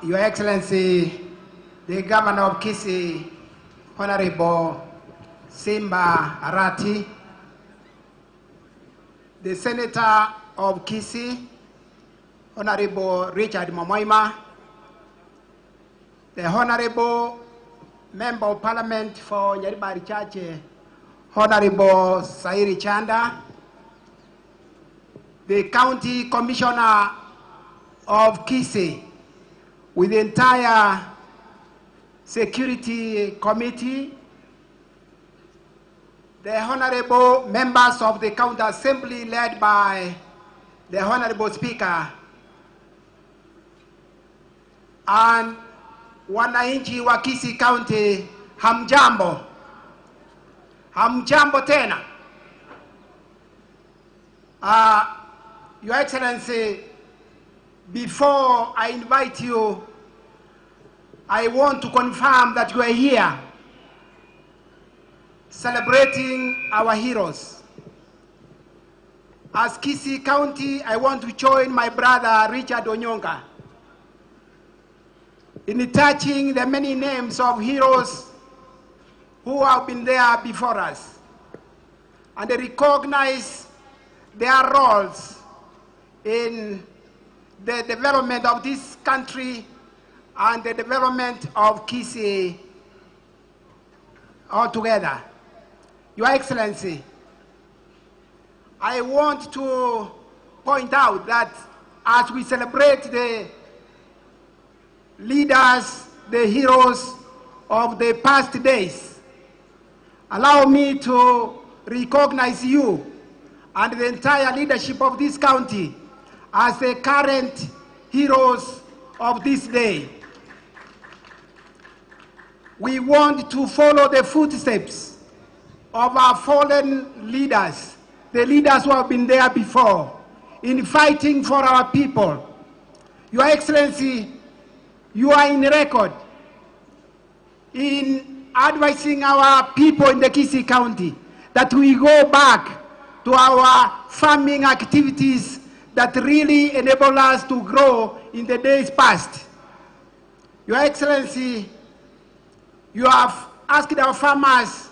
Your Excellency, the Governor of Kisii, Honorable Simba Arati, the Senator of Kisii, Honorable Richard Momoima, the Honorable Member of Parliament for Nyaribari Chache, Honorable Sairi Chanda, the County Commissioner of Kisii, with the entire Security Committee, the Honorable Members of the County Assembly led by the Honorable Speaker, and wananchi wa Kisii County, hamjambo. Hamjambo tena. Your Excellency, before I invite you, I want to confirm that you are here celebrating our heroes. As Kisii County, I want to join my brother Richard Onyonka in touching the many names of heroes who have been there before us and recognize their roles in the development of this country and the development of Kisii altogether. Your Excellency, I want to point out that as we celebrate the leaders, the heroes of the past days, allow me to recognize you and the entire leadership of this county as the current heroes of this day. We want to follow the footsteps of our fallen leaders, the leaders who have been there before, in fighting for our people. Your Excellency, you are in record in advising our people in the Kisii County that we go back to our farming activities that really enable us to grow in the days past. Your Excellency, you have asked our farmers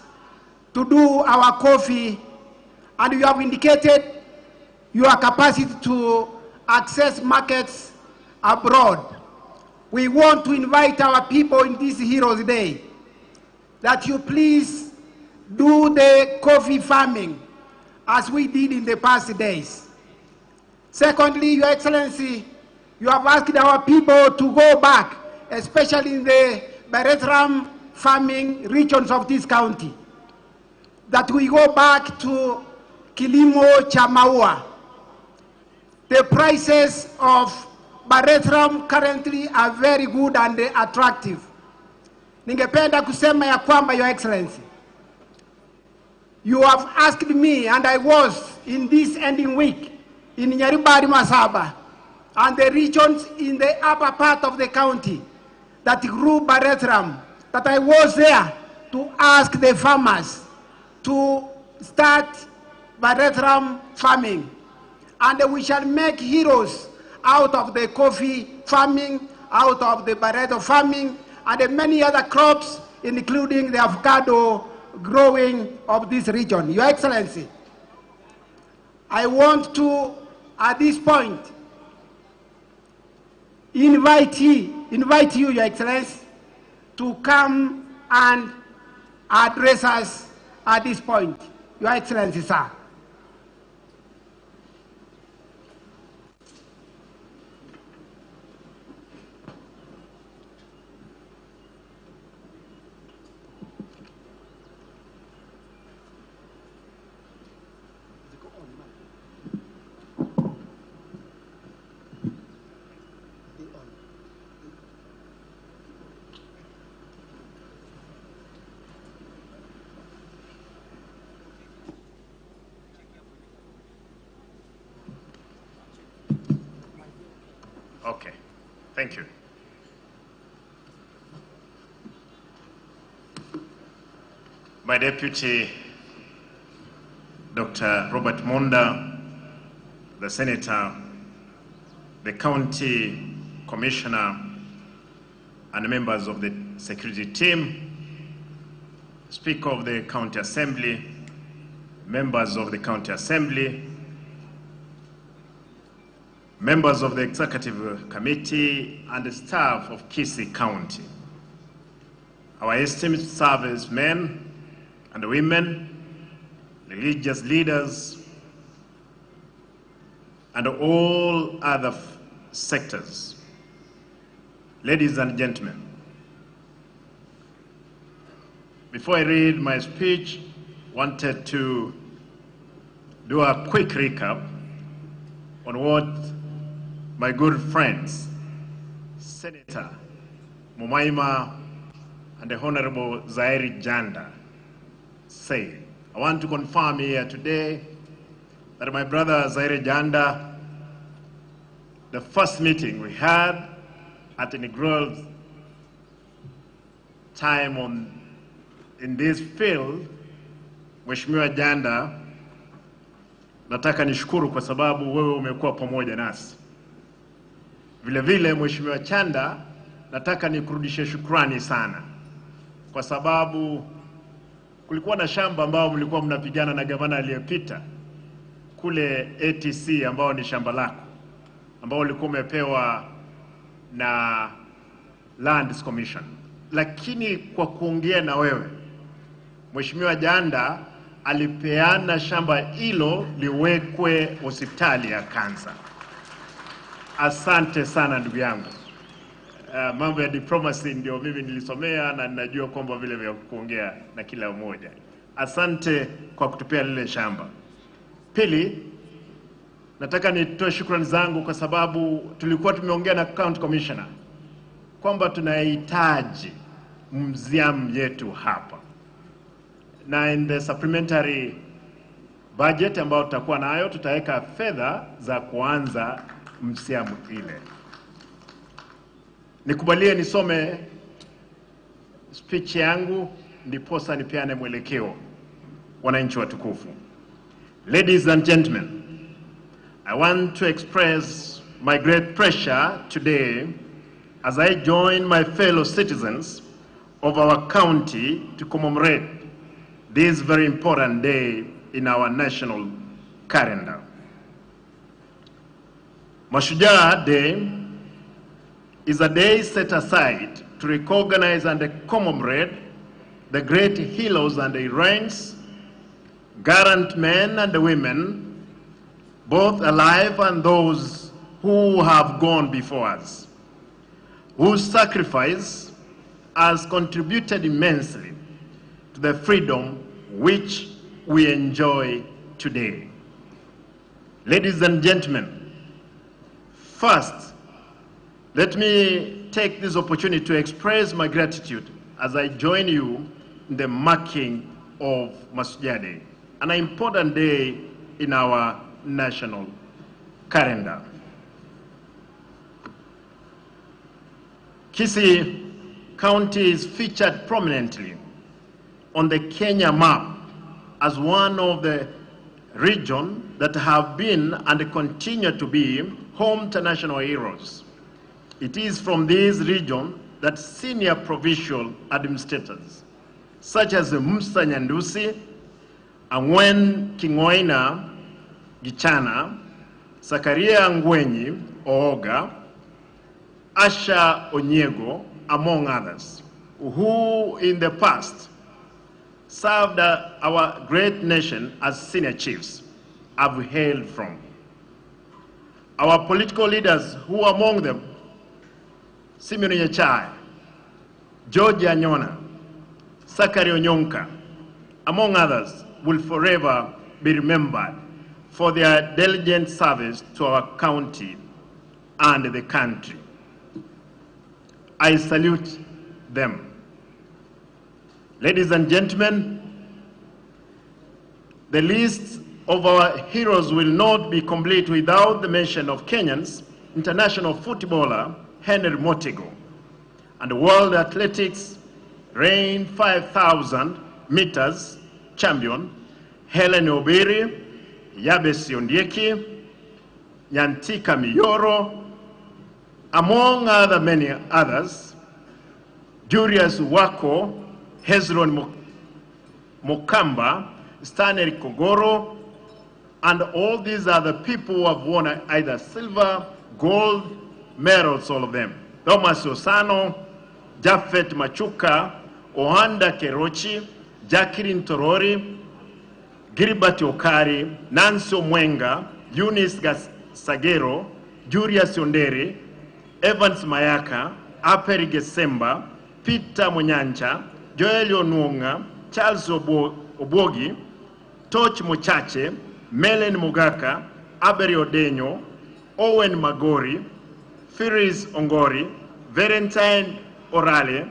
to do our coffee, and you have indicated your capacity to access markets abroad. We want to invite our people in this Heroes Day that you please do the coffee farming as we did in the past days. Secondly, Your Excellency, you have asked our people to go back, especially in the Beretram farming regions of this county, that we go back to Kilimo cha Maua. The prices of Beretram currently are very good and attractive. Ningependa kusema ya kwamba, Your Excellency, You have asked me, and I was in this ending week in Nyaribari Masaba and the regions in the upper part of the county that grew Baretram, that I was there to ask the farmers to start Baretram farming. And we shall make heroes out of the coffee farming, out of the Bareto farming, and the many other crops, including the avocado growing of this region. Your Excellency, I want to, at this point, invite you, Your Excellency, to come and address us at this point. Your Excellency, sir. Okay, thank you. My deputy, Dr. Robert Monda, the senator, the county commissioner, and members of the security team, Speaker of the County Assembly, members of the County Assembly, members of the Executive Committee, and the staff of Kisii County, our esteemed servicemen and women, religious leaders, and all other sectors. Ladies and gentlemen, before I read my speech, I wanted to do a quick recap on what my good friends, Senator Mumaima and the Honorable Zairi Janda, say. I want to confirm here today that my brother Zairi Janda, the first meeting we had at Negril time in this field, Mheshimiwa Janda, nataka nishukuru kwa sababu wewe umekuwa pamoja nasi. Vile vile Mheshimiwa Chanda, nataka nikurudishie shukrani sana kwa sababu kulikuwa na shamba ambao mlikuwa mnapigana na gavana aliyepita kule ATC, ambao ni shamba lako ambao ulikuwa umepewa na Lands Commission. Lakini kwa kuongea na wewe, Mheshimiwa Janda alipeana shamba hilo liwekwe hospitali ya kansa. Asante sana ndugu yangu. Mambo ya diplomacy ndio mimi nilisomea na ninajua kwamba vile vya kuongea na kila mmoja. Asante kwa kutupea lile shamba. Pili, nataka nitoe shukrani zangu kwa sababu tulikuwa tumeongea na County Commissioner kwamba tunahitaji museum yetu hapa. Na in the supplementary budget ambayo tutakuwa nayo, tutaweka fedha za kuanza museum ile. Nikubalie nisome speech yangu ndiposa nipeane mwelekeo wananchi watukufu. Ladies and gentlemen, I want to express my great pleasure today as I join my fellow citizens of our county to commemorate this very important day in our national calendar. Mashujaa Day is a day set aside to recognize and commemorate the great heroes and heroines, gallant men and women, both alive and those who have gone before us, whose sacrifice has contributed immensely to the freedom which we enjoy today. Ladies and gentlemen, first, let me take this opportunity to express my gratitude as I join you in the marking of Mashujaa Day. an important day in our national calendar. Kisii County is featured prominently on the Kenya map as one of the regions that have been and continue to be home to national heroes. It is from this region that senior provincial administrators, such as Musa Nyandusi, Angwen Kingoina Gichana, Sakaria Ngwenyi Ooga, Asha Onyego, among others, who in the past served our great nation as senior chiefs, have hailed from. Our political leaders, who among them, Simeon Nyachae, George Anyona, Sakari Onyonka, among others, will forever be remembered for their diligent service to our county and the country. I salute them. Ladies and gentlemen, the list of our heroes will not be complete without the mention of Kenyans, international footballer Henry Motego, and World Athletics reign 5,000 meters champion Helen Obiri, Yabes Ondieki, Nyantika Miyoro, among other many others, Julius Wako, Hezron Mokamba, Stanley Kogoro, and all these other people who have won either silver, gold, medals, all of them. Thomas Osano, Japhet Machuka, Ohanda Kerochi, Jacqueline Torori, Gilbert Okari, Nancy Omwenga, Eunice Sagero, Julius Onderi, Evans Mayaka, Aperi Gesemba, Peter Munyancha, Joel Onwonga, Charles Obogi, Toch Mochache, Melen Mugaka, Aberi Odenyo, Owen Magori, Firis Ongori, Valentine Orale,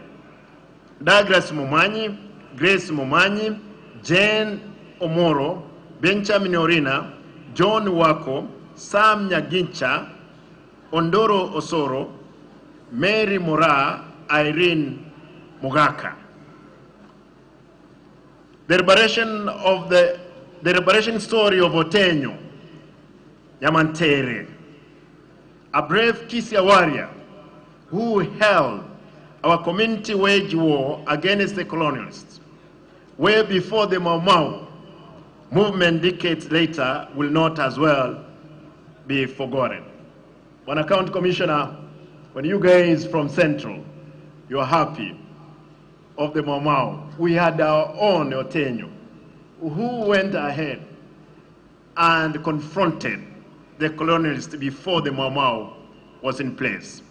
Douglas Mumanyi, Grace Mumanyi, Jane Omoro, Benjamin Orina, John Wako, Sam Nyagincha, Ondoro Osoro, Mary Mora, Irene Mugaka. The liberation story of Otenyo Nyamantere, a brave Kisii warrior who held our community wage war against the colonialists, way before the Mau Mau movement decades later, will not as well be forgotten. When a county commissioner, when you guys from Central, you are happy of the Mau Mau, we had our own Otenyo, who went ahead and confronted the colonialists before the Mau Mau was in place.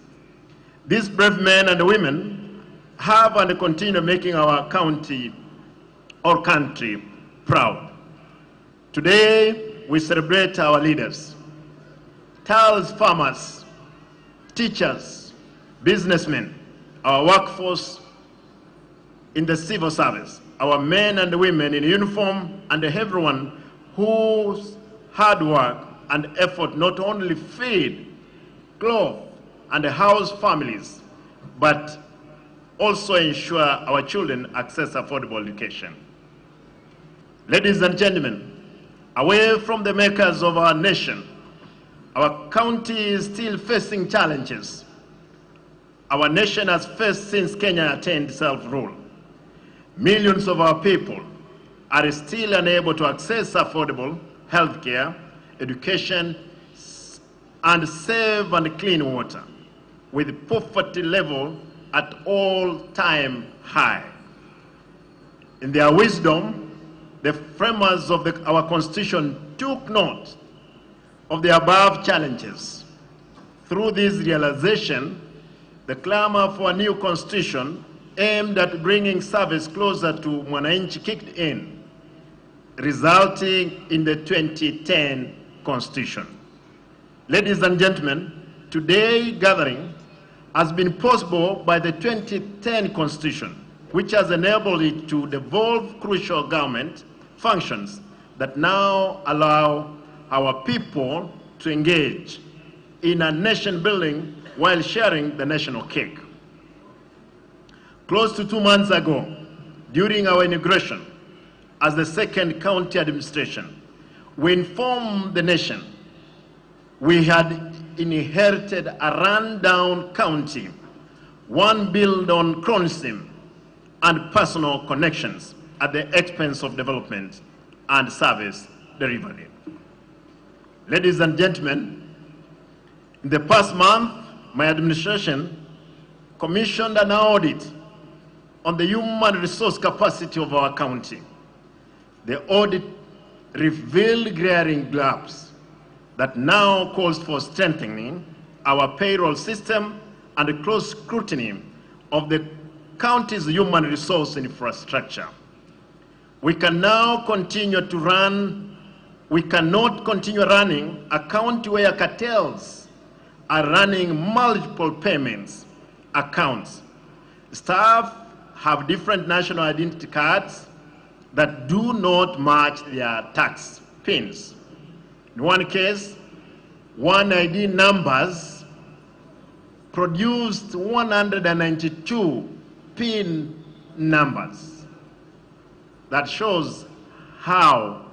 These brave men and women have and continue making our county or country proud. Today, we celebrate our leaders, tireless farmers, teachers, businessmen, our workforce in the civil service, our men and women in uniform, and everyone whose hard work and effort not only feed, clothe, and house families, but also ensure our children access affordable education. Ladies and gentlemen, away from the makers of our nation, our county is still facing challenges our nation has faced since Kenya attained self-rule. Millions of our people are still unable to access affordable healthcare, education, and safe and clean water, with poverty level at all-time high. In their wisdom, the framers of our Constitution took note of the above challenges. Through this realization, the clamor for a new constitution aimed at bringing service closer to Mwananchi kicked in, resulting in the 2010 Constitution. Ladies and gentlemen, today's gathering has been possible by the 2010 Constitution, which has enabled it to devolve crucial government functions that now allow our people to engage in a nation building while sharing the national cake. Close to 2 months ago, during our inauguration as the second county administration, we informed the nation we had inherited a rundown county, one built on cronyism and personal connections at the expense of development and service delivery. Ladies and gentlemen, in the past month, my administration commissioned an audit on the human resource capacity of our county. The audit revealed glaring gaps that now calls for strengthening our payroll system and close scrutiny of the county's human resource infrastructure. We can now continue to run, we cannot continue running a county where cartels are running multiple payments accounts. Staff have different national identity cards that do not match their tax pins. In one case, one ID numbers produced 192 PIN numbers. That shows how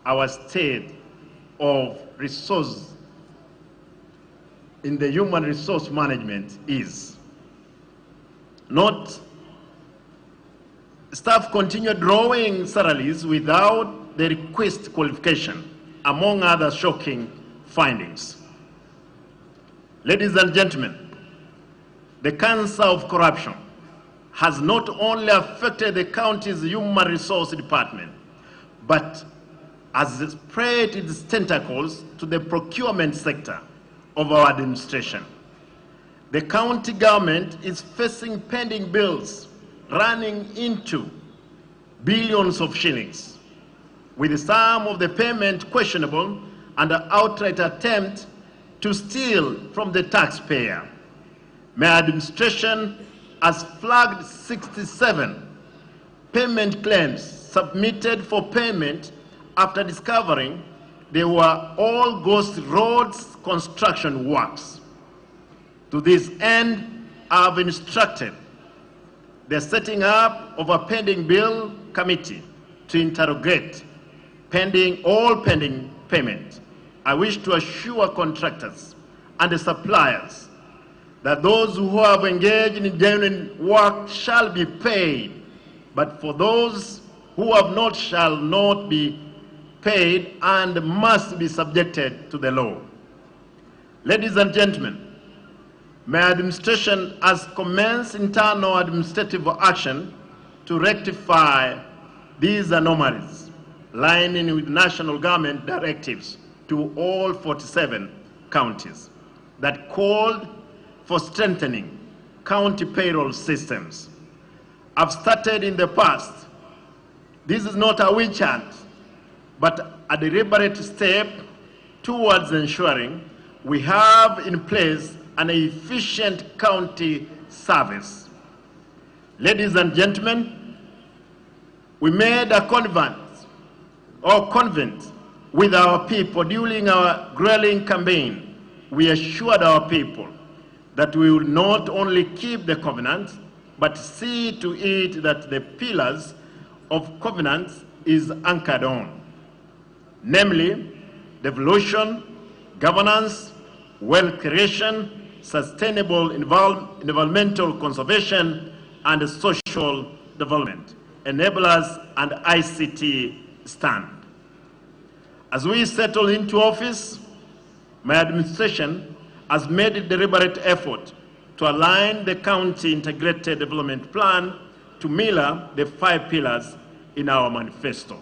our state of resource in the human resource management is. Not staff continue drawing salaries without the request qualification, among other shocking findings. Ladies and gentlemen, the cancer of corruption has not only affected the county's human resource department, but has spread its tentacles to the procurement sector of our administration. The county government is facing pending bills running into billions of shillings, with some of the payment questionable and an outright attempt to steal from the taxpayer. My administration has flagged 67 payment claims submitted for payment after discovering they were all ghost roads construction works. To this end, I have instructed the setting up of a pending bill committee to interrogate all pending payment. I wish to assure contractors and the suppliers that those who have engaged in genuine work shall be paid, but for those who have not shall not be paid and must be subjected to the law. Ladies and gentlemen, my administration has commenced internal administrative action to rectify these anomalies, aligning with national government directives to all 47 counties that called for strengthening county payroll systems. I've started in the past. This is not a witch hunt, but a deliberate step towards ensuring we have in place an efficient county service. Ladies and gentlemen, we made a covenant with our people during our grueling campaign. We assured our people that we will not only keep the covenant, but see to it that the pillars of covenant is anchored on, namely devolution, governance, wealth creation, sustainable environmental conservation, and social development, enablers and ICT stand. As we settle into office, my administration has made a deliberate effort to align the county integrated development plan to mirror the 5 pillars in our manifesto.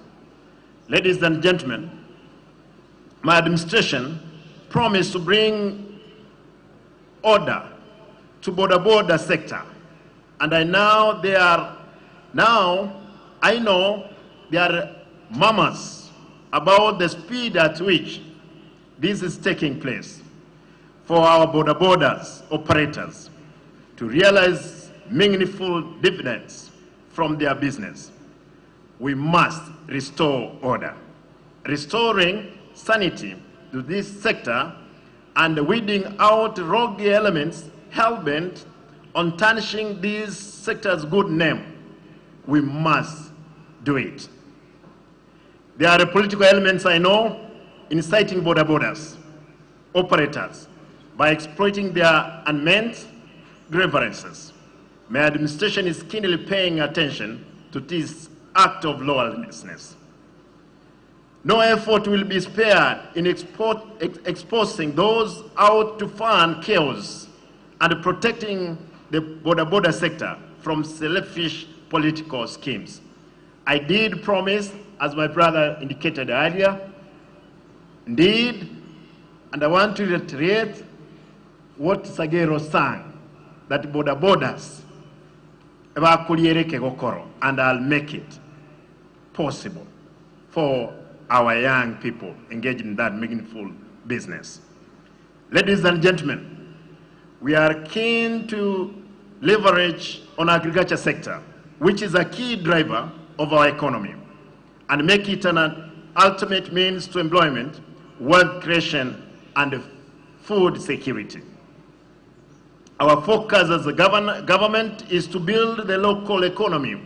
Ladies and gentlemen, my administration promised to bring order to border sector, and I know there are murmurs about the speed at which this is taking place for our borders operators to realize meaningful dividends from their business. We must restore order. Restoring sanity to this sector and weeding out rogue elements hell-bent on tarnishing this sector's good name. We must do it. There are political elements, I know, inciting boda bodas operators by exploiting their unmeant grievances. My administration is keenly paying attention to this act of lawlessness. No effort will be spared in exposing those out to fund chaos and protecting the boda boda sector from selfish political schemes. I did promise, as my brother indicated earlier, indeed, and I want to reiterate what Sagero sang, that boda bodas, and I'll make it possible for our young people engaged in that meaningful business. Ladies and gentlemen, we are keen to leverage on agriculture sector, which is a key driver of our economy, and make it an ultimate means to employment, wealth creation, and food security. Our focus as a government is to build the local economy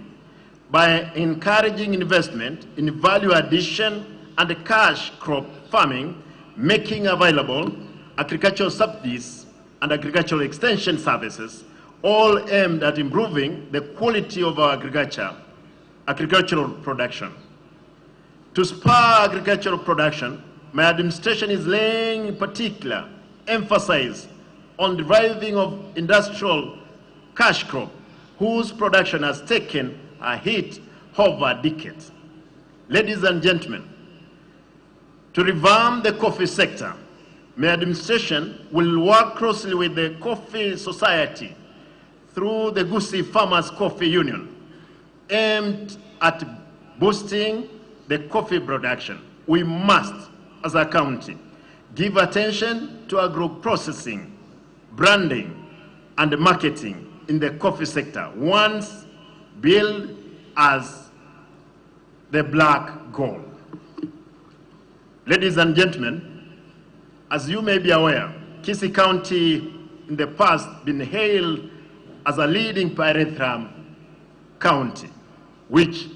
by encouraging investment in value addition and cash crop farming, making available agricultural subsidies and agricultural extension services, all aimed at improving the quality of our agricultural production. To spur agricultural production, my administration is laying particular emphasis on the driving of industrial cash crop, whose production has taken a hit over decades. Ladies and gentlemen, to revamp the coffee sector, my administration will work closely with the Coffee Society through the Gusii Farmers Coffee Union, aimed at boosting the coffee production. We must, as a county, give attention to agro-processing, branding, and marketing in the coffee sector, once billed as the black gold. Ladies and gentlemen, as you may be aware, Kisii County in the past been hailed as a leading pyrethrum county, which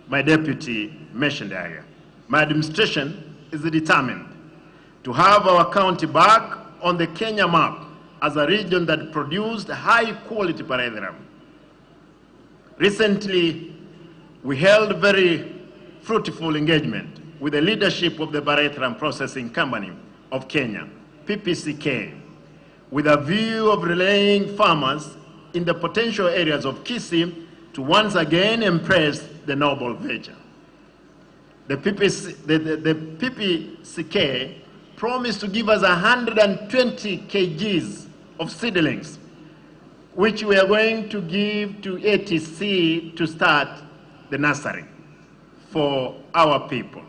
my deputy mentioned earlier. My administration is determined to have our county back on the Kenya map as a region that produced high quality pyrethrum. Recently, we held very fruitful engagement with the leadership of the Pyrethrum Processing Company of Kenya, PPCK, with a view of relaying farmers in the potential areas of Kisii to once again embrace the noble venture. The PPCK promised to give us 120 kgs of seedlings, which we are going to give to ATC to start the nursery for our people.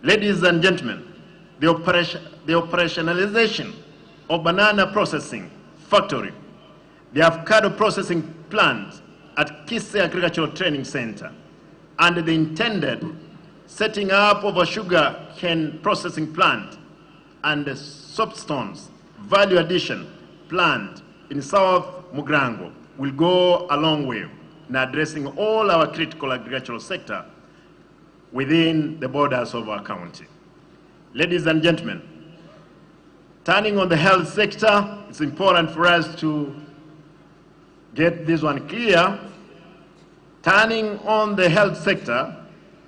Ladies and gentlemen, the operationalization of banana processing factory, the avocado processing plant at Kisii Agricultural Training Center, and the intended setting up of a sugar cane processing plant and the soapstones value addition plant in South Mugirango will go a long way in addressing all our critical agricultural sector within the borders of our county. Ladies and gentlemen, turning on the health sector, it's important for us to get this one clear. Turning on the health sector,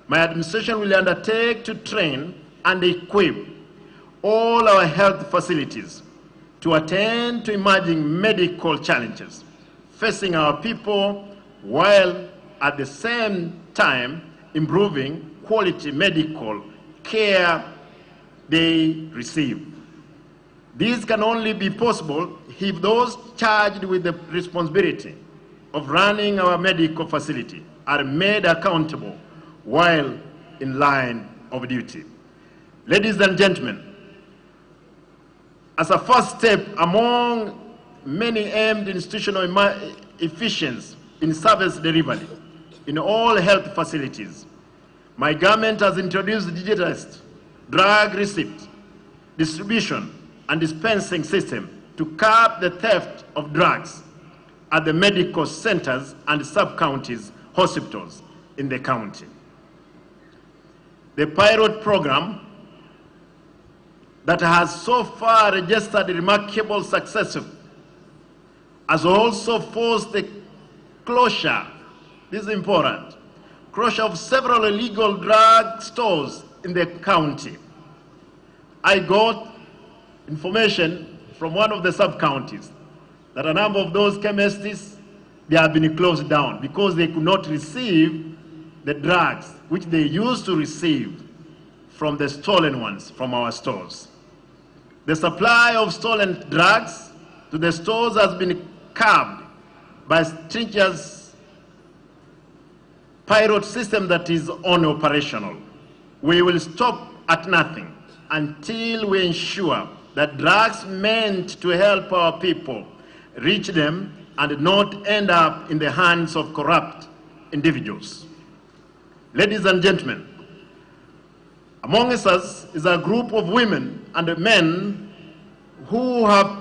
my administration will undertake to train and equip all our health facilities to attend to emerging medical challenges facing our people, while at the same time improving quality medical care they receive. This can only be possible if those charged with the responsibility of running our medical facility are made accountable while in line of duty. Ladies and gentlemen, as a first step among many aimed institutional efficiency in service delivery in all health facilities, My government has introduced digitized drug receipt, distribution, and dispensing system to curb the theft of drugs at the medical centers and sub-counties hospitals in the county. The pilot program that has so far registered remarkable success has also forced the closure, this is important, closure of several illegal drug stores in the county. I got information from one of the sub-counties that a number of those chemists, they have been closed down because they could not receive the drugs which they used to receive from the stolen ones from our stores. The supply of stolen drugs to the stores has been curbed by stringent pirate system that is unoperational. We will stop at nothing until we ensure that drugs meant to help our people reach them and not end up in the hands of corrupt individuals. Ladies and gentlemen, amongst us is a group of women and men who have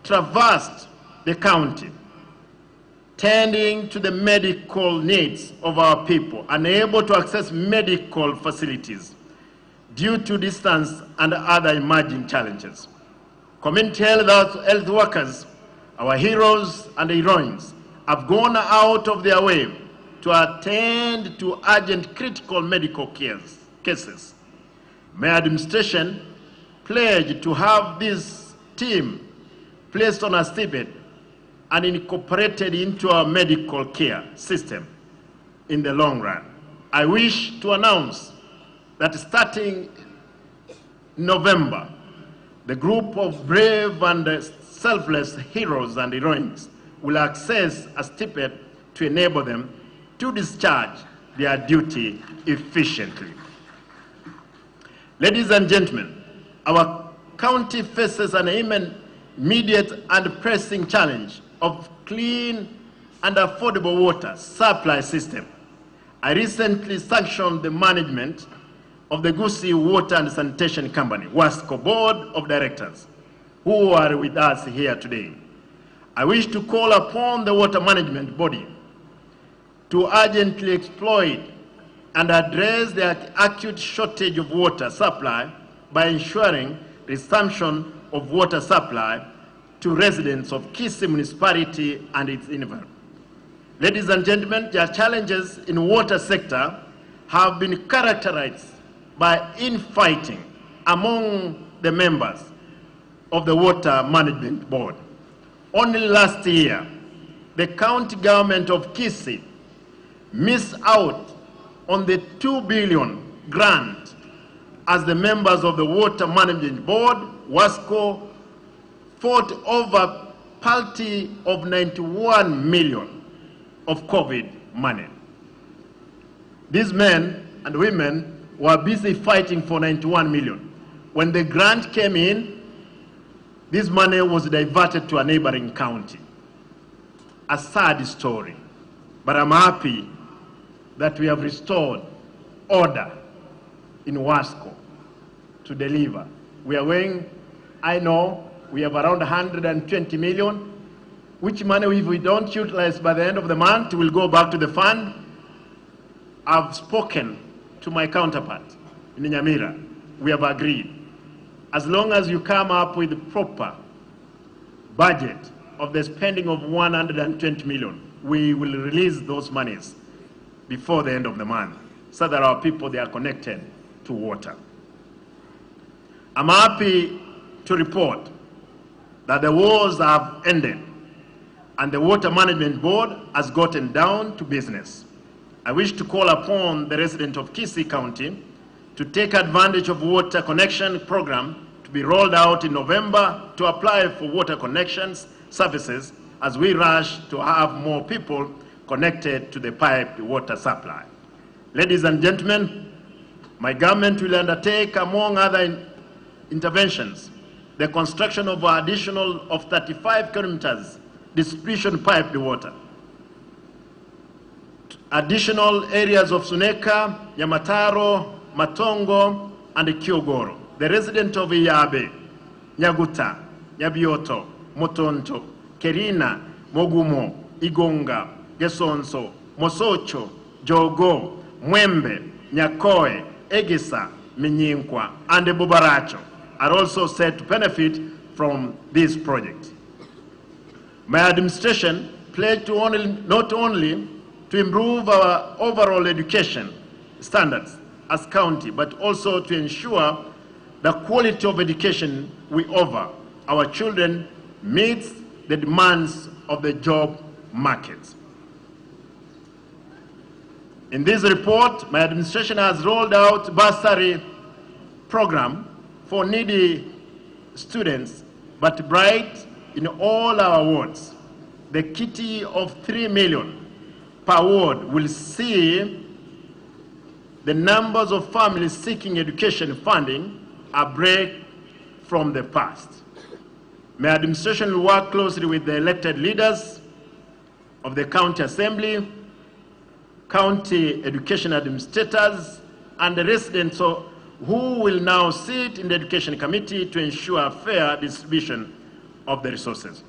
traversed the county, tending to the medical needs of our people, unable to access medical facilities due to distance and other emerging challenges. Community health workers, our heroes and heroines, have gone out of their way to attend to urgent critical medical cases. My administration pledged to have this team placed on a stipend and incorporated into our medical care system in the long run. I wish to announce that starting November, the group of brave and selfless heroes and heroines will access a stipend to enable them to discharge their duty efficiently. Ladies and gentlemen, our county faces an immediate and pressing challenge of clean and affordable water supply system. I recently sanctioned the management of the Gusii Water and Sanitation Company, WASCO Board of Directors, who are with us here today. I wish to call upon the water management body to urgently exploit and address the acute shortage of water supply by ensuring resumption of water supply to residents of Kisii Municipality and its environment. Ladies and gentlemen, the challenges in water sector have been characterized by infighting among the members of the Water Management Board. Only last year, the county government of Kisii missed out on the 2 billion grant as the members of the Water Management Board, WASCO, fought over paltry of 91 million of COVID money. These men and women were busy fighting for 91 million. When the grant came in, this money was diverted to a neighboring county. A sad story, but I'm happy that we have restored order in WASCO to deliver. We are going, I know, we have around 120 million, which money, if we don't utilize by the end of the month, will go back to the fund. I've spoken to my counterpart in Nyamira. We have agreed. As long as you come up with the proper budget of the spending of 120 million, we will release those monies before the end of the month so that our people, they are connected to water. I'm happy to report that the wars have ended and the Water Management Board has gotten down to business. I wish to call upon the residents of Kisii County to take advantage of water connection program to be rolled out in November to apply for water connections services as we rush to have more people connected to the piped water supply. Ladies and gentlemen, my government will undertake, among other interventions, the construction of an additional of 35 kilometers distribution piped water Additional areas of Suneka, Yamataro, Matongo, and Kiogoro. The resident of Iyabe, Nyaguta, Nyabioto, Motonto, Kerina, Mogumo, Igonga, Gesonso, Mosocho, Jogo, Mwembe, Nyakoe, Egisa, Minyinkwa, and Bubaracho are also set to benefit from this project. My administration pledged to not only to improve our overall education standards as county, but also to ensure the quality of education we offer our children meets the demands of the job market. In this report, my administration has rolled out bursary program for needy students, but bright in all our wards. The kitty of 3 million per ward will see the numbers of families seeking education funding a break from the past. My administration will work closely with the elected leaders of the county assembly, county education administrators, and the residents who will now sit in the education committee to ensure a fair distribution of the resources.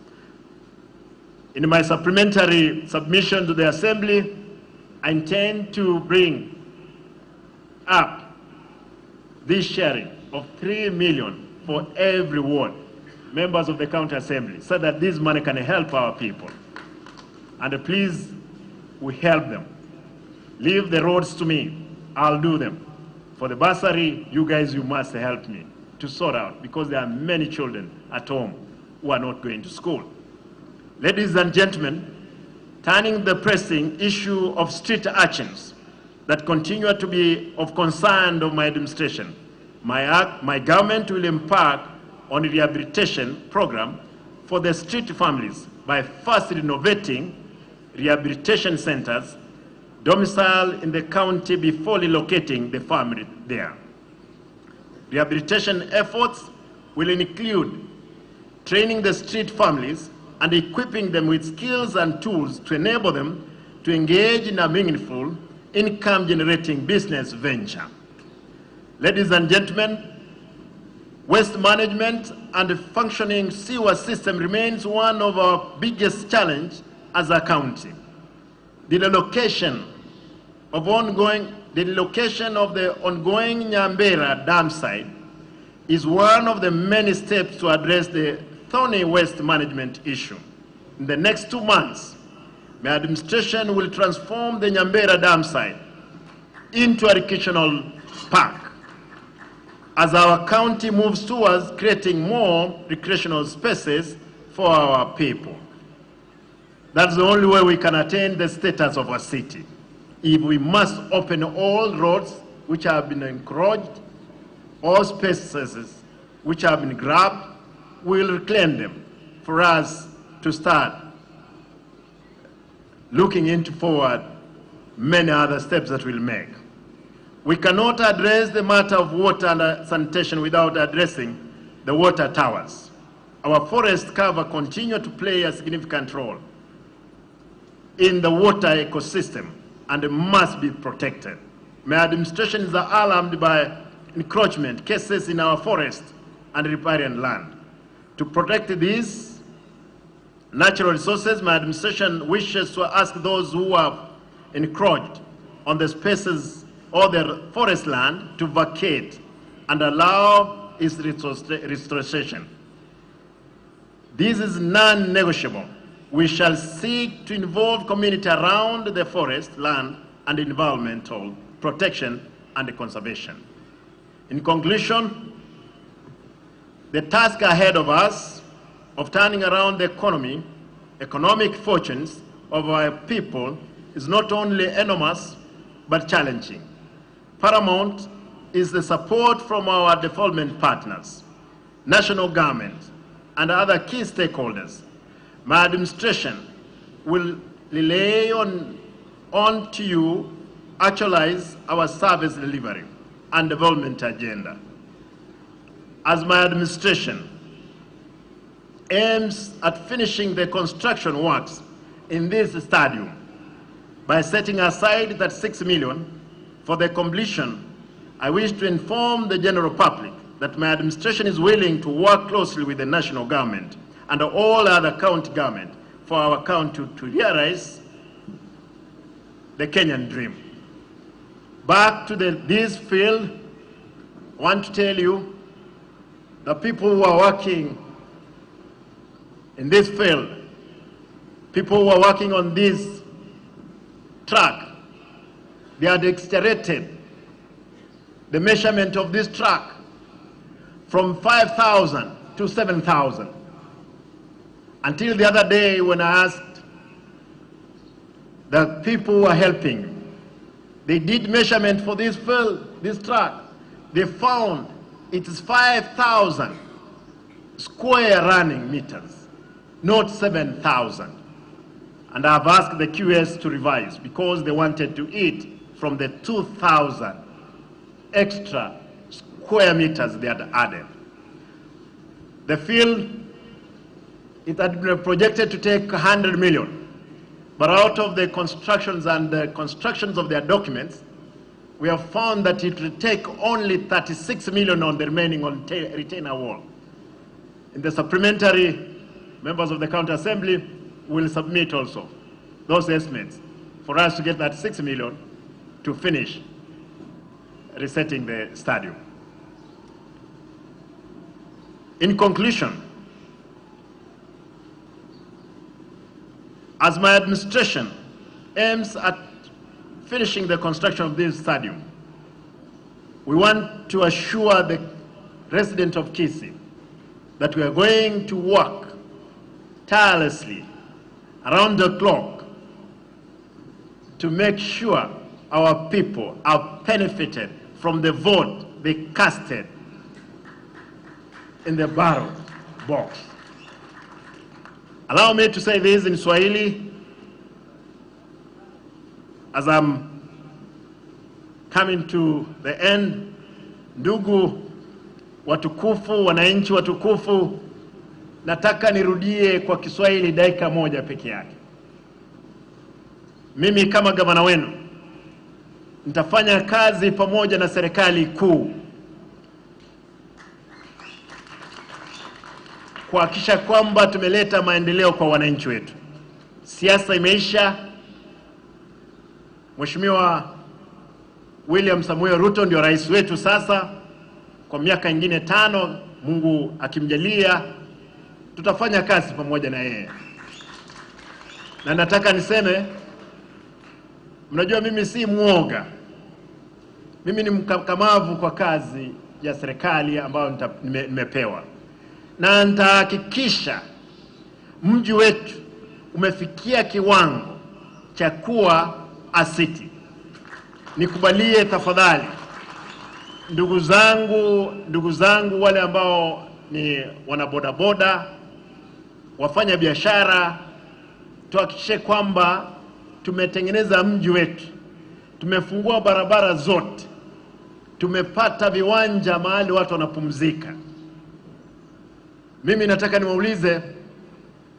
In my supplementary submission to the assembly, I intend to bring up this sharing of 3 million for every ward, members of the county assembly, so that this money can help our people. And please, we help them. Leave the roads to me, I'll do them. For the bursary, you guys, you must help me to sort out, because there are many children at home who are not going to school. Ladies and gentlemen, turning the pressing issue of street urchins that continue to be of concern of my administration, my government will embark on a rehabilitation program for the street families by first renovating rehabilitation centers domiciled in the county before relocating the family there. Rehabilitation efforts will include training the street families and equipping them with skills and tools to enable them to engage in a meaningful, income-generating business venture. Ladies and gentlemen, waste management and a functioning sewer system remains one of our biggest challenges as a county. The relocation of the ongoing Nyambera dam site is one of the many steps to address the thorny waste management issue. In the next 2 months, my administration will transform the Nyambera dam site into a recreational park as our county moves towards creating more recreational spaces for our people. That's the only way we can attain the status of our city. If we must open all roads which have been encroached, all spaces which have been grabbed, we'll reclaim them for us to start looking into forward many other steps that we'll make. We cannot address the matter of water and sanitation without addressing the water towers. Our forest cover continue to play a significant role in the water ecosystem and must be protected. My administration is alarmed by encroachment cases in our forest and riparian land. To protect these natural resources, my administration wishes to ask those who have encroached on the spaces or the forest land to vacate and allow its restoration. This is non-negotiable. We shall seek to involve community around the forest, land, and environmental protection and conservation. In conclusion, the task ahead of us of turning around the economy, economic fortunes of our people is not only enormous, but challenging. Paramount is the support from our development partners, national government, and other key stakeholders. My administration will rely on to you actualize our service delivery and development agenda. As my administration aims at finishing the construction works in this stadium By setting aside that 6 million for the completion, I wish to inform the general public that my administration is willing to work closely with the national government and all other county government for our county to realize the Kenyan dream. Back to this field, I want to tell you, the people who are working in this field, people who are working on this track, they had exaggerated the measurement of this track from 5,000 to 7,000. Until the other day when I asked the people who are helping, they did measurement for this field, this track. They found it is 5,000 square running meters, not 7,000. And I've asked the QS to revise because they wanted to eat from the 2,000 extra square meters they had added. The field, it had been projected to take 100 million, but out of the constructions and the constructions of their documents, we have found that it will take only 36 million on the remaining on retainer wall. In the supplementary, members of the County Assembly will submit also those estimates for us to get that 6 million to finish resetting the stadium. In conclusion, as my administration aims at finishing the construction of this stadium, we want to assure the residents of Kisii that we are going to work tirelessly around the clock to make sure our people are benefited from the vote they casted in the ballot box. Allow me to say this in Swahili as I'm coming to the end. Ndugu watukufu, wananchi watukufu, nataka nirudie kwa Kiswahili dakika moja peke yake. Mimi kama gavana wenu nitafanya kazi pamoja na serikali kuu kuhakikisha kwamba tumeleta maendeleo kwa wananchi wetu. Siasa imeisha. Mheshimiwa William Samoei Ruto ndio rais wetu sasa kwa miaka ingine 5, Mungu akimjalia tutafanya kazi pamoja na yeye. Na nataka niseme, mnajua mimi si muoga. Mimi ni mkakamavu kwa kazi ya serikali ambayo nimepewa. Na nitahakikisha mji wetu umefikia kiwango cha kuwa a city. Nikubalie tafadhali, ndugu zangu wale ambao ni wanabodaboda, wafanya biashara, tuhakikishe kwamba tumetengeneza mji wetu, tumefungua barabara zote, tumepata viwanja mahali watu wanapumzika. Mimi nataka niwaulize,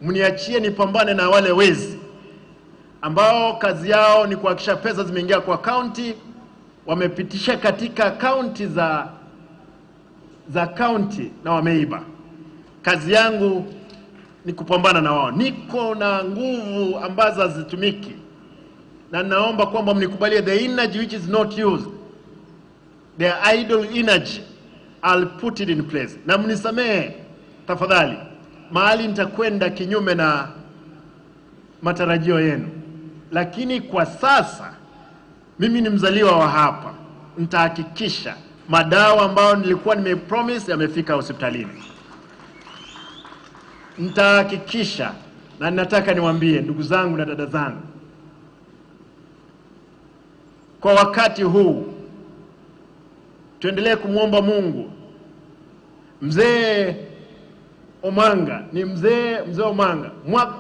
mniachie nipambane na wale wezi ambao kazi yao ni kuhakikisha pesa zimeingia kwa county, wamepitisha katika county za county na wameiba. Kazi yangu ni kupambana na wao. Niko na nguvu ambazo hazitumiki, na naomba kwamba mnikubalie the energy which is not used, the idle energy, I'll put it in place. Na mnisamehe tafadhali mahali nitakwenda kinyume na matarajio yenu, lakini kwa sasa mimi ni mzaliwa wa hapa. Nitahakikisha madawa ambayo nilikuwa nimepromise yamefika hospitalini. Nitahakikisha, na nataka niwaambie ndugu zangu na dada zangu, kwa wakati huu tuendelee kumuomba Mungu. Mzee Omanga ni mzee Omanga,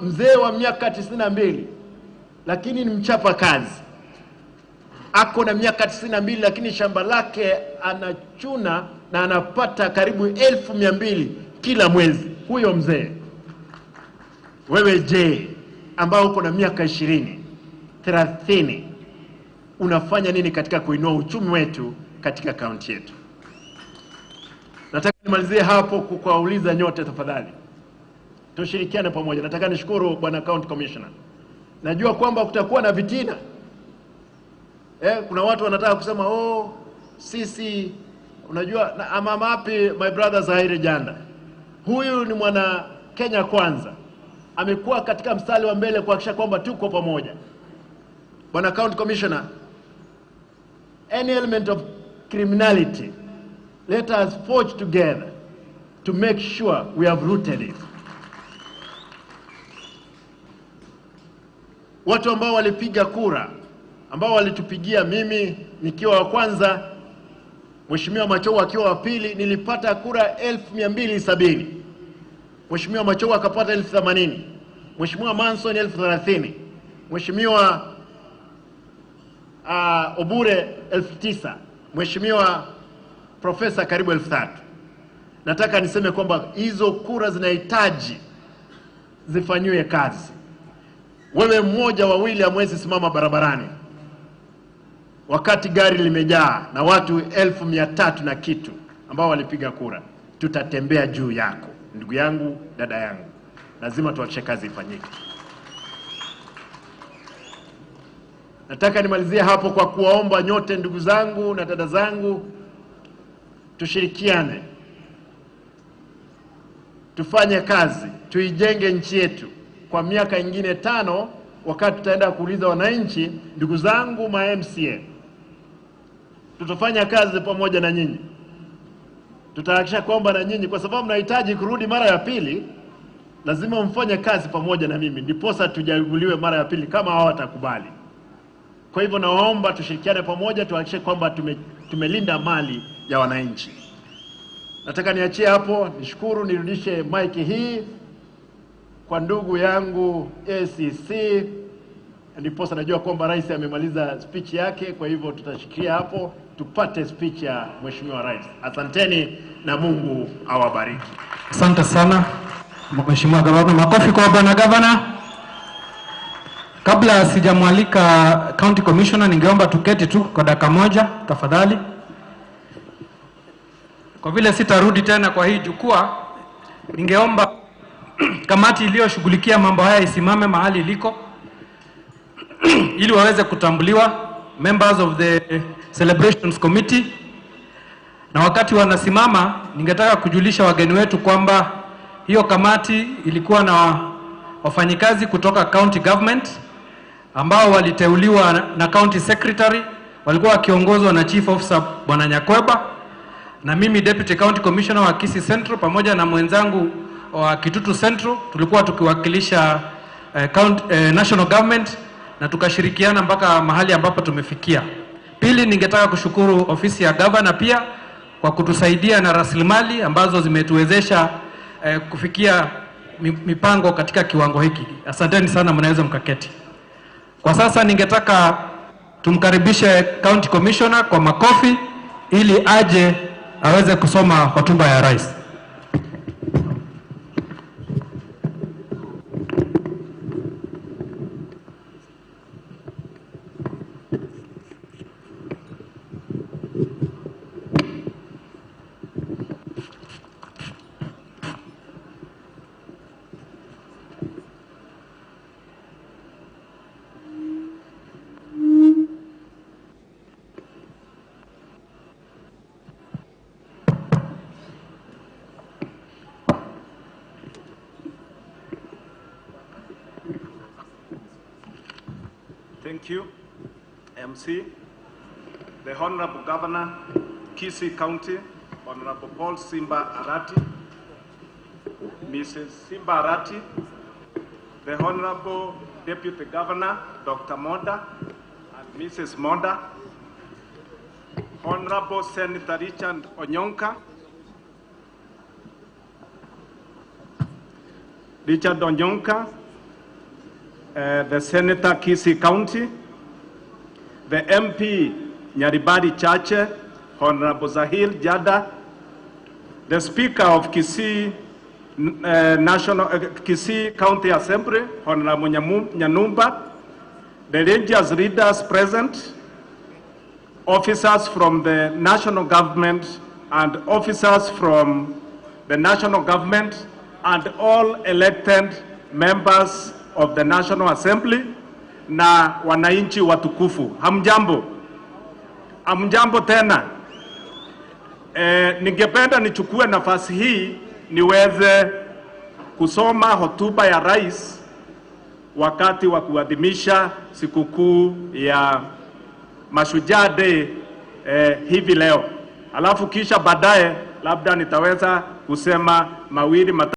mzee wa miaka 92, lakini ni mchapa kazi. Ako na miaka 92, lakini shamba lake anachuna na anapata karibu 1200 kila mwezi. Huyo mzee. Wewe je, ambao uko na miaka 20, 30 unafanya nini katika kuinua uchumi wetu katika kaunti yetu. Nataka nimalizie hapo kuwauliza nyote, tafadhali tushirikiane pamoja. Nataka nishukuru Bwana County Commissioner. Najua kwamba kutakuwa na vitina. Kuna watu wanataka kusema oh, sisi unajua na, I'm happy my brother Zahiri Janda. Huyu ni mwana Kenya Kwanza. Amekuwa katika mstari wa mbele kuhakikisha kwamba tuko pamoja. Bwana County Commissioner, any element of criminality, let us forge together to make sure we have rooted it. Watu ambao walipiga kura, ambao walitupigia mimi nikiwa wa kwanza, Mheshimiwa Machogu akiwa wa pili, nilipata kura 1270. Mheshimiwa Machogu akapata 1080. Mheshimiwa Manson 1030. Mheshimiwa Obure 9000. Mheshimiwa Profesa karibu 3000. Nataka niseme kwamba hizo kura zinahitaji zifanyiwe kazi. Wewe mmoja wawili hamwezi simama barabarani wakati gari limejaa na watu 300,000 na kitu ambao walipiga kura. Tutatembea juu yako, ndugu yangu, dada yangu. Lazima tuache kazi ifanyike. Nataka nimalizie hapo kwa kuwaomba nyote ndugu zangu na dada zangu, tushirikiane, tufanye kazi, tuijenge nchi yetu. Kwa miaka ingine 5, wakati tutaenda kuuliza wananchi, ndugu zangu ma MCA, tutafanya kazi pamoja na nyinyi. Tutahakikisha kwamba na nyinyi, kwa sababu mnahitaji kurudi mara ya pili, lazima mfanye kazi pamoja na mimi, ndiposa tujaguliwe mara ya pili kama hao watakubali. Kwa hivyo nawaomba tushirikiane pamoja, tuhakikishe kwamba tumelinda mali ya wananchi. Nataka niachie hapo, nishukuru, nirudishe mic hii kwa ndugu yangu ACC, ndiposa najua kwamba rais amemaliza speech yake, kwa hivyo tutashikia hapo tupate speech ya Mheshimiwa Rais. Asanteni na Mungu awabariki. Asante sana Mheshimiwa Gavana. Makofi kwa Bwana Gavana. Kabla sijamwalika County Commissioner, ningeomba tuketi tu kwa dakika moja tafadhali. Kwa vile sitarudi tena kwa hii jukwaa, ningeomba kamati iliyoshughulikia mambo haya isimame mahali iliko ili waweze kutambuliwa, members of the celebrations committee. Na wakati wanasimama, ningetaka kujulisha wageni wetu kwamba hiyo kamati ilikuwa na wafanyikazi kutoka county government ambao waliteuliwa na county secretary, walikuwa wakiongozwa na chief officer Bwana Nyakweba, na mimi deputy county commissioner wa Kisii Central pamoja na mwenzangu wa Kitutu Central tulikuwa tukiwakilisha national government, na tukashirikiana mpaka mahali ambapo tumefikia. Pili, ningetaka kushukuru ofisi ya governor pia kwa kutusaidia na rasilimali ambazo zimetuwezesha kufikia mipango katika kiwango hiki. Asanteni sana, mnaweza mkaketi. Kwa sasa ningetaka tumkaribishe County Commissioner kwa makofi ili aje aweze kusoma hotuba ya rais. Thank you, MC, the Honorable Governor, Kisii County, Honorable Paul Simba Arati, Mrs. Simba Arati, the Honorable Deputy Governor, Dr. Monda, and Mrs. Monda, Honorable Senator Richard Onyonka, the Senator Kisii County, the MP Nyaribari Chache, Honorable Zahir Jada, the Speaker of Kisii Kisii County Assembly, Honorable Nyanumba, the religious leaders present, officers from the national government and officers from the national government and all elected members of the National Assembly na wananchi watukufu. Hamjambo? Hamjambo tena. Ningependa nichukue nafasi hii niweze kusoma hotuba ya rais wakati wa kuadhimisha sikukuu ya Mashujaa Day hivi leo. Alafu kisha baadaye labda nitaweza kusema mawili matatu.